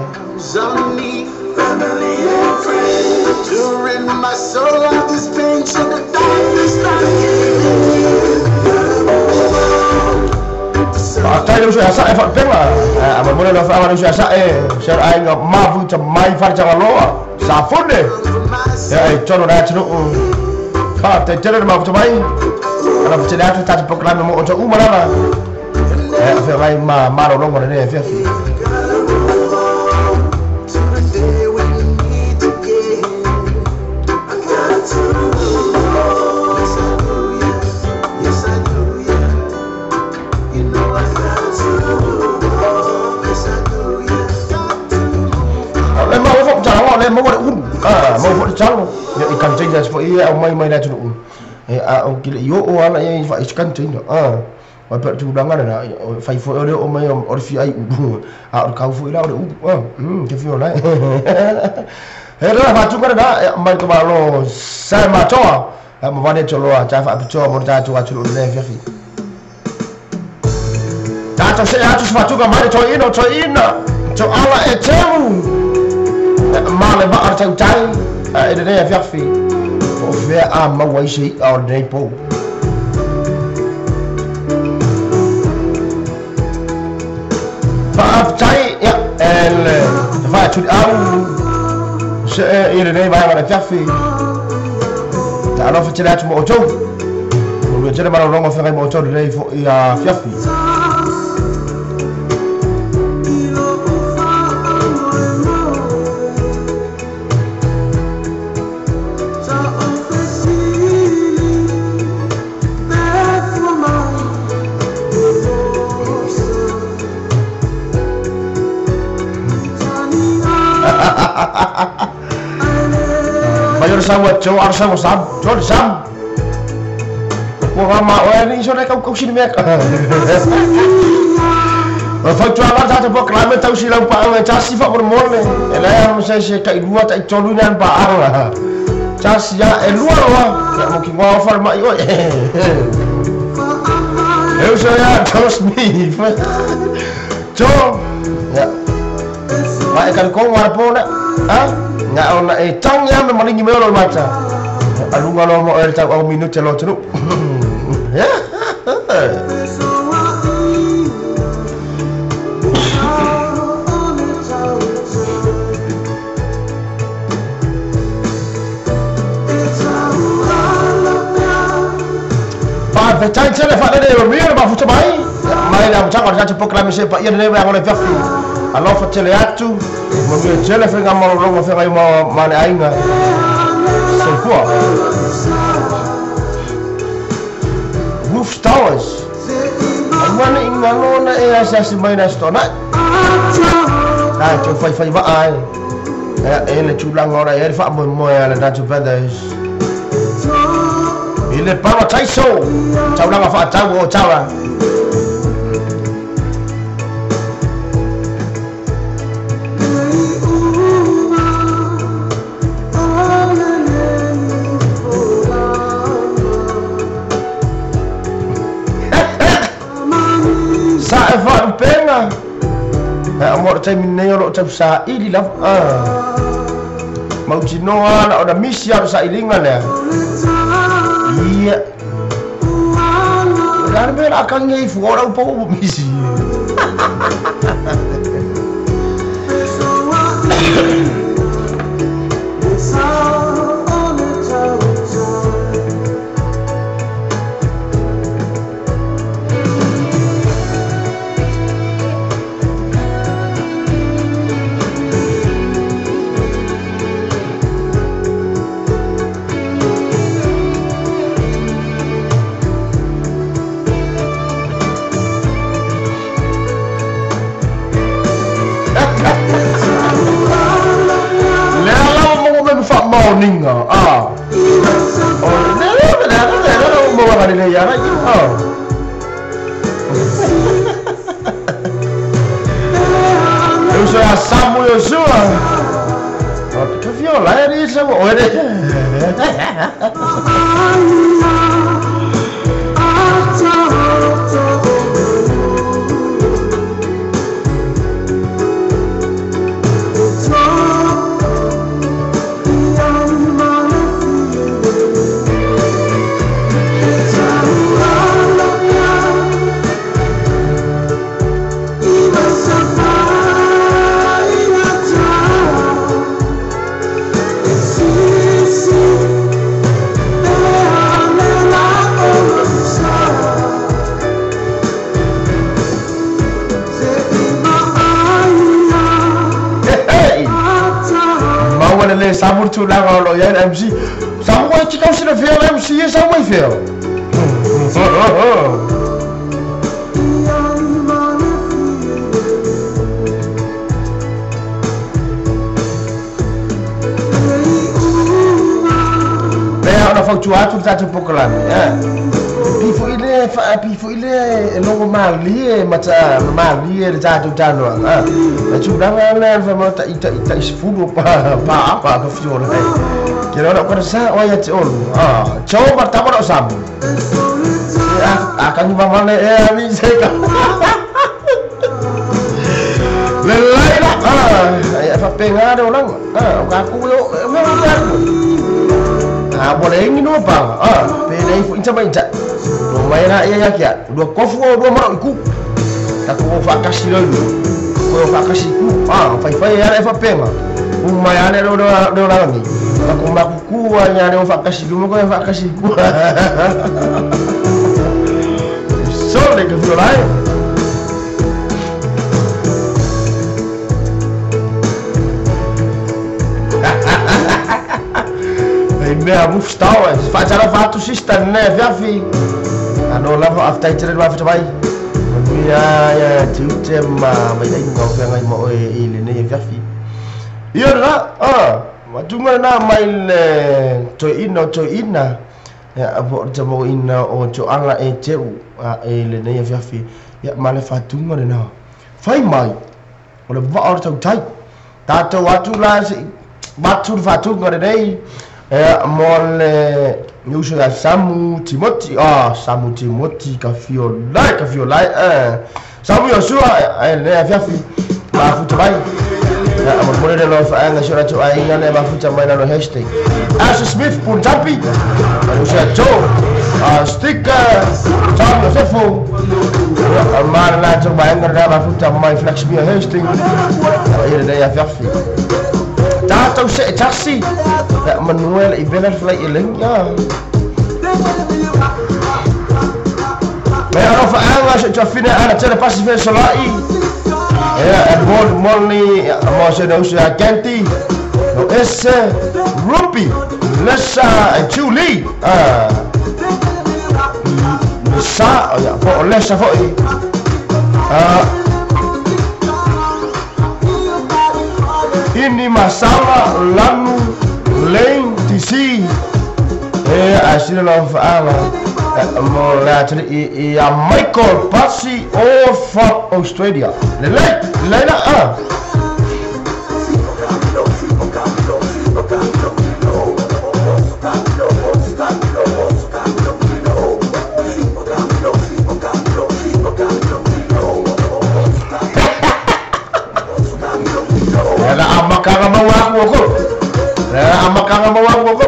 My soul out this pain to the darkness Pakai lu sudah sa fa peng la. Ah ma mo le fa ma lu sudah sa e. Ser ai nga ma fu cha mai fa cha lo. Sa fu ne. Ya e chono na chro. Fa te tele ma fu mai. Ala fu te na ta program mo o uma la. Eh fa mai ma ma lo longo ne fi fi. Mo mo ah mo fo chalo ya ikan chinga fo ia mai mai na tu e a o ki yo o ala e fa ikan chinga ah wa pa tu danga na fa fo o o mai o fi ai u a o ka fo ila o u ah ke fi o la he ra fa tu ka na mai ko ba lo sa ma to a mo va ne cholo a cha fa picho mo ta tu ka chu le fi fi ta to se a tu fa tu ka mai to ino to ina to ala e teu ma le va ar tau tai e le fi fi o fe a ma wai se o nei po fa tai ya el fa tu au se e le nei va va fi fi ta lo fa tela mo to mo le tela ma lo fa mo to le fo ya fi fi. Sawa jo ar sawa sam jo sam ko ma o ni so ka ko sin me ka o fa tu ala ta po klame tau si lau pa o cha si fa por mole ele mo se se ka lua ta cholu nan pa a cha si ya e lua lo ya mo ki ngo fa ma yo eu so ya trust me jo ya ma e ka ko wa po na ha nga ona e tang ya me malingi me lo mata alunga lo mo e ta o minuto lo tru pa ve tai tele fa le mi ba fu mai mai la mchanga ka tpo kla me se pa ye le ba ngole fi. Alofa tele atu, manuia tele faiga malologa feagai ma le aiga. Soifua. Wolf Towers. Ai mana i ngalo na e asiasi mai na aso toanai. Tatou faifai vaa ai. E le tulaga ora e le faamoemoe a le tatou brothers. I le parataiso, taulaga faatau o Tara. Sa e faalupega mo le taimi nei o loo tausaili lava mautinoa na ona misi a o sailiga lea. Ia le a le mea la akagi ai fua o lau pau ua misi. Le ala mo me faamaoniga a o le le le le le mo ga le ya ra i Eu sou a Samu Yosua. O ka fiola e ri sa o ere. Maua le le samu tulaga o lo iai le MC. Samu koe tikau sila fea le MC e sau mai fea. Lea ona fautua atu le tatou pokalame. Pifo i le pifo i le e logo malie mata malie le tatou tanoaga. E tulaga lea fa ma ta i ta i sefulu pa pa pa ka fiola ai. Ke le ona kona sa o ia te olu. Chau ma tamo o samu. A kangi mamale e ani se ka. Le lai la. Ai fa penga de olang. O ka ku yo me ka ku. A mo le ngi no pa. Pe le fu inta mai ja. No mai ra ia ia kia. Dua kofu o dua maro iku. Ta ko fa kasi lo lu. Ko fa kasi ku. Fai fai ia e fa penga. U mai ale lo lo la ngi. Ta ko ma ku a nya le fa kasi lu ko fa kasi ku. So le ke fio lai. Mea mufstau, faatala faatusista lena afiafi. Ano lava aftai tele le mafata mai. Manuia ia tiute ma mailaiga o feagai ma oe i lenei afiafi. Ia lena, matuga lena mai le toeina o toeina. Ia po o le tamaoina o toaga e teu e lenei afiafi. Ia ma le faatuga lena. Fai mai, o le vaa o le tautai. Tatou atu la se matu le faatuga lenei. Mo le uso ia Samu Timoti. Samu Timoti ka fiolai ka fiolai. Samu Yosua e le afiafi mafuta mai. Mo mo le lo faanga sura to ai le mafuta mai na no hashtag. Ash Smith Punjabi. Uso ia Joe. Sticker Tom Yosefo. Ma la to mai ngara mafuta mai flex me hashtag. E le afiafi. Tatou se taxi. Manuel i bena fly iling ya. Me alofa anga se tafina ana tele pasi fe solai. Moli mo se no se Kenti no ese Ruby Lesa Julie Lesa ya po Lesa foi ini masalah lanu lane TC asina lo faala mo la i Michael Passi of Australia le le la la amakanga mawaku ko la amakanga mawaku ko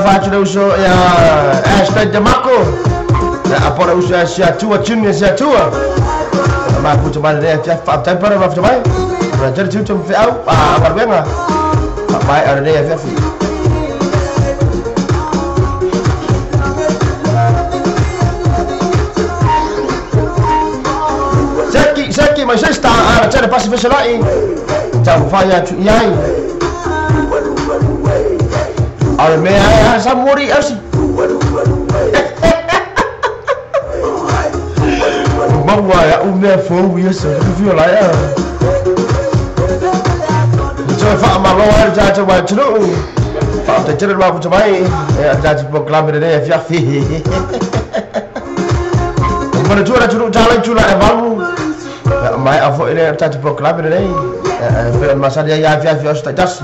Facha uso ya esta de Marco ya apora uso ya tua junior ya tua ma puto ma de ya fa ta para ma mai ra jer tu tum fe au a barbenga mai ar de ya fi Saki saki my sister ara tele pasi feselai ta fa ya tu yai Are me ai sa muri asi. Mawa ya me fo yes fi la ya. Jo fa ma lo wa ja ja wa tru. Fa te tele ma ku mai ya ja ti program de ya fi. Mo tu ra tu ja la tu la e valu. Mai a fo ile ta ti program de e ma sa ya ya fi osta jas.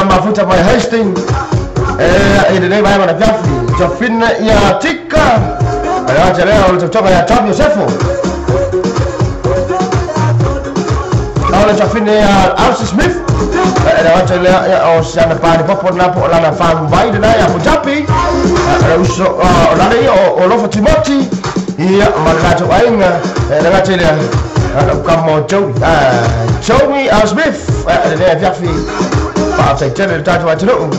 Mafuta my Hastings ile vai mana fiafi Jofina ya tika ya leo kutoka ya Top Yosefu Ole Jofina ya Alsi Smith ya leo ya Osiana Pani Popo na po lana famu vai na ya Punjabi uso lana o Lofa Timothy ya malato ainga na tele kamo Joey Joey Smith ile fiafi fa tele tatu atulu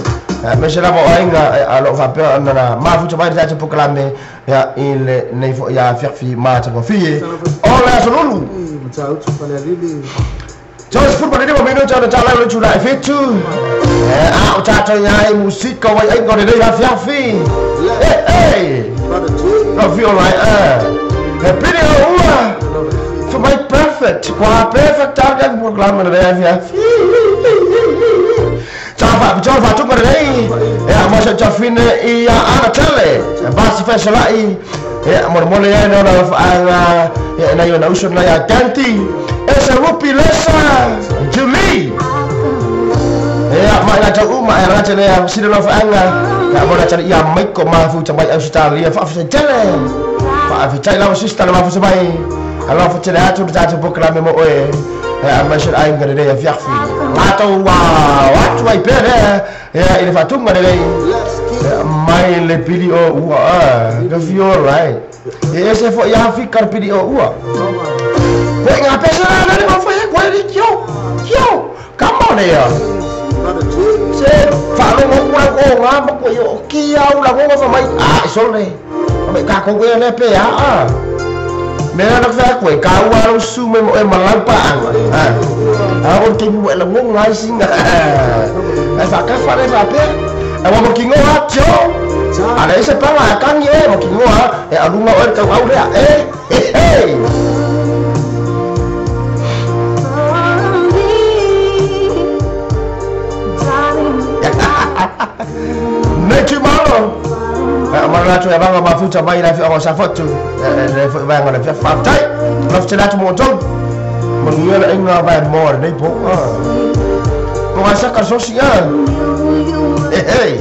Mesela mo ainga alo fa pe na mafuta mai tatu poklame ya ile nei fo ya fiafi ma ta fi ola solulu Jos football ni mo mino ta ta la lu la fitu a ta ta ya musika wa ainga de ya fiafi eh no fi all right pili ua for my perfect kwa perfect target program na ya fiafi Java tu parei ya masa Jafine ia ana tele basi feselai ya mormole ya na na ya na yo na uso na ya Kanti esa Rupi Lesa Julie ya ma na ta uma ya tele ya sino lo anga ya mo na tele ya Michael ma fu ta mai Australia fa fa tele fa fa tele la sister la fa mai ala fa tele atu ta bokla me mo e ya masha ainga de ya fiafi ato wa watu ai pere ya ile fatunga de mai le pili o ua the fi all right ese fo ya fi kar pili o ua venga pesa na ne mo foi kwa ni kio kio come on ya se fa lo mo kwa ko nga mo ko yo kia u la go fa mai a so le mai ka ko le pe ya a me na fa ko ka wa lo su me mo e malapa a o te mo la ngo ngai singa e fa ka fa le fa pe e wa mo ki ngo a cho a le se pa la kan ye mo ki ngo a e a lunga o ka au le e e Nei tu malo. Mana tu e vanga mafuta mai la fi o sa fotu. Le fo vanga le fi fa tai. La fi la tu mo ton. Manuia le inga vai mo nei po. Ko ga sa ka so si a. Hey hey.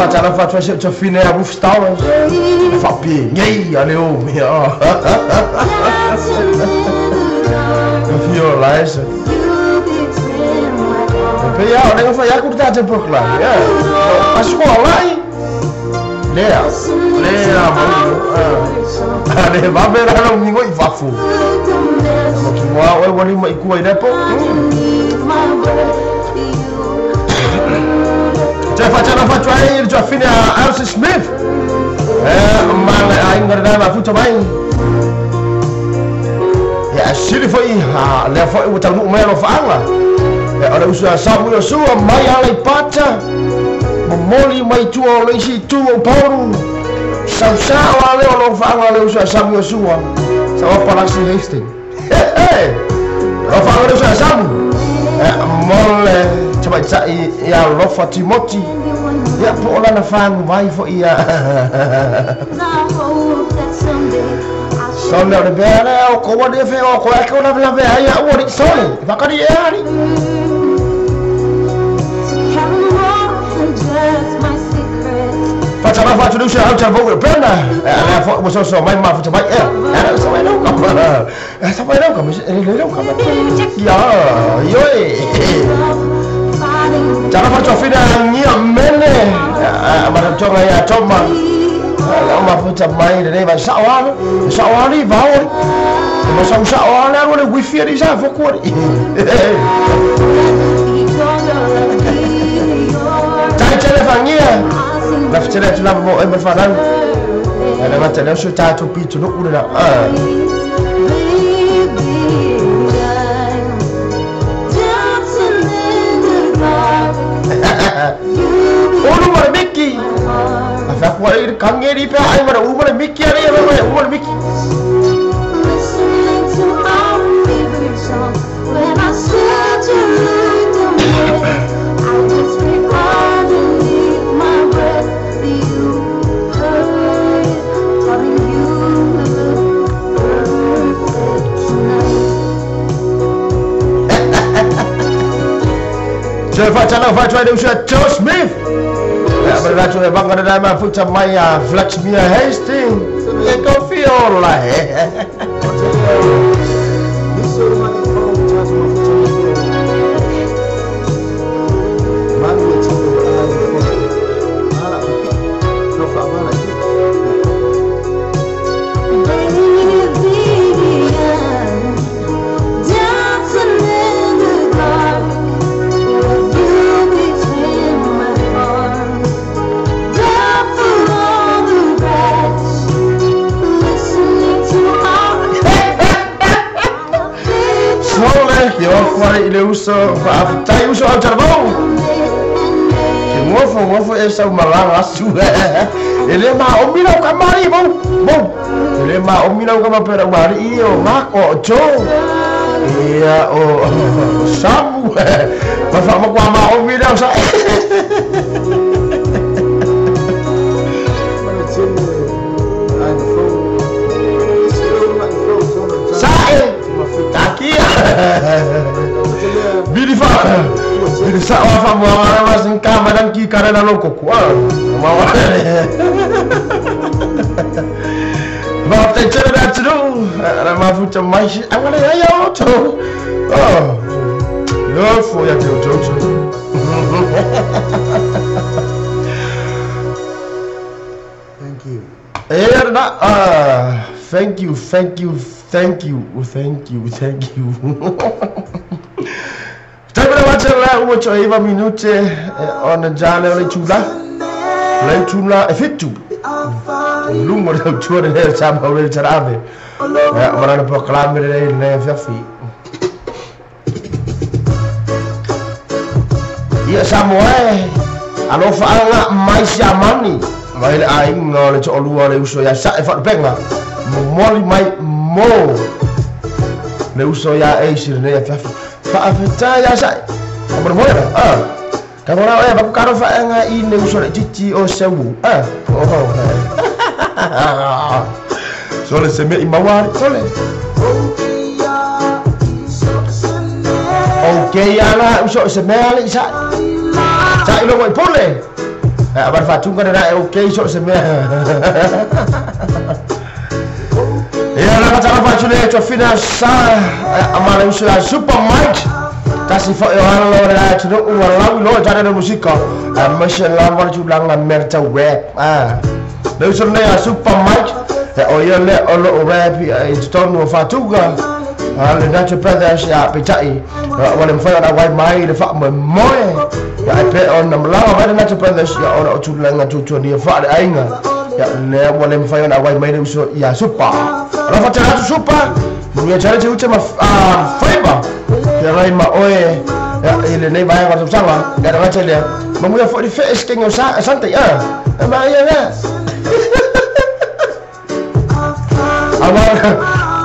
Tala fa twa se fine a roof stars. Fa pi ngai ale o me a. Fio la ese. Pe ya o fa ya ku ta te pok la. Ya. A sko lai. Lea. Lea mo. Ale va ver a no mingo i fa fu. Mo ki wa o wani mai ku ai repo. Fa try to fine Elsie Smith. Man ainda na futa mai. Ya sili foi ha le foi o talu mai lo faanga. Ora usa samu yo sua mai ala pata. Momoli mai tu o leisi tu o pauru. Sau sau ale o lo faanga le usa samu yo sua. Sa o palasi Hastings. Hey. Lo faanga usa samu. Mole Tama i ia lofa Timoti. Ia po ola na whangu mai fo ia. Sole o le bea lea o kowa ni e o koe ake o la vea ia ua ni sole. Whakari e ari. Whatana whatu nusa au tana vau e pena. Lea fo ua soso mai mafuta mai ea. Ea sa mai lau kama. Ea sa mai lau kama. E le lau kama. Ia ioi. Tana whatu whina ngia mele. Mara tonga ia toma. Lau mafuta mai le vai sao ana. Sao ana i vau ori. Ma sau sao ana aru le wifi ari sa foku ori. Tai tele whangia. La fitele tu lava mo e ma whanau. Le mata leo su tātou pitu nuku le la. Ulu mara miki. A whakua i kangeri pea ai mara umara miki ari e mara umara miki. Tana fa try to Joe Smith. But that's what I'm gonna do. My foot my Vladimir Hastings. E ko fiola he. Uso tai uso au tarvau. Ke ngofo ngofo e sau malanga asu. Ele ma o mira o kamari bo. Bo. Ele ma o mira o kamapera mari i o mak o jo. Ia o samu. Ma fa mo kwa ma o mira o sa. Sae. Takia. Bili fa bili sa wa fa mo wa sin ka madan ki karana lo ko kwa ma wa ma te chere da tru ra ma fu ta mai shi awale ya ya to oh yo fo ya te to Thank you. Thank you, thank you, thank you, thank you, thank you. Thank you very much. tela ua to iwa minute ona jale o le tula. Le tula e fitu. Lungo le tua le tama o le tarave. Marana proclame le le fiafi. Ia Samoa alofa anga mai siamani. Mai le ainga le to'olua le uso ia sa'e fa'alupega momoli mai mo le uso ia eisi lenei afiafi fa'afetai ia sa'e amolemoena a kagona oe vakukaro fa'aga i le uso le'ititi o seu a oho sole se mea i maua sole okay ala uso se mea le i sa'e sa'e logo i pule. Abar fatunga na okay so se mea. Ia la kata fa chule to fina sa amale uso la Super Mike. Tasi fo yo halo la chulu u la lo jare no musika. Amasha la wa chula la merta web. Ah. Le uso le Super Mike. O ia le o lo rap i tonu fatunga. Le Natural Brothers ia petai. Wa le mfai ona wai mai le fa mo moe. Ia e pe ona malaga mai le Natural Brothers ia ona o tulaga tutua ni fa le aiga. Ia le wa le mfai ona wai mai le uso ia Super. Ala fa tala Super. Mo ia tala te ute ma fiber. Ia rai ma oe ia ile nei vai ka tsaga. Ia ra tele. Mo ia fo di fe skengo sa sante ia. Ma ia ia.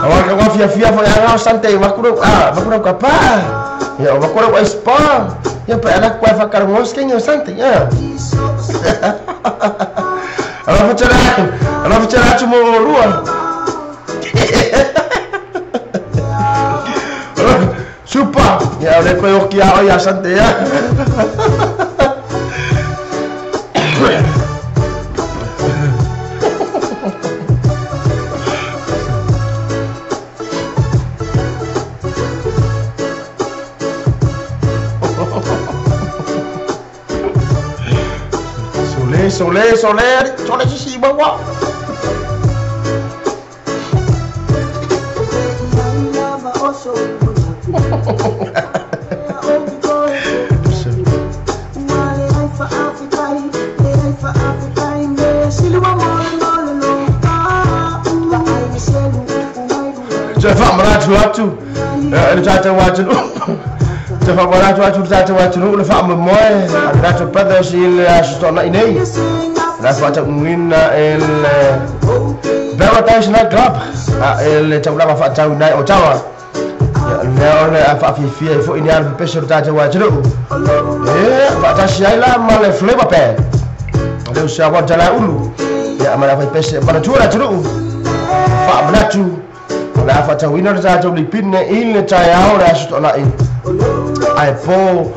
Awak kau fia fia fo ia sante makuro makuro ka pa. Ya makuro wa spa. Ya pa ala kwa fa karmos kenyo sante ya. Ala fa tala tu mo lua. Super. Ya le ko kia o ya sante ya. Sole, sole, sole sisi bawa. Jafa maratu atu. Jafa watu. Jafa maratu atu jafa watu. Le fa moe. Natural Brothers il asustona inei. La fa ngina el Paradise Night Club. El taulanga fa tau nai o tawa. Le ole fa fi fi fo ini al peso ta ta wa chulu. Fa ta si la ma le flavor pe. Le usa wa tala ulu. Ya ma la fa peso para tura chulu. Fa mnatu. La fa tau ina ta tau lipine ile ta ya ora asustona in. Ai po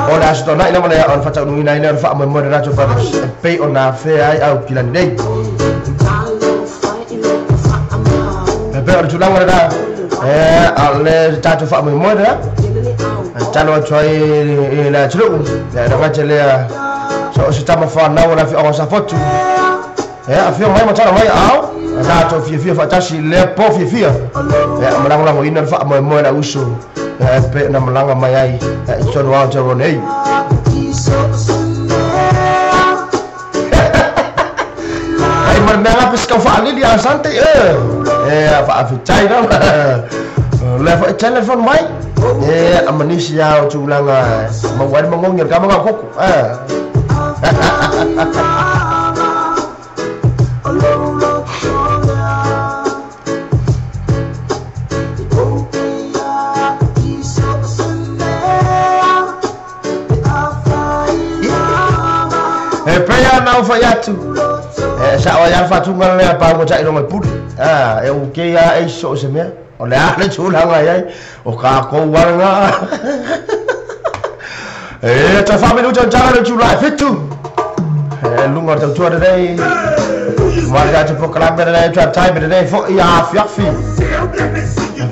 o la asustona ina ma le on fa tau ngina ina fa mo mo Natural Brothers. Pe ona fe ai au kilani nei. Pe o tulanga la ale tatu fa mo mo la. Talo choi la chulu. Ya na va chele so se tama fa na wala fi o sa fotu. Afio mai mo tala mai au. Na to fi fi fa tasi le po fi fi. Ya malanga mo ina fa mo mo la uso. Pe na malanga mai ai. Chono au chono nei. Ai mar mela pesca fa ali dia sante fa fi chai na. Le fa telephone mai. Amanisia o tulanga ma wa mangongir ka mga koko. Peia na fa yatu. Sa o ya fa tunga le pa mo tai no puri. E o ke ya e so se mea. O le ale tulanga ai o ka ko wanga. Ta fa minuto jara le tula fitu. Lungo ta tua dei. Ma ja te proclame dei tra time dei fo ya fiafi.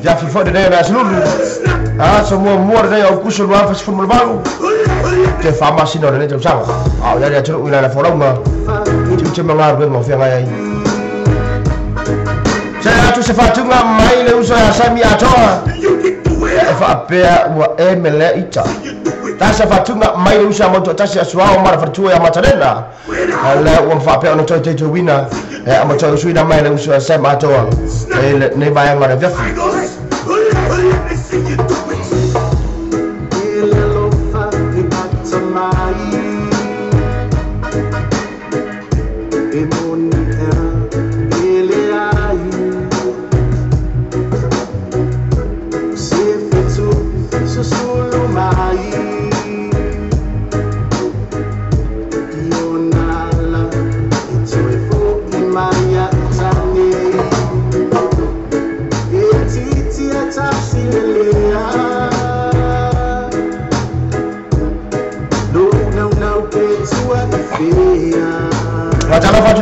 Fiafi fo dei na slulu. So mo mo dei o kuso lo fa sfumul balu. Te fa masino dei te sa. Ya ya tulu ina na folonga. Ti te manga be mo fianga ai. Se atu se fatunga mai le uso ya sami atoa. Fa pea ua e mele ita. Tasa fatunga mai le usa mo tasi asuao mara fatua ya matarena. Ala ua mfapea ona toi te wina. E ama toi usuina mai le usa sa matoa. E ne vai ngara vefi.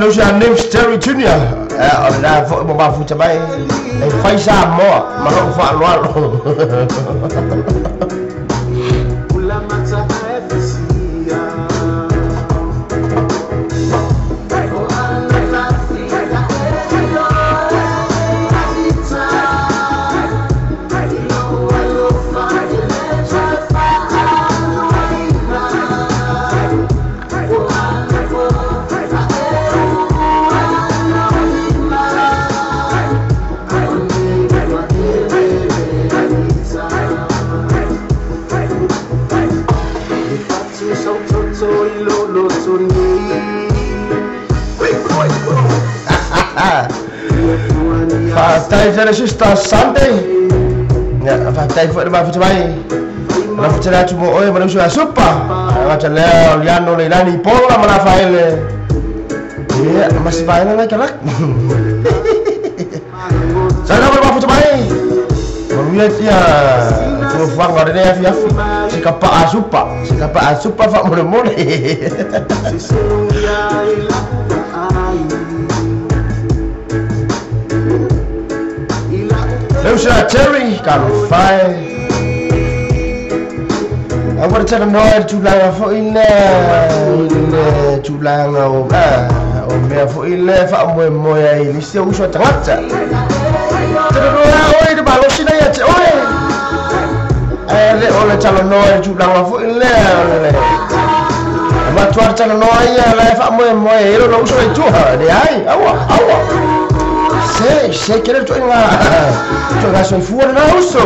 James Terry Jr. Na foi mo futa mai e fai sa mo ma lo fa lo lo. Fatai sister Sunday. Ya, fatai foi ma futa mai. La futa la tu mo oi ma usu supa. Ma ta le liano le lani pola ma la faele. Ya, mas faele la kalak. Sa na ma futa mai. Ma ya tu fa ngare ne afi afi. Sikapa asupa, sikapa asupa fa mo mo. Lucia Terry got fire. I want to tell no to la for in to la o me for in fa mo mo ya i se uso tangata. Te no oi de balo sina ya te oi. Le ole talo no to la for in le. Ma tu talo no ya la fa mo mo e lo uso e tu de ai awa awa. Se, se querer tu nga soy fuera na uso.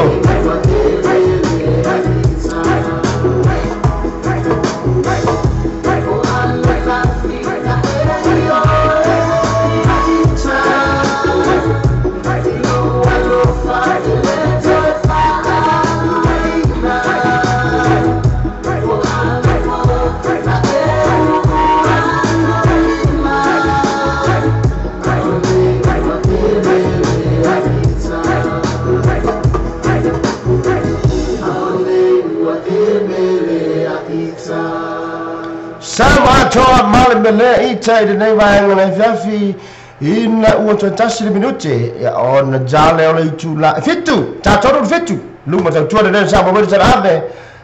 Toa male mele ita i nei vaenga nei fiafi ina ua tuatasi le minute ia ona jale o le itu la fitu ta toro fitu luma tau tua le sa mo le ave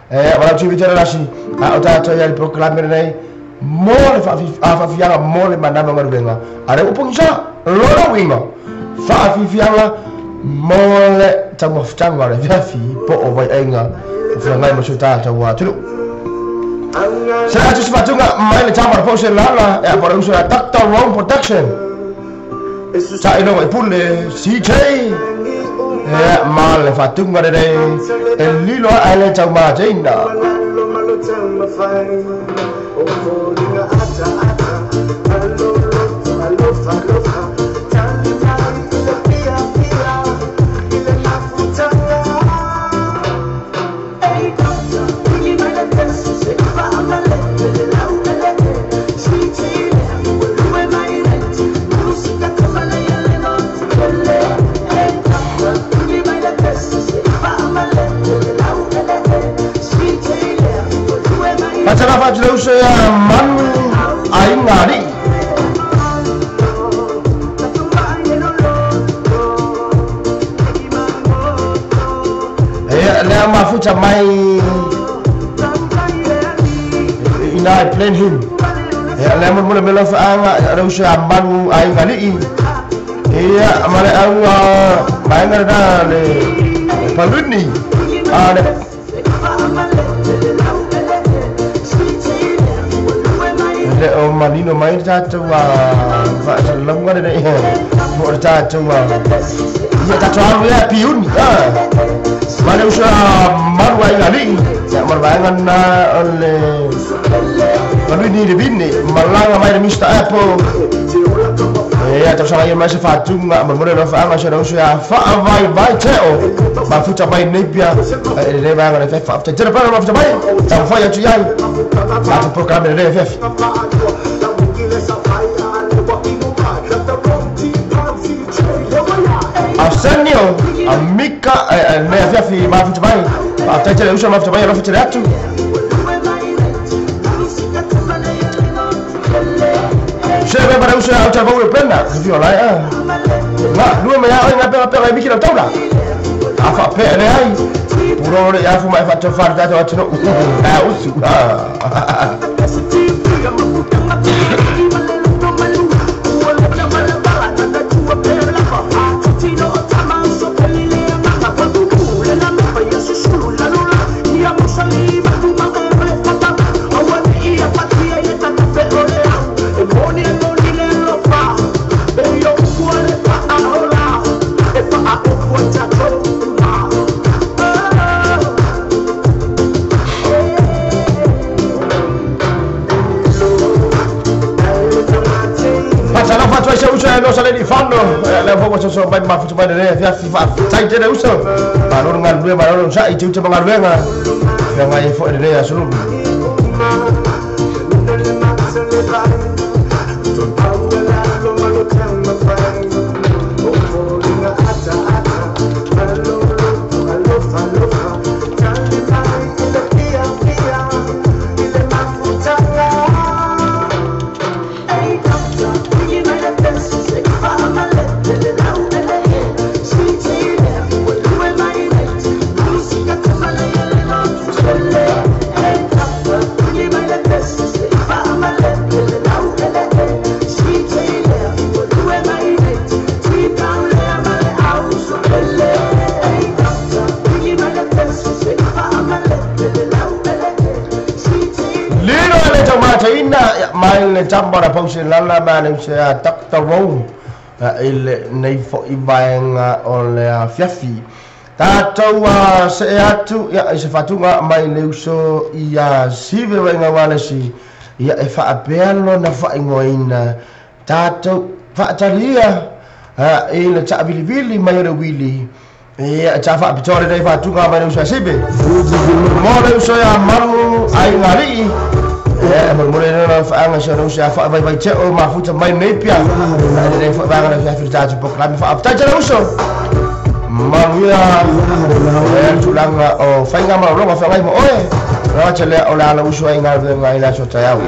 e wala tu vitera lasi a o ta to ia le proclame nei mo le fa fianga mo le manama ngaruenga are upongisa lolo winga fa fianga mo le tamafutanga le fiafi po o vai ainga fianga mo suta ta wa tulu. Sa atu sepatunga mai le tama pose lala e por uso Dr. Wrong Production. Sa ino e pule CJ. E ma le fatunga de e lilo a le tau ma jeinda. Manu aingari. Eh, le mafuta mai ina plan him. Eh, le mo mo melo fa anga rausa manu aingari. Eh, male au mai ngara le paluni. Ah, le Le o manino mai tatou faasalalauga lenei mo o le tatou ia tatou alu ia piuni ma le uso malu ai galii ia ma le vaega lena o le maluini le vine malaga mai le Mr. Apple ia tausaga ia mai se faatuga molemole loa faaga si ona uso ia faavaivai teo mafuta mai nei pia e lenei vaega le faafetai tele pea mafuta mai taumafai atu i ai tatou polokalame lenei afiafi. Arsenio Amika lenei afiafi mafuta mai faafetai tele uso mafuta mai alofa tele atu. Se me para uso au tau le pena fio lai a nga lue mai ai nga pega pega miki taula a fa pe le ai puro le afu mai fa to fa ta to no a usu uso le fanno le fo so so mai mafuta mai le fiafi faafetai tele uso malo galue malo sa'i tiute ma galuega feagai ai fo'i lenei asolulu. Mai le tamba na pause lala ma le se a Dr. Rowe i lenei fo'i vaega o le afiafi tatou se'e atu ia i se faatuga mai le uso ia Sive Vaiga Walesi ia e faapea lona faaigoaina tatou faatalia i le taavilivili mai o le uili ia ta faapitoa lenei faatuga mai le uso ia Sive mo le uso ia Malu Aigalii. Molemole lena faaga si ona uso ia faavaivai teo mafuta mai nei pia lenei fo'i vaega le fiafi le tatou polokalame faafetai tele uso manuia le tulaga o faiga malologa feagai ma oe la tele o le ala uso ai galuega i le aso taeao.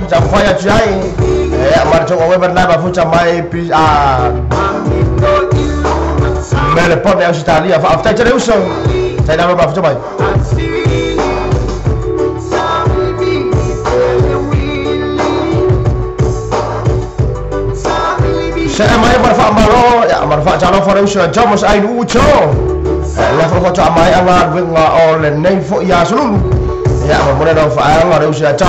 Taumafai atu ai ma le tou aueva lena mafuta mai Melbourne Australia faafetai tele uso tai lava mafuta mai. Se mai ma faamalo ia ma le faatalofa le uso ia Thomas Ainuu to le faatoa mai aga luega o lenei fo'i asolulu ia ma mole lau faaga le uso ia to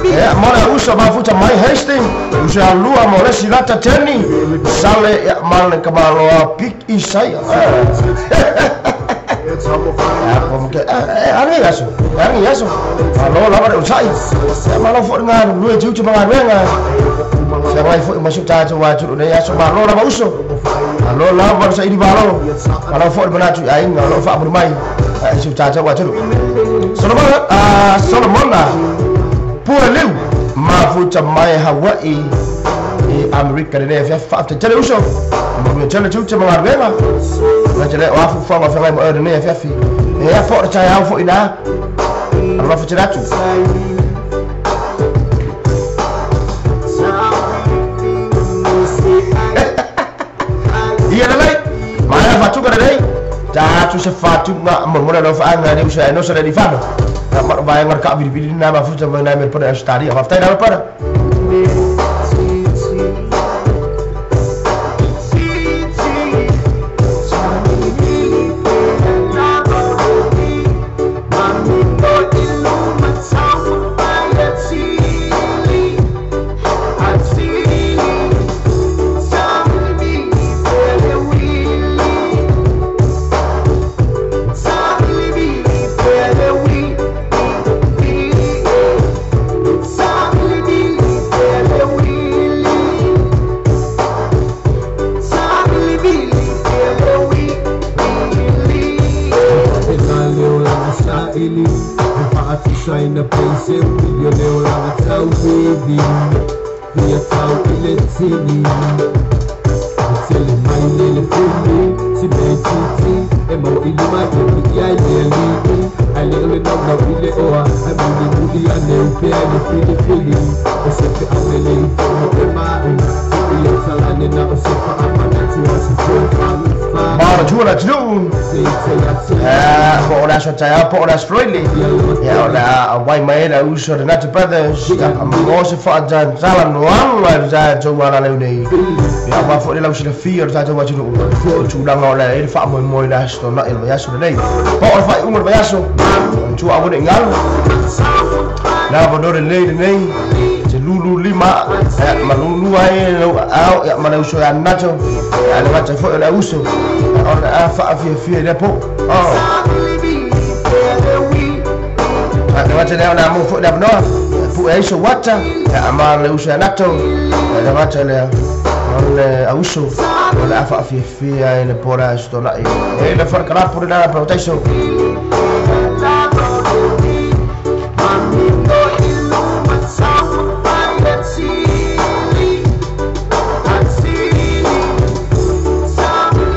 ia mo le uso mafuta mai Hastings uso ia lua mo le silata teni sale ia ma le kamaloa Big Isaia age aso age aso malo lava le usai ia malo fo'i galulue tiute ma galuega se mai fo'i ma si tatou atunu nei aso malo lava uso malo lava le saili malo malo fo'i manatu i aiga o loo faamuli mai si tatou atunu Solomon Solomona Pueliu mafuta mai Hawaii I Amerika le fia fa te tele uso. Mo me tele tu te mga ruega. Na tele o afu fa fa ngai mo e ne fia fi. E a fo ta au fo ina. Alofa tele atu. Ia lelei, maea fatuga lelei, tatu se fatuga mo le faaaga le uso e no se le fano. Na ma vai ngar ka bilibili na ma futa ma na me pona Australia. Fa tai na pona. Ya o la wai mai la uso de Natu Brothers ya mo se fa jan sala no ang la ja jo wala le nei ya ma fo le la uso le fi o ta jo wa chu o chu la ngo la e fa mo mo la sto na el ya so nei po o fa un ya so chu a wo ngal na bo do le nei te lulu lima ya ma lulu ai lo au ya ma le uso ya nacho ya le va fo la uso o la fa fi fi le po oh le va le na mo fo le no pu e so wata ya ma le uso ya nato le va le le auso o la fa fi fi ai le pora sto la e le far kala por la protection.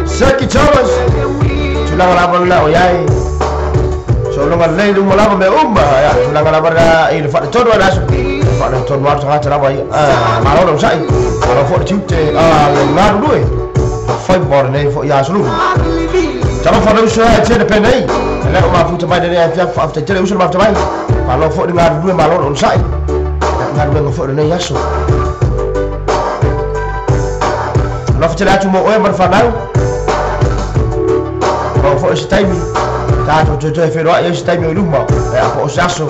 Saki Thomas tulanga la bola o yai so longa le lu mala me umma ya tulanga la bola e le fa todo la so fa todo wa ta la bai ah ma lo sai ma lo fo tiute ah le na lu fai bor nei fo ya sulu ta lo fa lo so ya che de pe nei le o ma fu ta mai de ya fa te le uso ma ta mai ma lo fo nga lu ma lo sai nga lu fo nei ya so lo fa te la tu mo o ma fa na o fo se taimi ta tu te fe ro e se taimi o luma e a po saso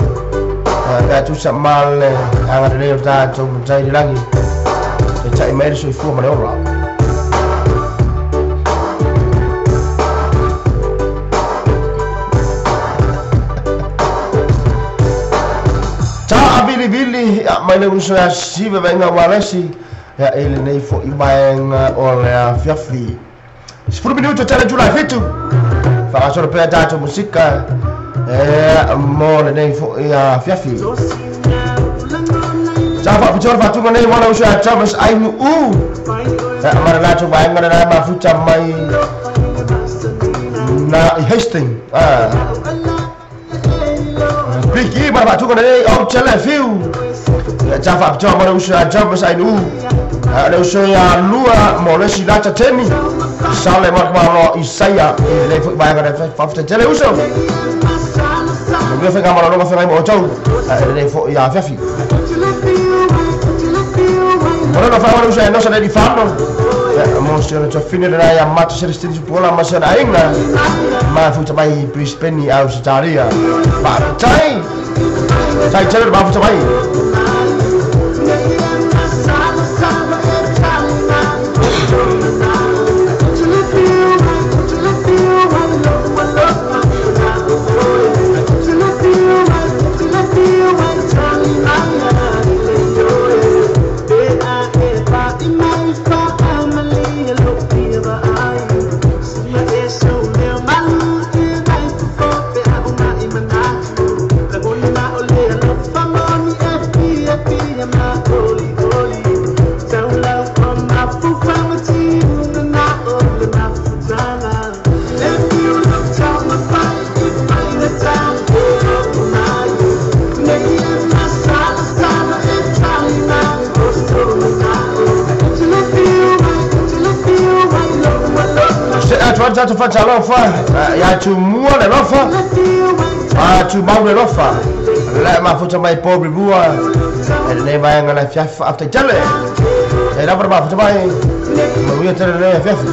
ta tu sa mal anga le ta tu tai langi te tai mai so fu ma le ora ta abili bili mai le uso ya sive venga walesi ya ele nei fo i mai o le fiafi 10 minuto tele July fitu fa solo per dato musica e mo le nei fo ia fiafi sa fa pichor fa tu nei wala uso ya Thomas ai nu u amara la tu vai ngana ma futa mai na Hastings ah Bigi ma tu nei o tele fiu ya fa pichor ma uso ya Thomas ai nu le uso ya lua mo le sila ta temi sale mark ma Isaia le fo vai ngana fa tele uso mo fe ngama lo fe mo tau le fo ya fiafi. Ora fa ora uso no se le fanno mo se lo fine la ya matto se resti pola ma se ainga ma fu mai Brisbane Australia pa tai tai tele ma fu mai tatou faatalofa ia Tumua le alofa, Tumau le alofa, le mafuta mai Porirua e lenei vaega le afiafi faafetai tele. E lava le mafuta mai, manuia tele lenei afiafi.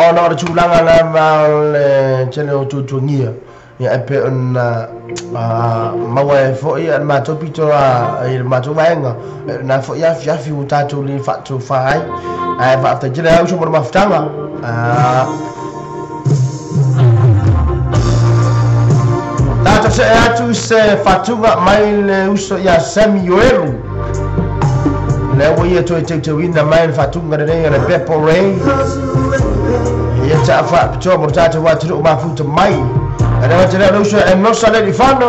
Ona o le tulaga lava o le tele o tuatuagia ia e pei ona maua ai foi le matou pito i le matou vaega na foi afiafi ua tatou le faatofā ai ae faafetai tele ai uso mo le mafutaga. Tatou see atu se fatuga mai le uso ia Samuelu lea ua ia toe teuteuina mai le fatuga lenei o le Pepple Ray ia taa faapitoa mo le tatou atunuu mafuta mai. E le tele o le uso e nosa le lifano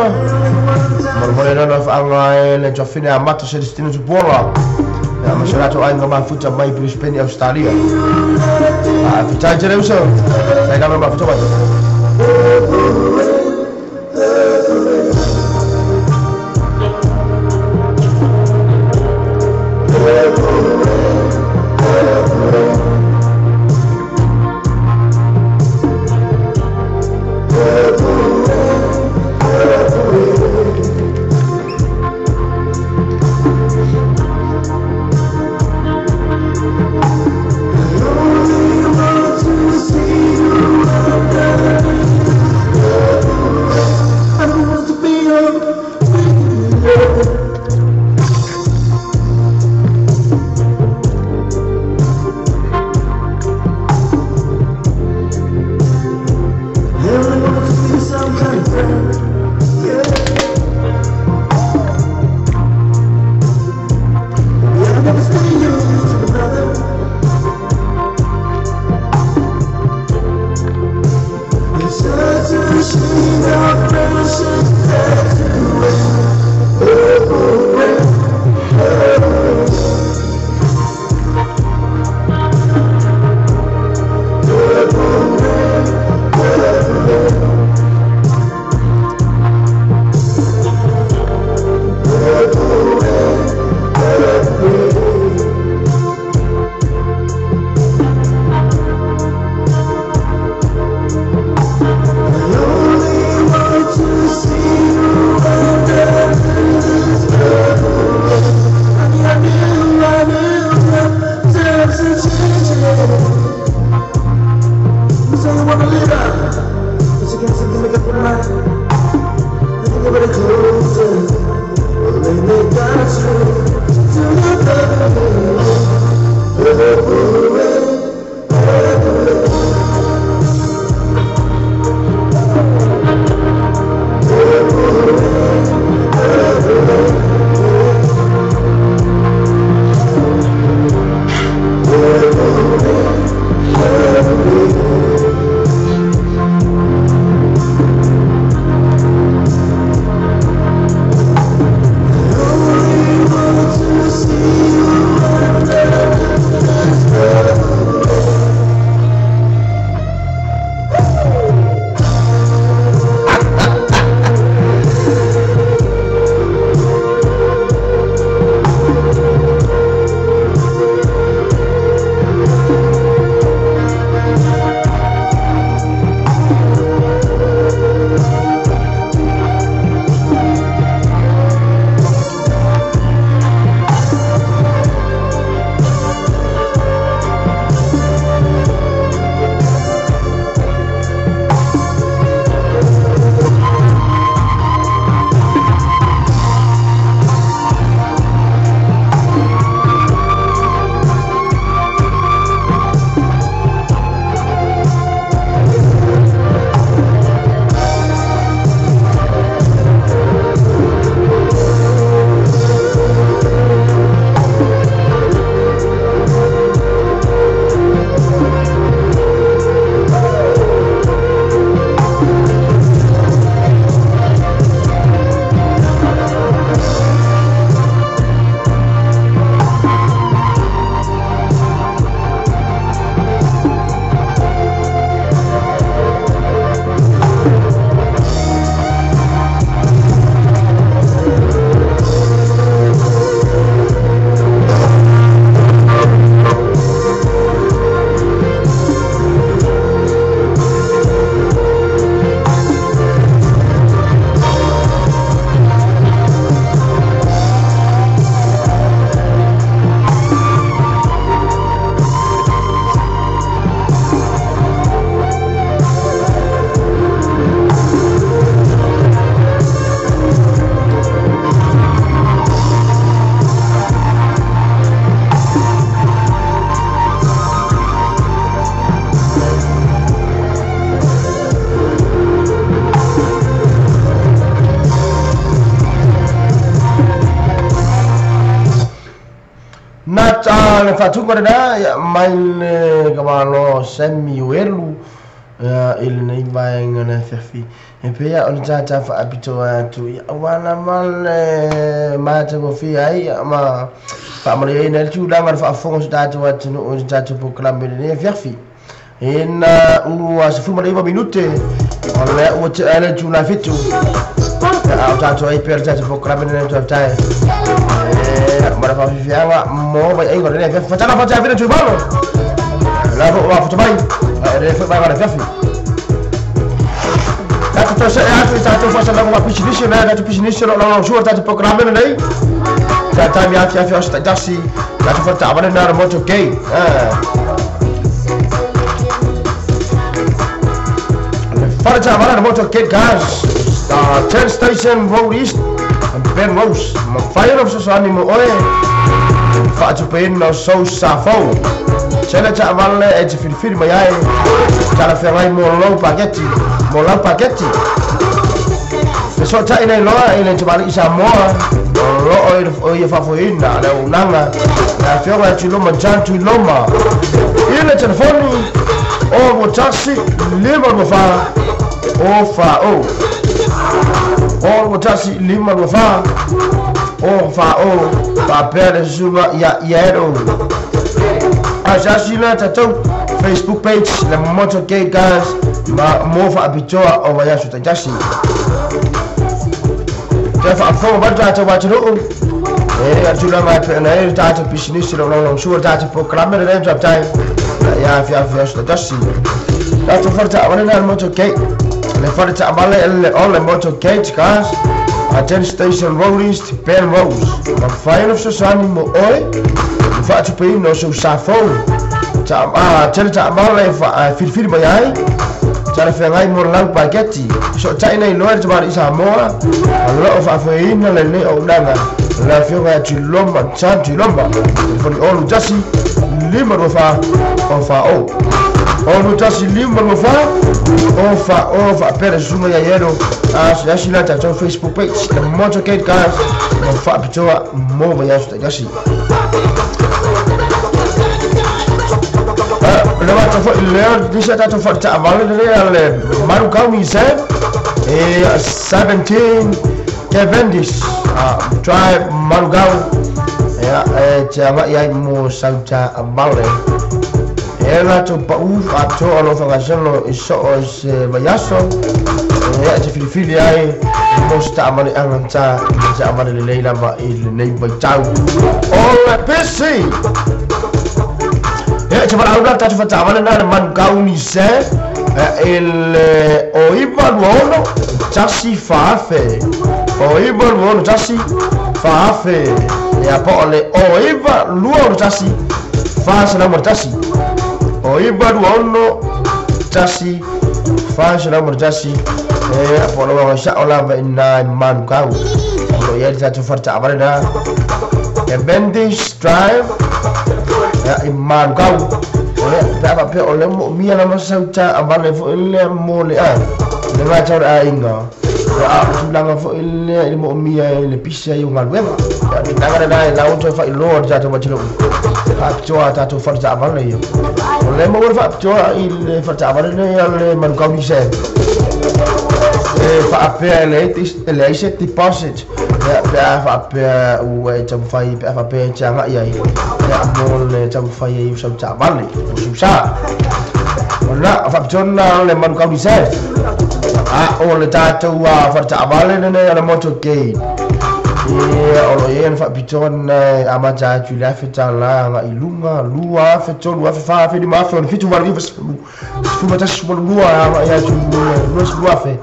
molemole lona faaga e le tuafine amata Celestino Tupuola ia ma se latou aiga mafuta mai Brisbane, Australia. Faafetai tele uso, sai lava mafuta mai. See you again. Le faatuga lena ia mai le kamalo Samuelu i lenei vaega le afiafi e pei o le tātā faapitoa atu ia auā lava le matagofie ai ma faamalieina ai le tulaga o le faafofoga o si tatou atunuu i le tatou polokalame i lenei afiafi. Ina ua 19 minute o lea ua tea le itula 7 a o tatou ai pea le tatou polokalame lenei tautai ma le faafiafiaga mo vaiaiga o lenei afiafi. Fatana fatiafina tuimalo la fo ua foto mai e le foi mai le afiafi. Tatou toe se'e atu i tatou faasalaga faapisinisi lea tatou pisinisi o loo laulausua tatou polokalame lenei tatai afiafi aso taitasi tatou faletaavale na le moto gay. Le faletaavale le moto gay cars, 10 Station Road East, Ben Rose, mafai ona fesoasoani mo oe faatupeina o sou safou. Tele taavale e te filifili mai ai talafeagai mo lou paketi, mo lau paketi. Fesootaʻi nei loa i le tamalii Samoa o loo o ia faafoeina le auaunaga le afioga ia Tuiloma John Tuiloma i le telefoni o 21 524 o fa o o 21 524 o fa o faapea le susuga ia Iero. Asiasi la tatou Facebook page le Motorcade Guys ma mo faapitoa o vaiaso taitasi. Te faafofoga mai tatou atunuu e a tulaga e pei ona ai le tatou pisinisi lo laulausua le tatou polokalame lenei tautai ia afiafi aso taitasi. Tatou faletaavale lea le Motorcade, le faletaavale le o le Motorcade Cars a 10 Station Road East, Ben Rose. Mafai ona fesoasoani mo oe le faatupeina o sou sa fou. Tele taavale e filifili mai ai talafeagai mo lau paketi. Fesootaʻi nei loa le tamalii Samoa o loo faafoeina lenei auaunaga le afioga ia Tuiloma John Tuiloma. Telefoni olu 1 5 2 4 o fa o olu 1 5 2 4 o fa o faapea le susuga ia Iero. Asiasi la tatou Facebook page le Motorcade Cars ma faapitoa mo vaiaso taitasi. Le matou foi lea nisi a tatou faletaavale lea le Manukau Nissan e 17 Cavendish Drive Manukau ia e te agai ai mo sautaavale e latou pau atoa o loo faagasolo i soo se vaiaso ia e te filifili ai mo se taavale agata taavale lelei lava i lenei vaitau o le pisi. Ia te valaau la tatou fataavale na le Manukau Nissan e le o 926 1 4,000 o 926 4,000 ia po o le o 926 401 o 926 1 401 e po o le sa'o lava i na i Manukau o lo i ai le tatou faletaavale na Cavendish Drive ia i Manukau. Ia pe a faapea o le moomia lava sautaavale foi lea mo le a le gatau le aiga a o le tulaga foi lea i le moomia i le pisi ai o galuega ia tulaga lena e lau toe faailoa le tatou atunuu faapitoa tatou faletaavale ia o le maua le faapitoa i le faletaavale lea le Manukau Nissan e faapea e leai se deposit ia pe a faapea ua e taumafai pe a faapea e te agai ai ia mo le taumafai ai o sautaavale o susa ona faapitoa le Manukau Nissan. A o le tatou faletaavale lenei o le Motorcade ia o lo i ai ona faapitoa na amata atu i le $1,000 agai i luga 2,000 3,000 4,000 5,000 6 7 8 9 10 11 12 agai atu 20,000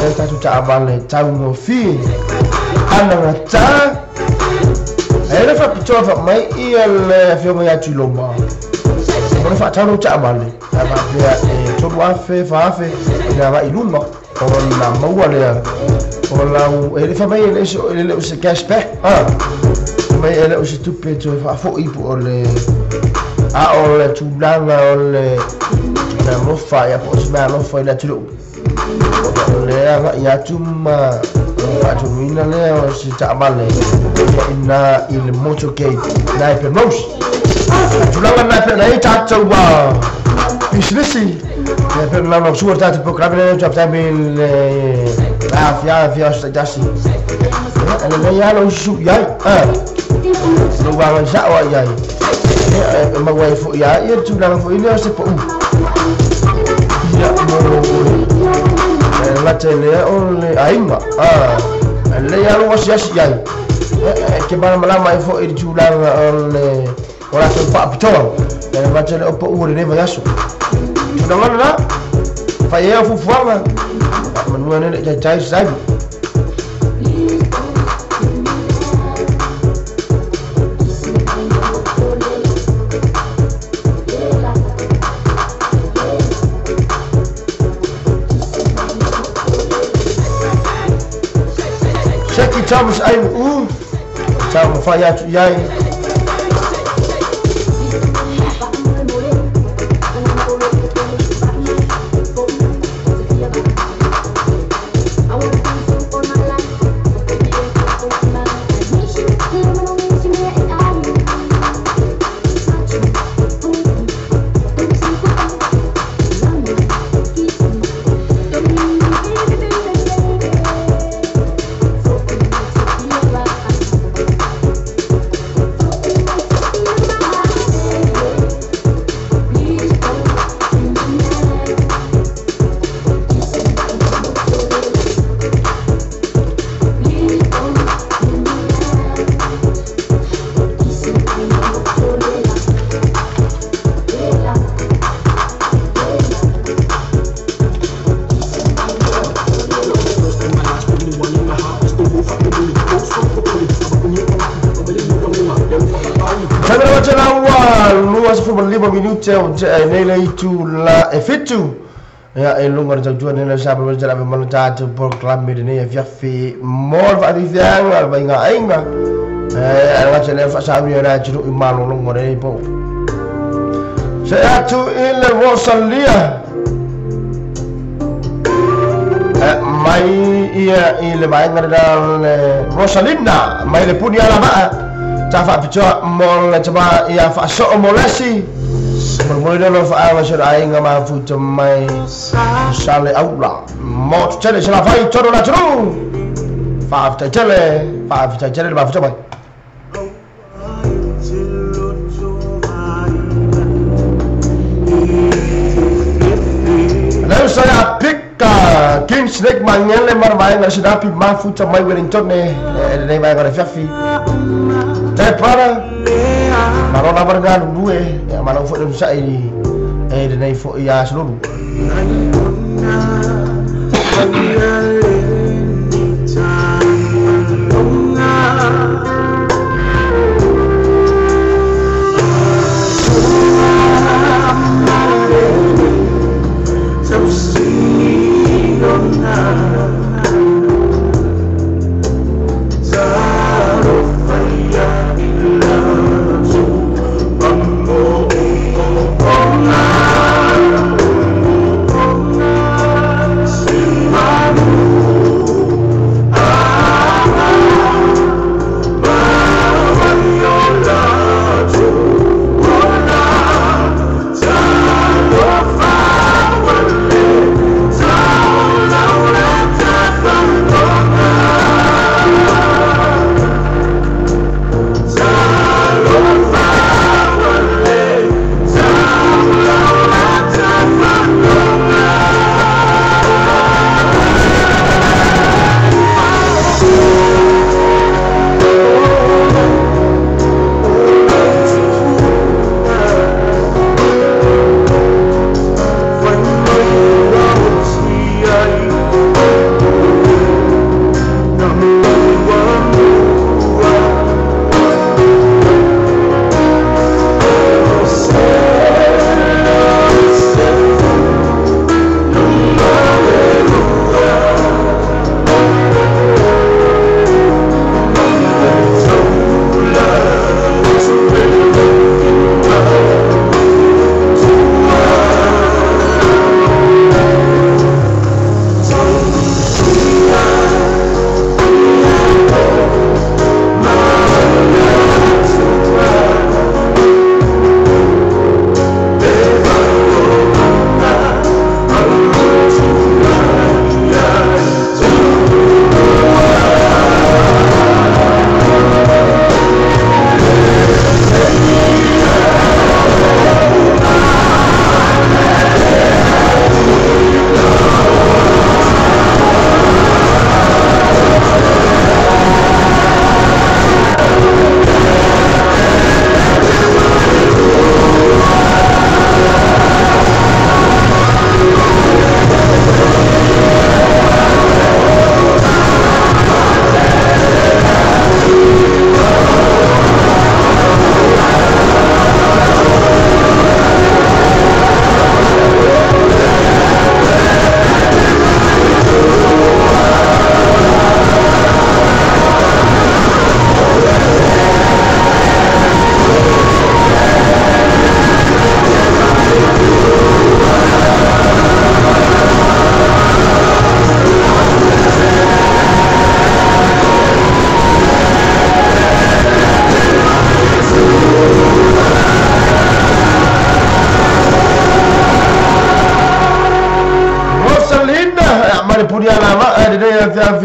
e tatou taavale taugofie anagata e le faapitoa faamai ia le afioga ia Tuiloma o le faatau lau taavale a faapea e 3,000 4,000 i agai i luga ona maua lea o lau e le faamai e le o se cashback a mai e le o se tupe toe faafo'i po o le a o le tulaga o le alofa ia po o se mea alofa i le atunuu o le agai atu ma Faatonuina lea o se taavale ia ina i le motorcade na e Penrose. Tulaga na pe na i tatou pisinisi ia pe na na sua tatou programe le tau taimi le afia afia o se taitasi. Ia e lelei lava lou susu i ai lou agai sa'o ai ai ia e maua ai fo'i a ia tulaga fo'i lea o se pa'u ia mo e gata i lea o le aiga a lelei lava lou asiasi i ai e ke malamalama ai fo'i i le tulaga o le o latou fa'apitoa e gata le o pa'u o lenei vaiaso tulaga lena fai ai o fuafuaga manua nei le'i taitai se taimi. Seki Thomas ai u taumafai atu i ai. 25 minute o te nei le itu la e fitu ia e lunga le tautua nei le sa pa tala mana tatou programe lenei afiafi mo le faafiafiaga le vaiga aiga e gata lea faasauni o le atunuu i malologa lenei po se atu i le Rosalia mai ia i le vaega lena le Rosalina mai le puni alavaa ta faapitoa mo le tama ia faasoo mo lesi molemole lea lo faaaga se aiga mafuta mai sale aula mo tutele se lafai tonu le atunuu faafetai tele le mafuta mai. Leu sa ia pika King Snake mangele mara vaega sinapi mafuta mai Wellington e lenei vaega o le fiafi. Te para malo lava le galulue ia malo fo'i le onosa'i e lenei fo'i asololu. Thank you.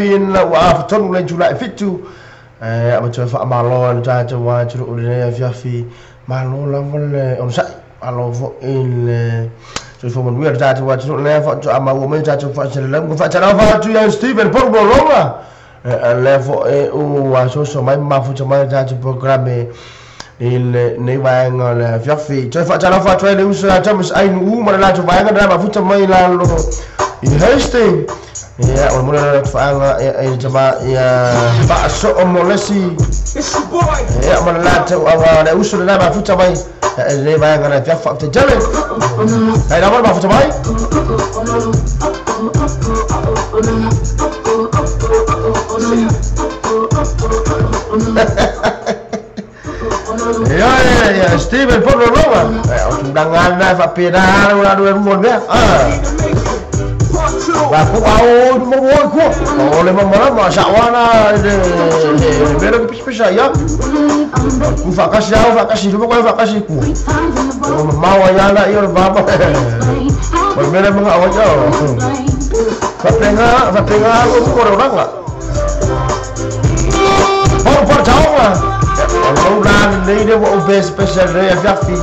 afiafi ina ua afatonu le itulā e 7. Ma toe faamalo ai le tatou atunuu i lenei afiafi. Malo lava le onosai, malo foi le soifua manuia o le tatou atunuu lea faatoa maua mai tatou faasalalauga. Faatalofa atu ia Steven Polomologa, lea foi ua soso mai ma mafuta mai le tatou programe i lenei vaega o le afiafi. Toe faatalofa atu ai le uso ia Thomas Ainuu ma le latou vaega na mafuta mai lalo i Hastings. Ia, o le mole le faaga ia i le tama ia faasoo mo lesi. Ia, ma le latou aga le uso le na mafuta mai i lenei vaega o le afiafi faafetai. Ai lava le mafuta mai. Ia, ia, ia, Steven Polomologa. O tulaga na faapena la lu e mo mea. Ba ku au mo mo ku. O le mama ma sa wana le le mera ku pisa ia. Ku fakasi au fakasi lu ko fakasi ku. O ma wa ya la ia ba ba. O mera mo awa ja. Fapenga fapenga ko ko ranga. Por por taonga. O lo la le le o be special le afiafi.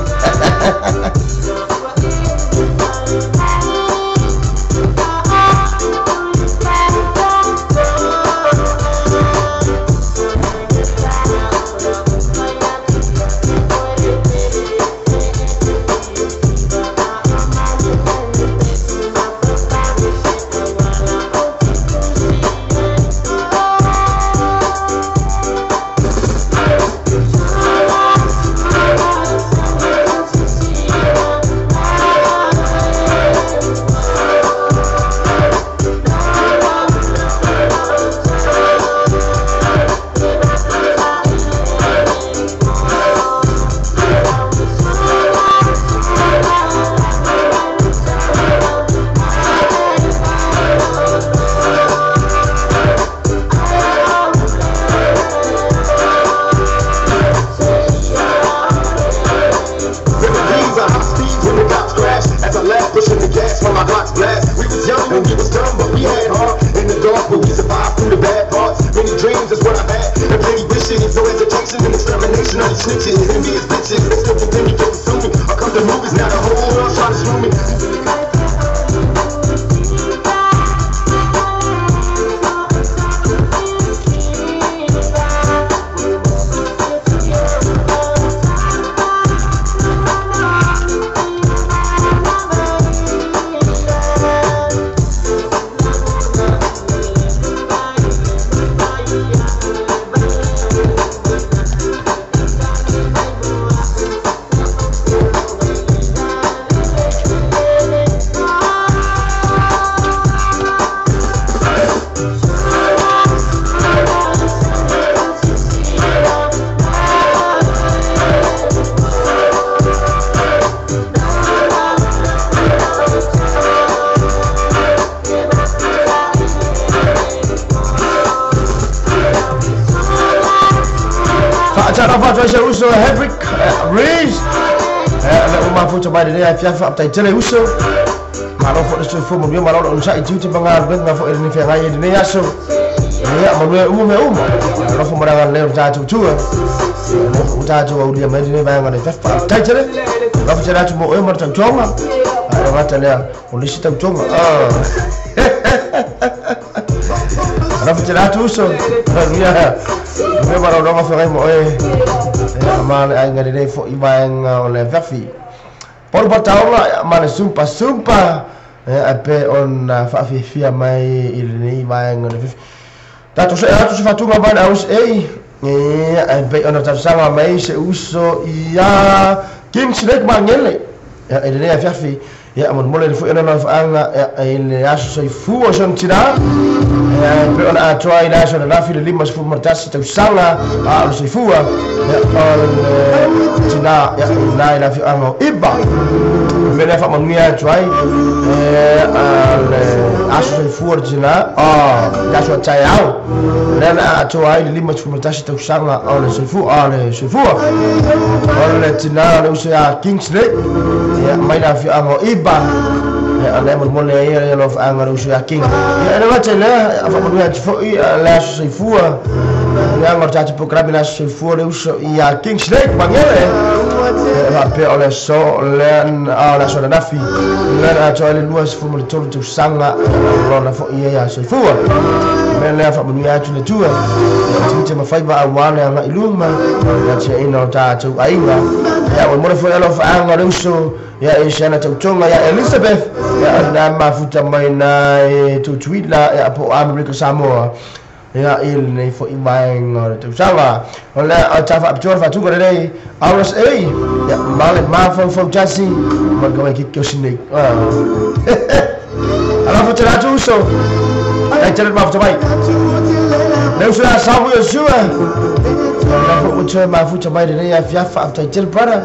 Uso Henrik Rees. Le uma futa mai le afiafi faafetai tele uso. Malo foi le soifua manuia, malo le onosai tiute ma galuega foi le feagai i lenei aso. Ia manuia uma mea uma. Alofa ma le agalelei o le tatou tua. O tatou aulia mai lenei vaega o le afiafi faafetai tele. Alofa tele atu mo oe ma le tautoga. Ae gata lea o le isi tautoga. Alofa tele atu uso. Manuia. Manuia malologa feagai mo oe. Ma le aiga lelei foi vaega o le afiafi. Polo pataoga ma le sumpa sumpa e pe ona faafiafia mai i lenei vaega o le afiafi. Tatou se atu se faatuga mai le ausa e pei ona talosaga mai se uso ia King Snake Magele i lenei afiafi. Ia molemole le foi ona na faaga i le aso soifua o sona tina e pei ona atoa i le aso ananafi le 51 tausaga a o le soifua o le tina i ina i le afioaga o Iba. O le mea lea faamanuia atu ai le aso soifua o le tina le aso taeao lea na atoa ai le 51 tausaga o le soifua o le tina o le uso ia King Snake mai le afioaga o Iba. Le mo le ia lo fa anga uso ya King. Ia le wate le fa mo ya fo i la soifua. Le anga ta programa la soifua le uso ya King Snake mangele. Va pe o le so le a la so na fi. Le a to le luas fu mo le tolu tu sanga lo na fo ia ya soifua. Me le fa mo ya tu le tua. Ya tu te ma fai va a wa le anga iluma. Ya te ina ta tu ainga. Ya mo le fo lo fa anga le uso ya e shana tautonga ya Elizabeth ya na mafuta mai na e tutuila ya po Amerika Samoa ya il nei fo i mai ngore tausaga o le o ta fa ptura fa tuko le RSA ya male ma fo fo jasi ma go ki ko sine ala fo tela tu so ai tela ma fo mai le uso ya sabu yo sua la fo uto ma futa mai le ya fia fa ta tel para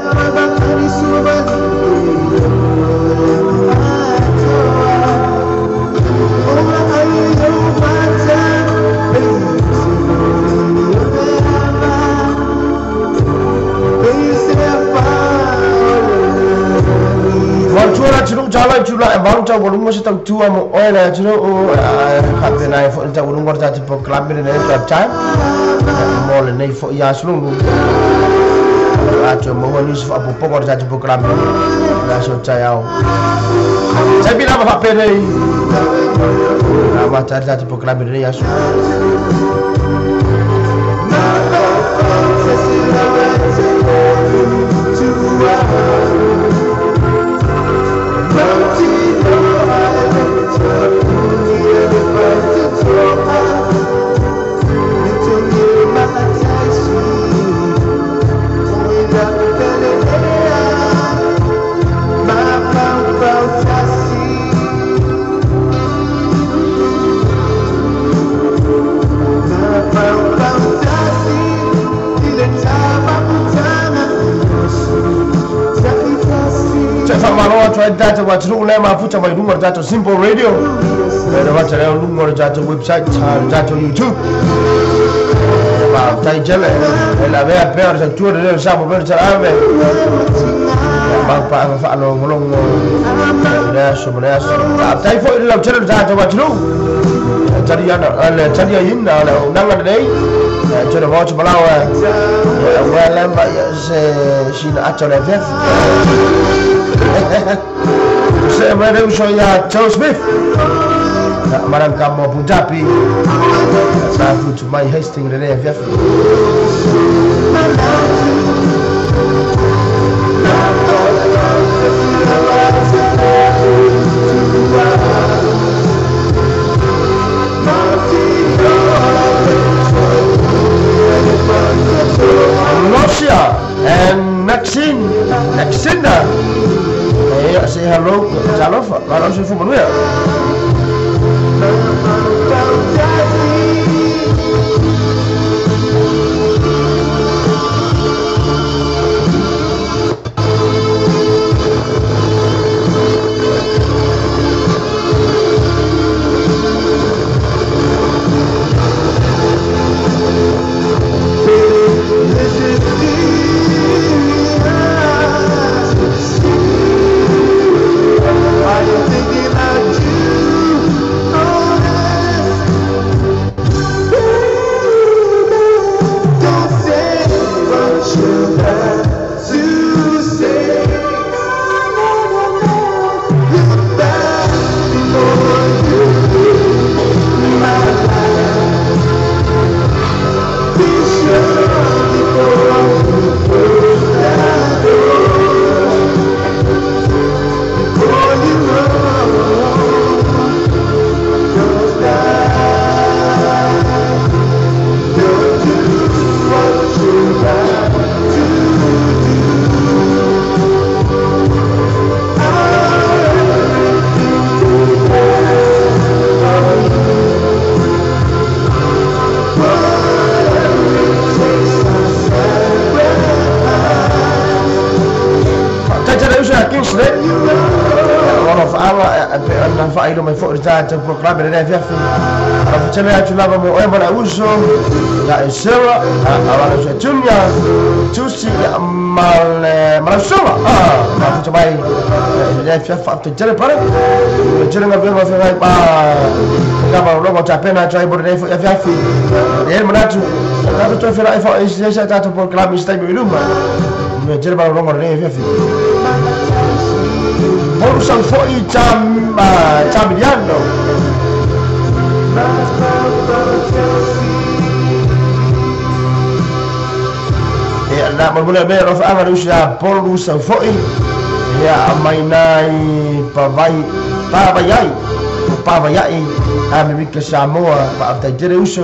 Jala jula e vauta wolungo se tautua mo oe tino o kapena e fo ta wolungo ta tipo club ne club time mo le nei fo ia slungu a to mo ni fo apo pongo ta tipo club la so ta yao ta bi la ma pere la ma ta ta tipo club ne ya su Data wa tru le ma futa mai lungo data Simple Radio le wa tele lungo data website data YouTube ma tai jele la vea per sa tu le sa mo per sa ave ma pa fa lo longo le so le so tai fo le tele data wa tru tali ya le tali yin na le na le tele wa tru bala wa wa le ma se sina atole vef Se me uso ya Joe Smith. Maran kamo Punjabi. Sa futu mai Hastings le FF. Russia and Maxine, Maxinda. Say hello, Jalofa, Marosu Fumanuia. mafuta mai le fia fa te tele pare tele nga venga fia pa ka ba longo ta pena trai bo le fia fia fi e manatu ta to fia fa e se ta to por klami sta mi luma me tele ba longo le fia fi por san fo i cham chamiliano na mo le me rofa anga usia polu sa foi ya mainai pavai pavaiai pavaiai a me mika Samoa pa ta tere uso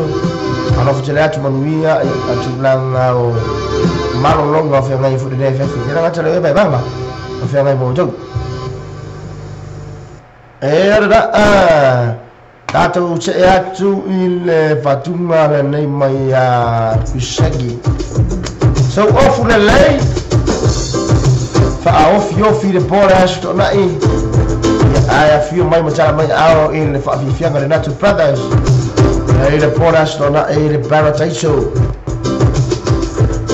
ana fo tele atu manuia atu langa o malo longa fe ngai fu de fe fe na tele be banga fe ngai mo jo e ra a tatou se atu i le fatunga le nei mai a Pisegi. So off le lei fa off yo fi le bora sto nai ia fio mai mo mai ao i le fa fi fianga le Natu Brothers e le bora sto nai le Paradise.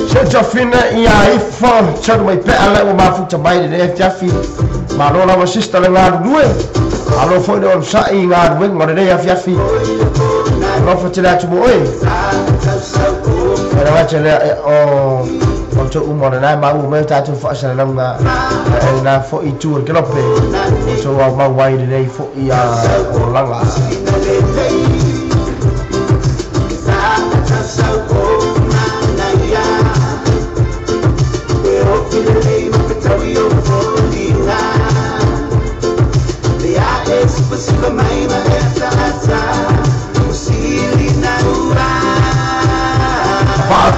So jofina ia ifo tau mai pe ala o mafuta mai le fiafi ma lo la sister le ngalu lue alo foi le on sai ngalu ngore le fiafi lo fo tele atu mo e era va tele o o to umo na ma u me ta tu fa sa la na fo i tu ke lope so wa ma wai le fo i a o langa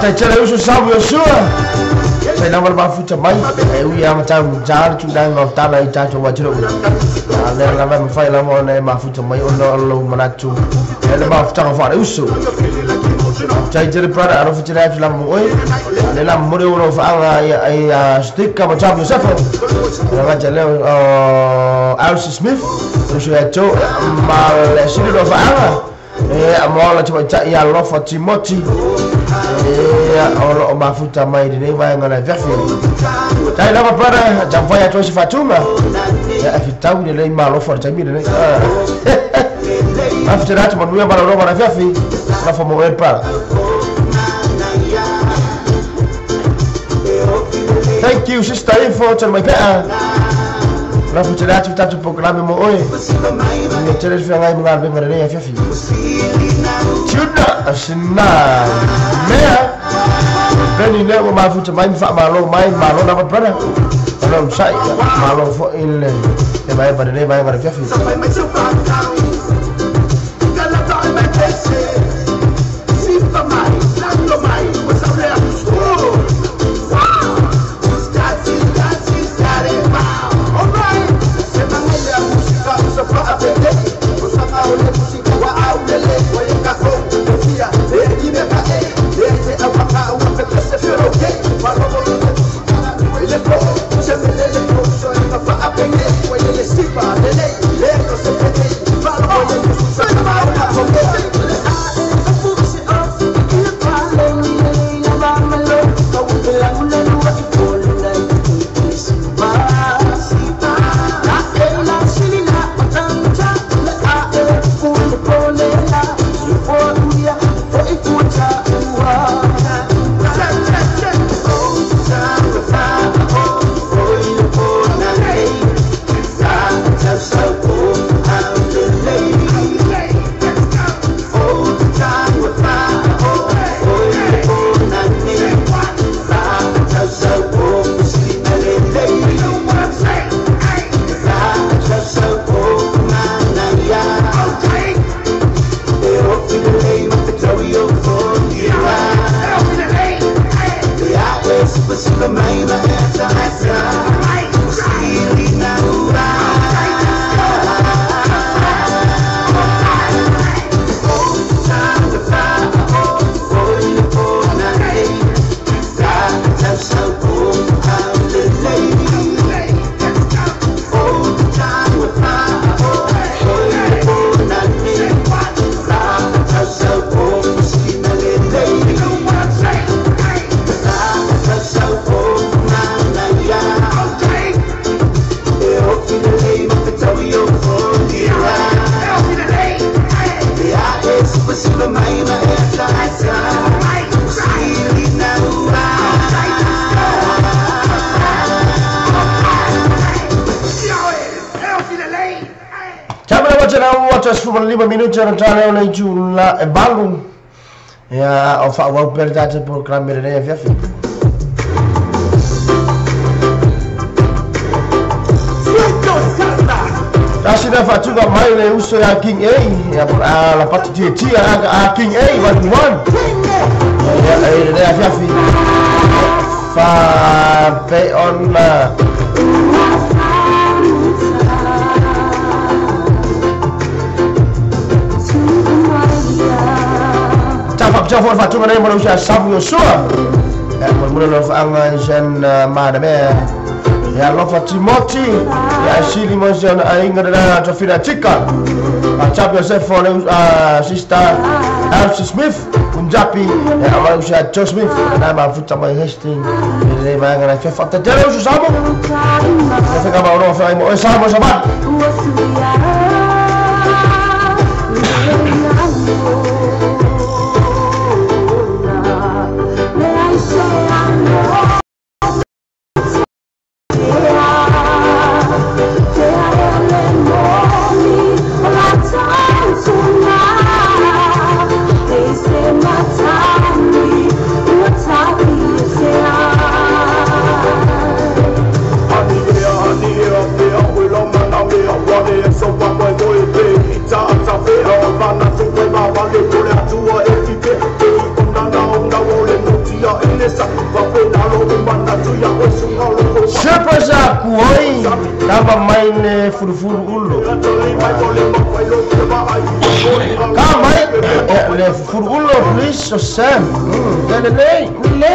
ta tele uso sabu yo sua sai na ba futa mai e u ia mata jar tu dang no tala i ta to wa tiro a le la ma fai la mo ne ma futa mai o no lo manatu e le ma futa fa uso tai tele para aro futa la la mo e le la mo re o fa nga ia stika mo sabu safo la va tele o Alice Smith uso ya to ma le silo fa nga e a mo la to ta ia lo fa Timothy e o mafuta mai le vai ngana verfi tai lava para jamfai a tosi fatuma ya fitau le lei malo for taimi le after that manuia para roba na verfi na fa mo para. Thank you sister info to my pet na futa that tatu programa mo oi ni tele fi ngai mga be ngare ya fifi tuna asina mea beni le o mafuta mai fa malo mai malo na brother ano sai malo fo in le e vai para le vai para fifi Sipa, 8:15 minuti na tala le jula e balu. Ia o fa wa pele ta te programe le afiafi. Tasi na fatuga mai le uso ya King A. Ya la patu tia tia a King A 1 1. Ya e le afiafi. Fa pe on Tau fo fatuga nei mo le uso ya Samu Yosua. Ya mo mo lo fa anga jan ma da me. Ya lofa Timothy, ya sili mo se ona ainga da Tofina Chika. A chap Yosef le sister Elsie Smith, Punjabi, ya ma usa Joe Smith, na ma futa mai Hastings. Le ma nga na fe fata tele uso Samu. Ya fe ka ma ro fe mo Samu sabat. Surprise kuoi tama mai le furufuru ulo. Ka mai le furufuru ulo please o Sam. Le le le.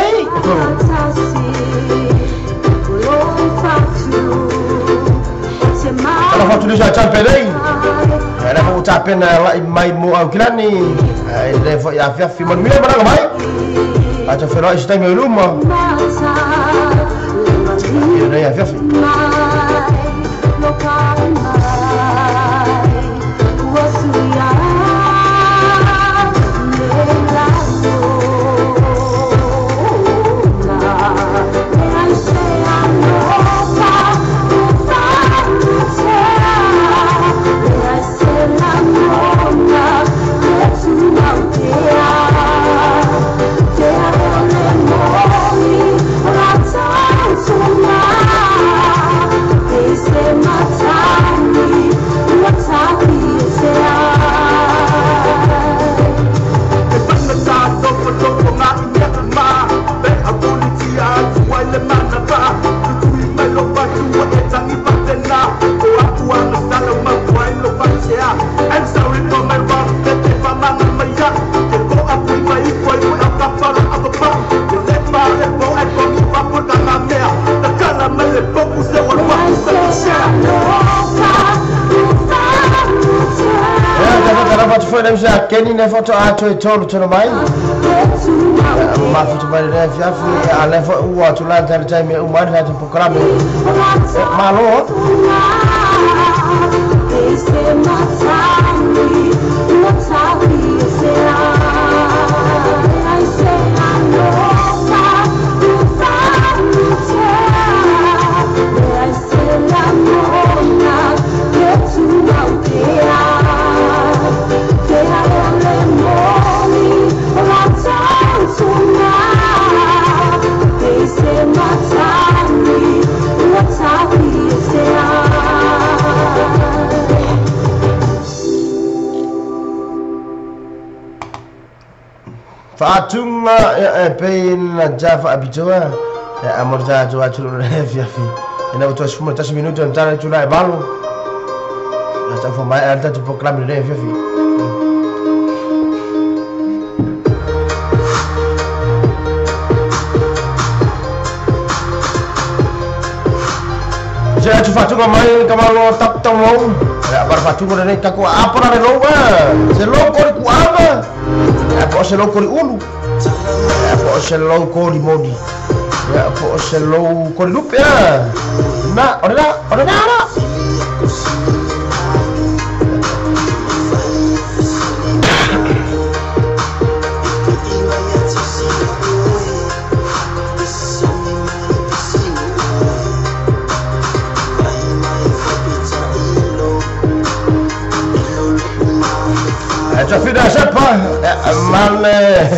Ala fatu ni sa champelei. Ala fo tapena la mai mo au kilani. Ai le fo ya fia fi mon mia baranga mai. Acha fero ista me luma. Ya fia fi. Keni ne foto a toe tolu tonu mai. Ma futu mai le fiafi a le fo ua tu la tele tai me umari la te programe. Malo. Faatunga e pe na jafa abitoa e amorza to atu le fiafi ina to sfuma tas minuto entare tu la balu na ta fo mai alta tu proclame le fiafi Ja tu fatunga mai kamalo tap tong ya par fatunga le ta ko apora le lowa se lo ko ku ama ya po se lo ko ulu ya po se lo ko limoni ya po se lo ko lupe na ora ora na Tafina sepa male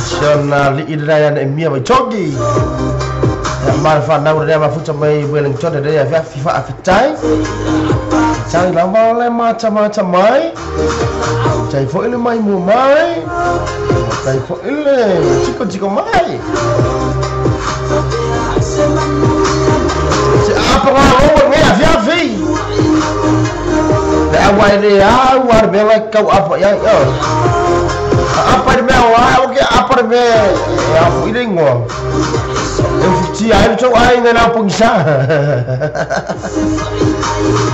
siona li ida ya ne mia mai togi ma fa na ure ma futa mai Wellington de ya FIFA afitai tai lava le mata mata mai tai fo ile mai mu mai tai fo ile tiko tiko mai se apa o me afiafi le awa le awa le mea kau apa ia apa le mea o ke apa le mea e afu ile ingoa e futi ai le tau ai ngana pongisa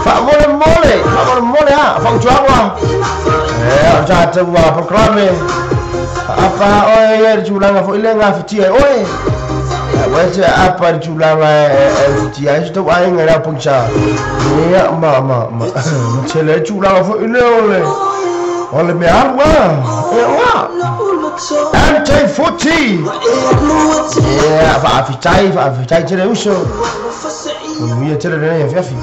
fa mole mole fa mole ha fa utuawa e o tata wa programe apa oe e tulaga fo ile ngafuti ai oe Wese apa tulaga e futi ai tau ai ngana pongisa ia ma ma ma tele tulaga fo ile ole ole me arwa e wa MJ40 ia fa afitai tele uso Mia tele ne fiafi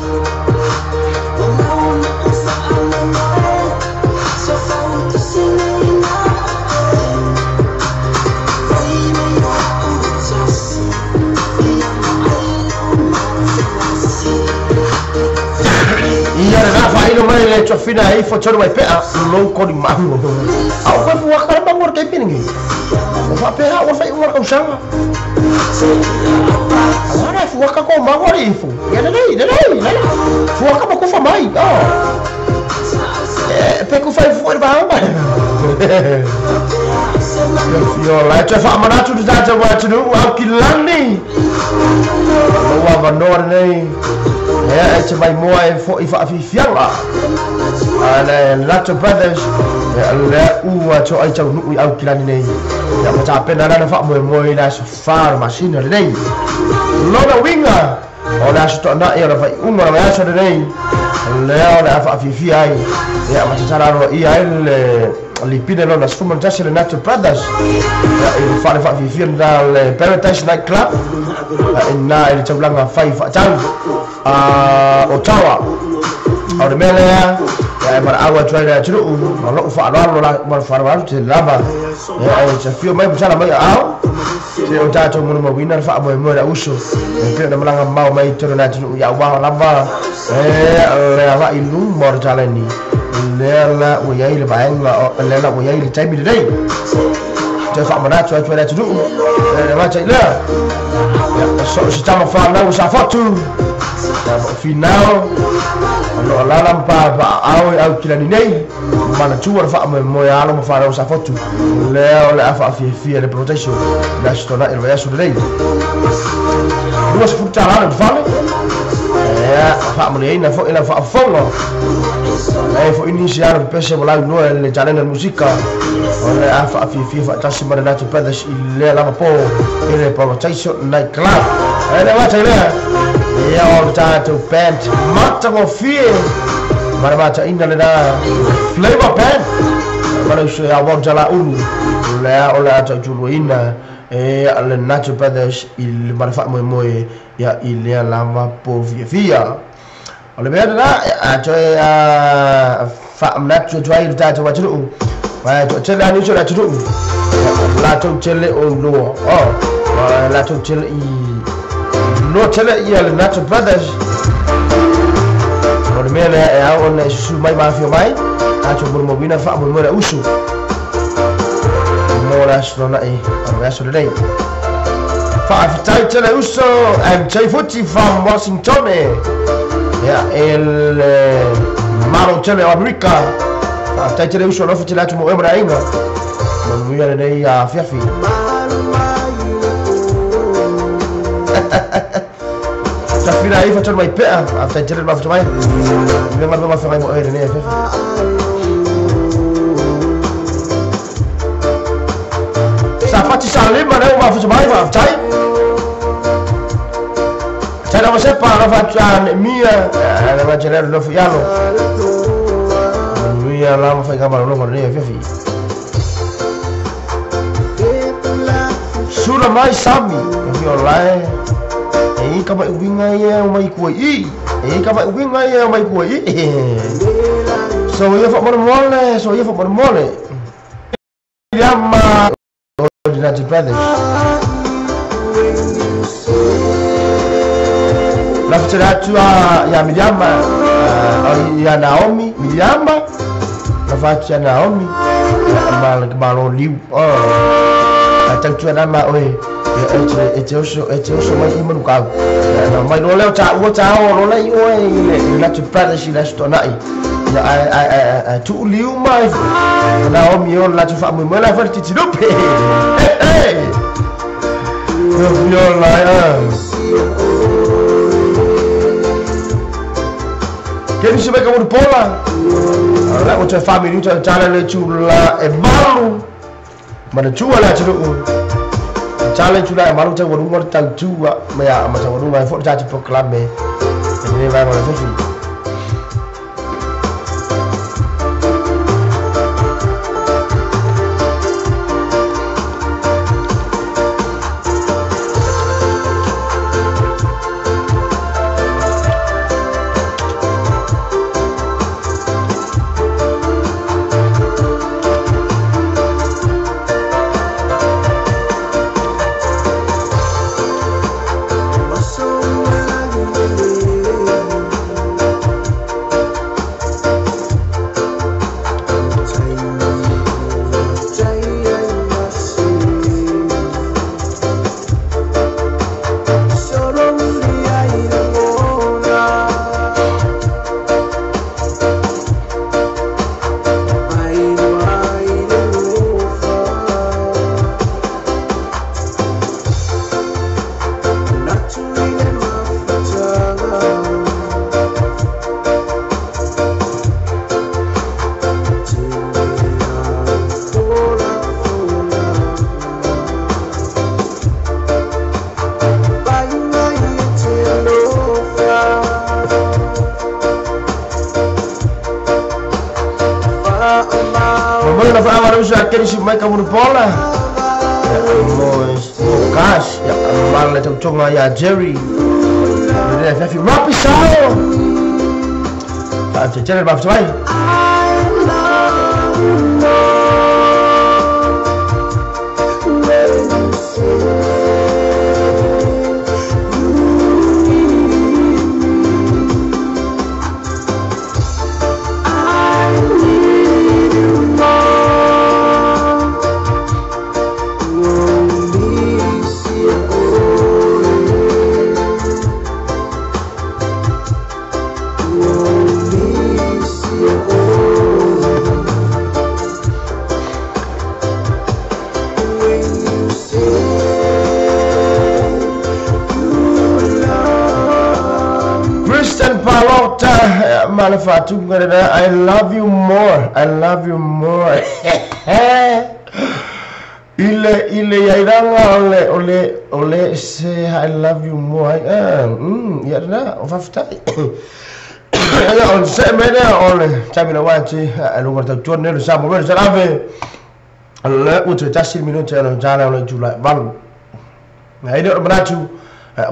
Ia na fa ilo mai le tofina ai fo toro mai pea lo ko ni mango. Au ko fu akara mango ke piningi. O fa pea o fa unga kausanga. Ara fu aka ko mango ri fu. Ia le le le le. Fu aka mo ko fa mai. Oh. E pe ku fa fu e ba ba. Fio la te fa manatu da ta wa tu au kilani. Lo wa manoa nei. E te mai moa e fo i whaafifianga a le Lato Brothers e le ua to ai tau nui au kilani nei ia ma pena rana wha moe moe la so whāra masina le nei Lona winga o le aso to'ana e o le whai unga na mai aso le nei le o le a whaafifia ai ia ma tatara roa ia ai le lipine lona sfumantasi le Lato Brothers ia i le whaale whaafifia na le Paradise Night Club e nā e le taulanga whai whaatau Ottawa o le mea lea ia e mara atu ai le atunuu ma lou faaaloalo la ma faaaloalo te lava ia e tafio mai masala mai aao se o tatou molimauina le faamoemoe le uso e pei ona malaga mamao mai tonu le atunuu ia uaga lava e le ava'i luma o le taleni lea la ua iai le vaega lea la ua iai le taimi lenei toe faamanatu atu ai le atunuu e le mata i lea ia so se tama whanau sa fotu ia finau o lala pa pa au au kilani nei mana tua le faamoemoe alo ma whanau sa fotu lea o le afa afiafia le protection le aso tona i le vaiaso lenei 20 tālā le fale ia faamoleaina fo'i lau faafofoga e fo'i nisi alo pepese ma lau noa le talena musika o le afa afiafia faatasi ma le Lato Brothers i lea lava po i le Protection Night Club e le mata i lea ia o le tatou band matagofie ma le mataina lena Flavor Band ma le uso ia wau tala ulu lea o le a tautuluaina e le Lato Brothers i le ma le faamoemoe ia i lea lava po fiafia o le mea lena a toe faamanatu atu ai le tatou atunuu toatele ani uso le atunuu latou tele o iloa o latou tele i loa tele ia le Lato Brothers o le mea lea e ao ona e susu mai ma afio mai tatou molimauina le faamoemoe le uso mo le aso lona'i o le aso lenei Faafitai tele uso MJ40 from Washington ia e le malo tele o Amerika faafitai tele uso alofa tele atu mo oe ma le aiga manuia lenei afiafi Tafina ai fatonu mai pea faafitai tele le mafuta mai mea galuega mafeagai mo oe lenei afiafi Sa fati sa lima leo mafuta mai faafitai Tai lava sepa alofa atu a mia le majalelo lofu i alo manuia lava faigamalologa lenei afiafi Sula mai sami e o lae e ka mai uinga ia o mai kua i e ka mai uinga ia o mai kua i So ia fa mole, so ia fa mole. Yama United Brothers. La ya Miriama, ya Naomi, Miriama, la fatia Naomi, ma malo liu. Oh. Tau na ma oe. E te oso mai i manu kau. Na mai lo leo ta ua ta o lo lei oe i le United Brothers i le aso nai. Ai tu liu mai. Naomi o la tu fa mo la fa ti lupe. Hey. Yo la ya. Ke ni se ka mo pola. La o te family te tala le tu la e malu. Mana tua la tu. Tala tu la e malu te waru tau tua me a ma te waru mai fo ta te proclame. E ne vai mo la fefi. Ya Jerry. Rapi sao. Jerry I love you more. I love you more. Ile yairanga ole ole ole say I love you more. Ya na ofaftai. Ya on se mene ole chamina wanti alu ngorta tuan ne sa mo salave. Alle uto tasi minuto ano jala ole jula valu. Na ide manatu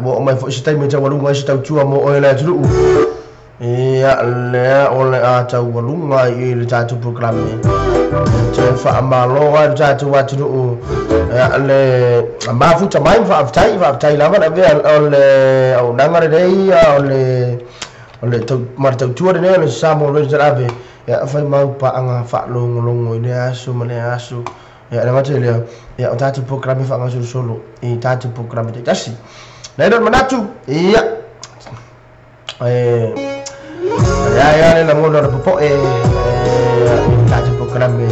bo mai fo sitai me tawalu ngai sitau tua mo ole julu. Ia le ole a tau walunga i le tātou programe. Te whaamalo a tātou atunuu. Ia le mafuta mai whaaftai lava na vea ole au nangare rei ole ole tau maratautua rene ole Samoa Radio Ave. Ia whai mau paanga whaalongolongo i le aso ma le aso. Ia na mate lea ia o tātou programe whaangasolosolo i tātou programe te tasi. Nei rō manatu ia ya ya le langono re popo e ta te programe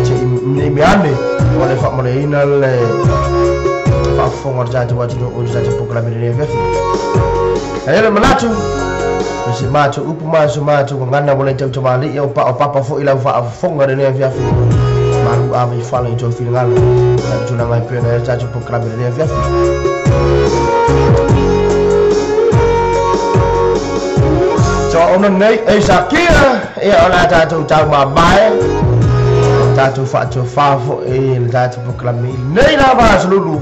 te ni me ane o le fa mo le ina le fa fonga ja te wa o ja te programe le fe e le manatu se mato upu ma so mato ngana mo le te to mali e o pa o papa fo ila fa fonga le fe fe maru ave fa le to fi ngalo ta tuna ngai pe na ja te programe le fe fe. So ona nei e sakia e ona tātou tau mamae tātou whaatua whāfo e le tātou proclame nei la vāsululu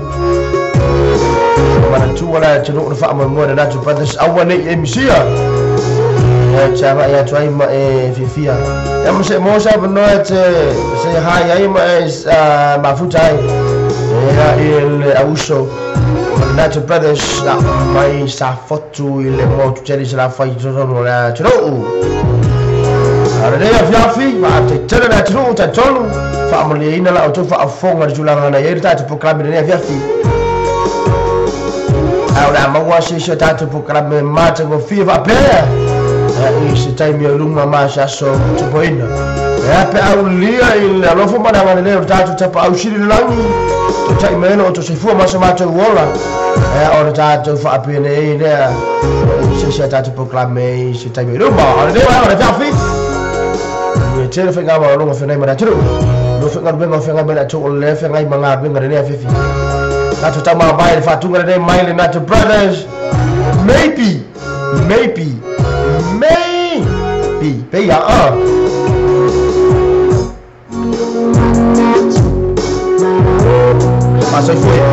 mana tua la tunu na whaamoemoe na natu Brothers aua nei e misia E te agai atu ai ma e fiafia. E mo se mo sa avanoa e te se hai ai ma e mafuta ai. Ia i le auso o le Nato Brothers mai Safotu i le motu tele se la fai totonu o le atunuu. A o lenei afiafi, faafetai tele le atunuu talitonu, faamalieina la outou faafofoga i le tulaga na i ai le tatou polokalame i lenei afiafi. A o le a maua se isi o tatou polokalame matagofie faapea i se taimi o luma ma se aso tupoina. E a pe aulia i le alofa ma le agalelei o le tatou Tapaau Sili i le lagi, tautai mai ai lo outou soifua ma so matou ola, e o le tatou faapenei lea i se isi a tatou polokalame i se taimi o i luma. O lenei vaega o le afiafi, e tele faiga malologa feagai ma le atunuu, no faigaluega o feagai ma le atunuu o lea feagai ma galuega lenei afiafi. Tatou taumavae i le faatuga lenei mai le Nato Brothers. Maybe, maybe, maybe, pe ia a. Faasoifua ia.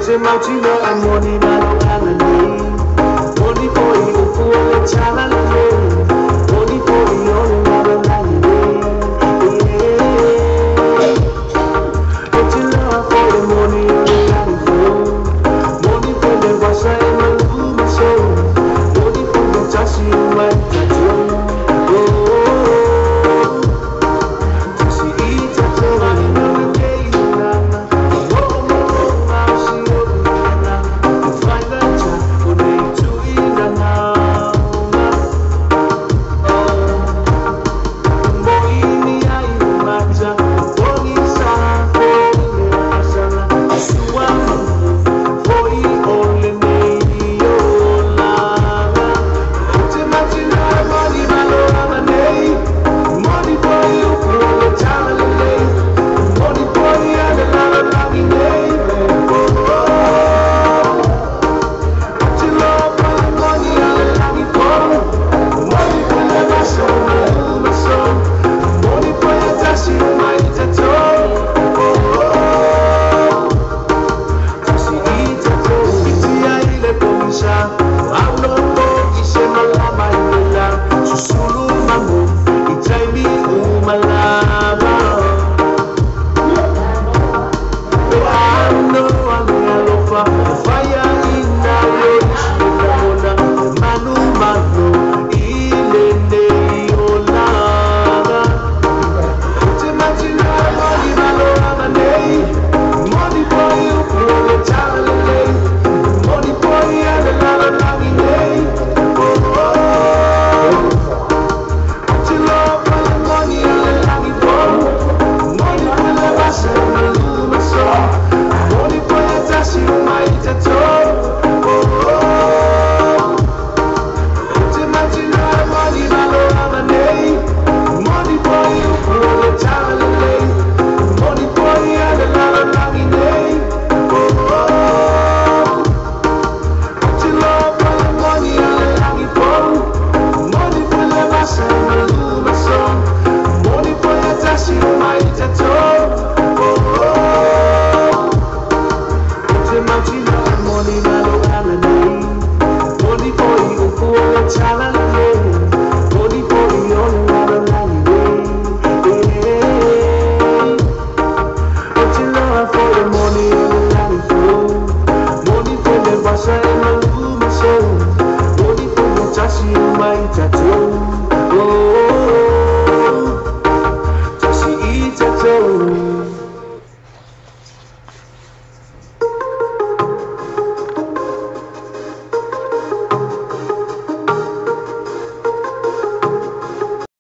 Te mautinoa e moni ma lou agalelei. Moni foi upu o le tala.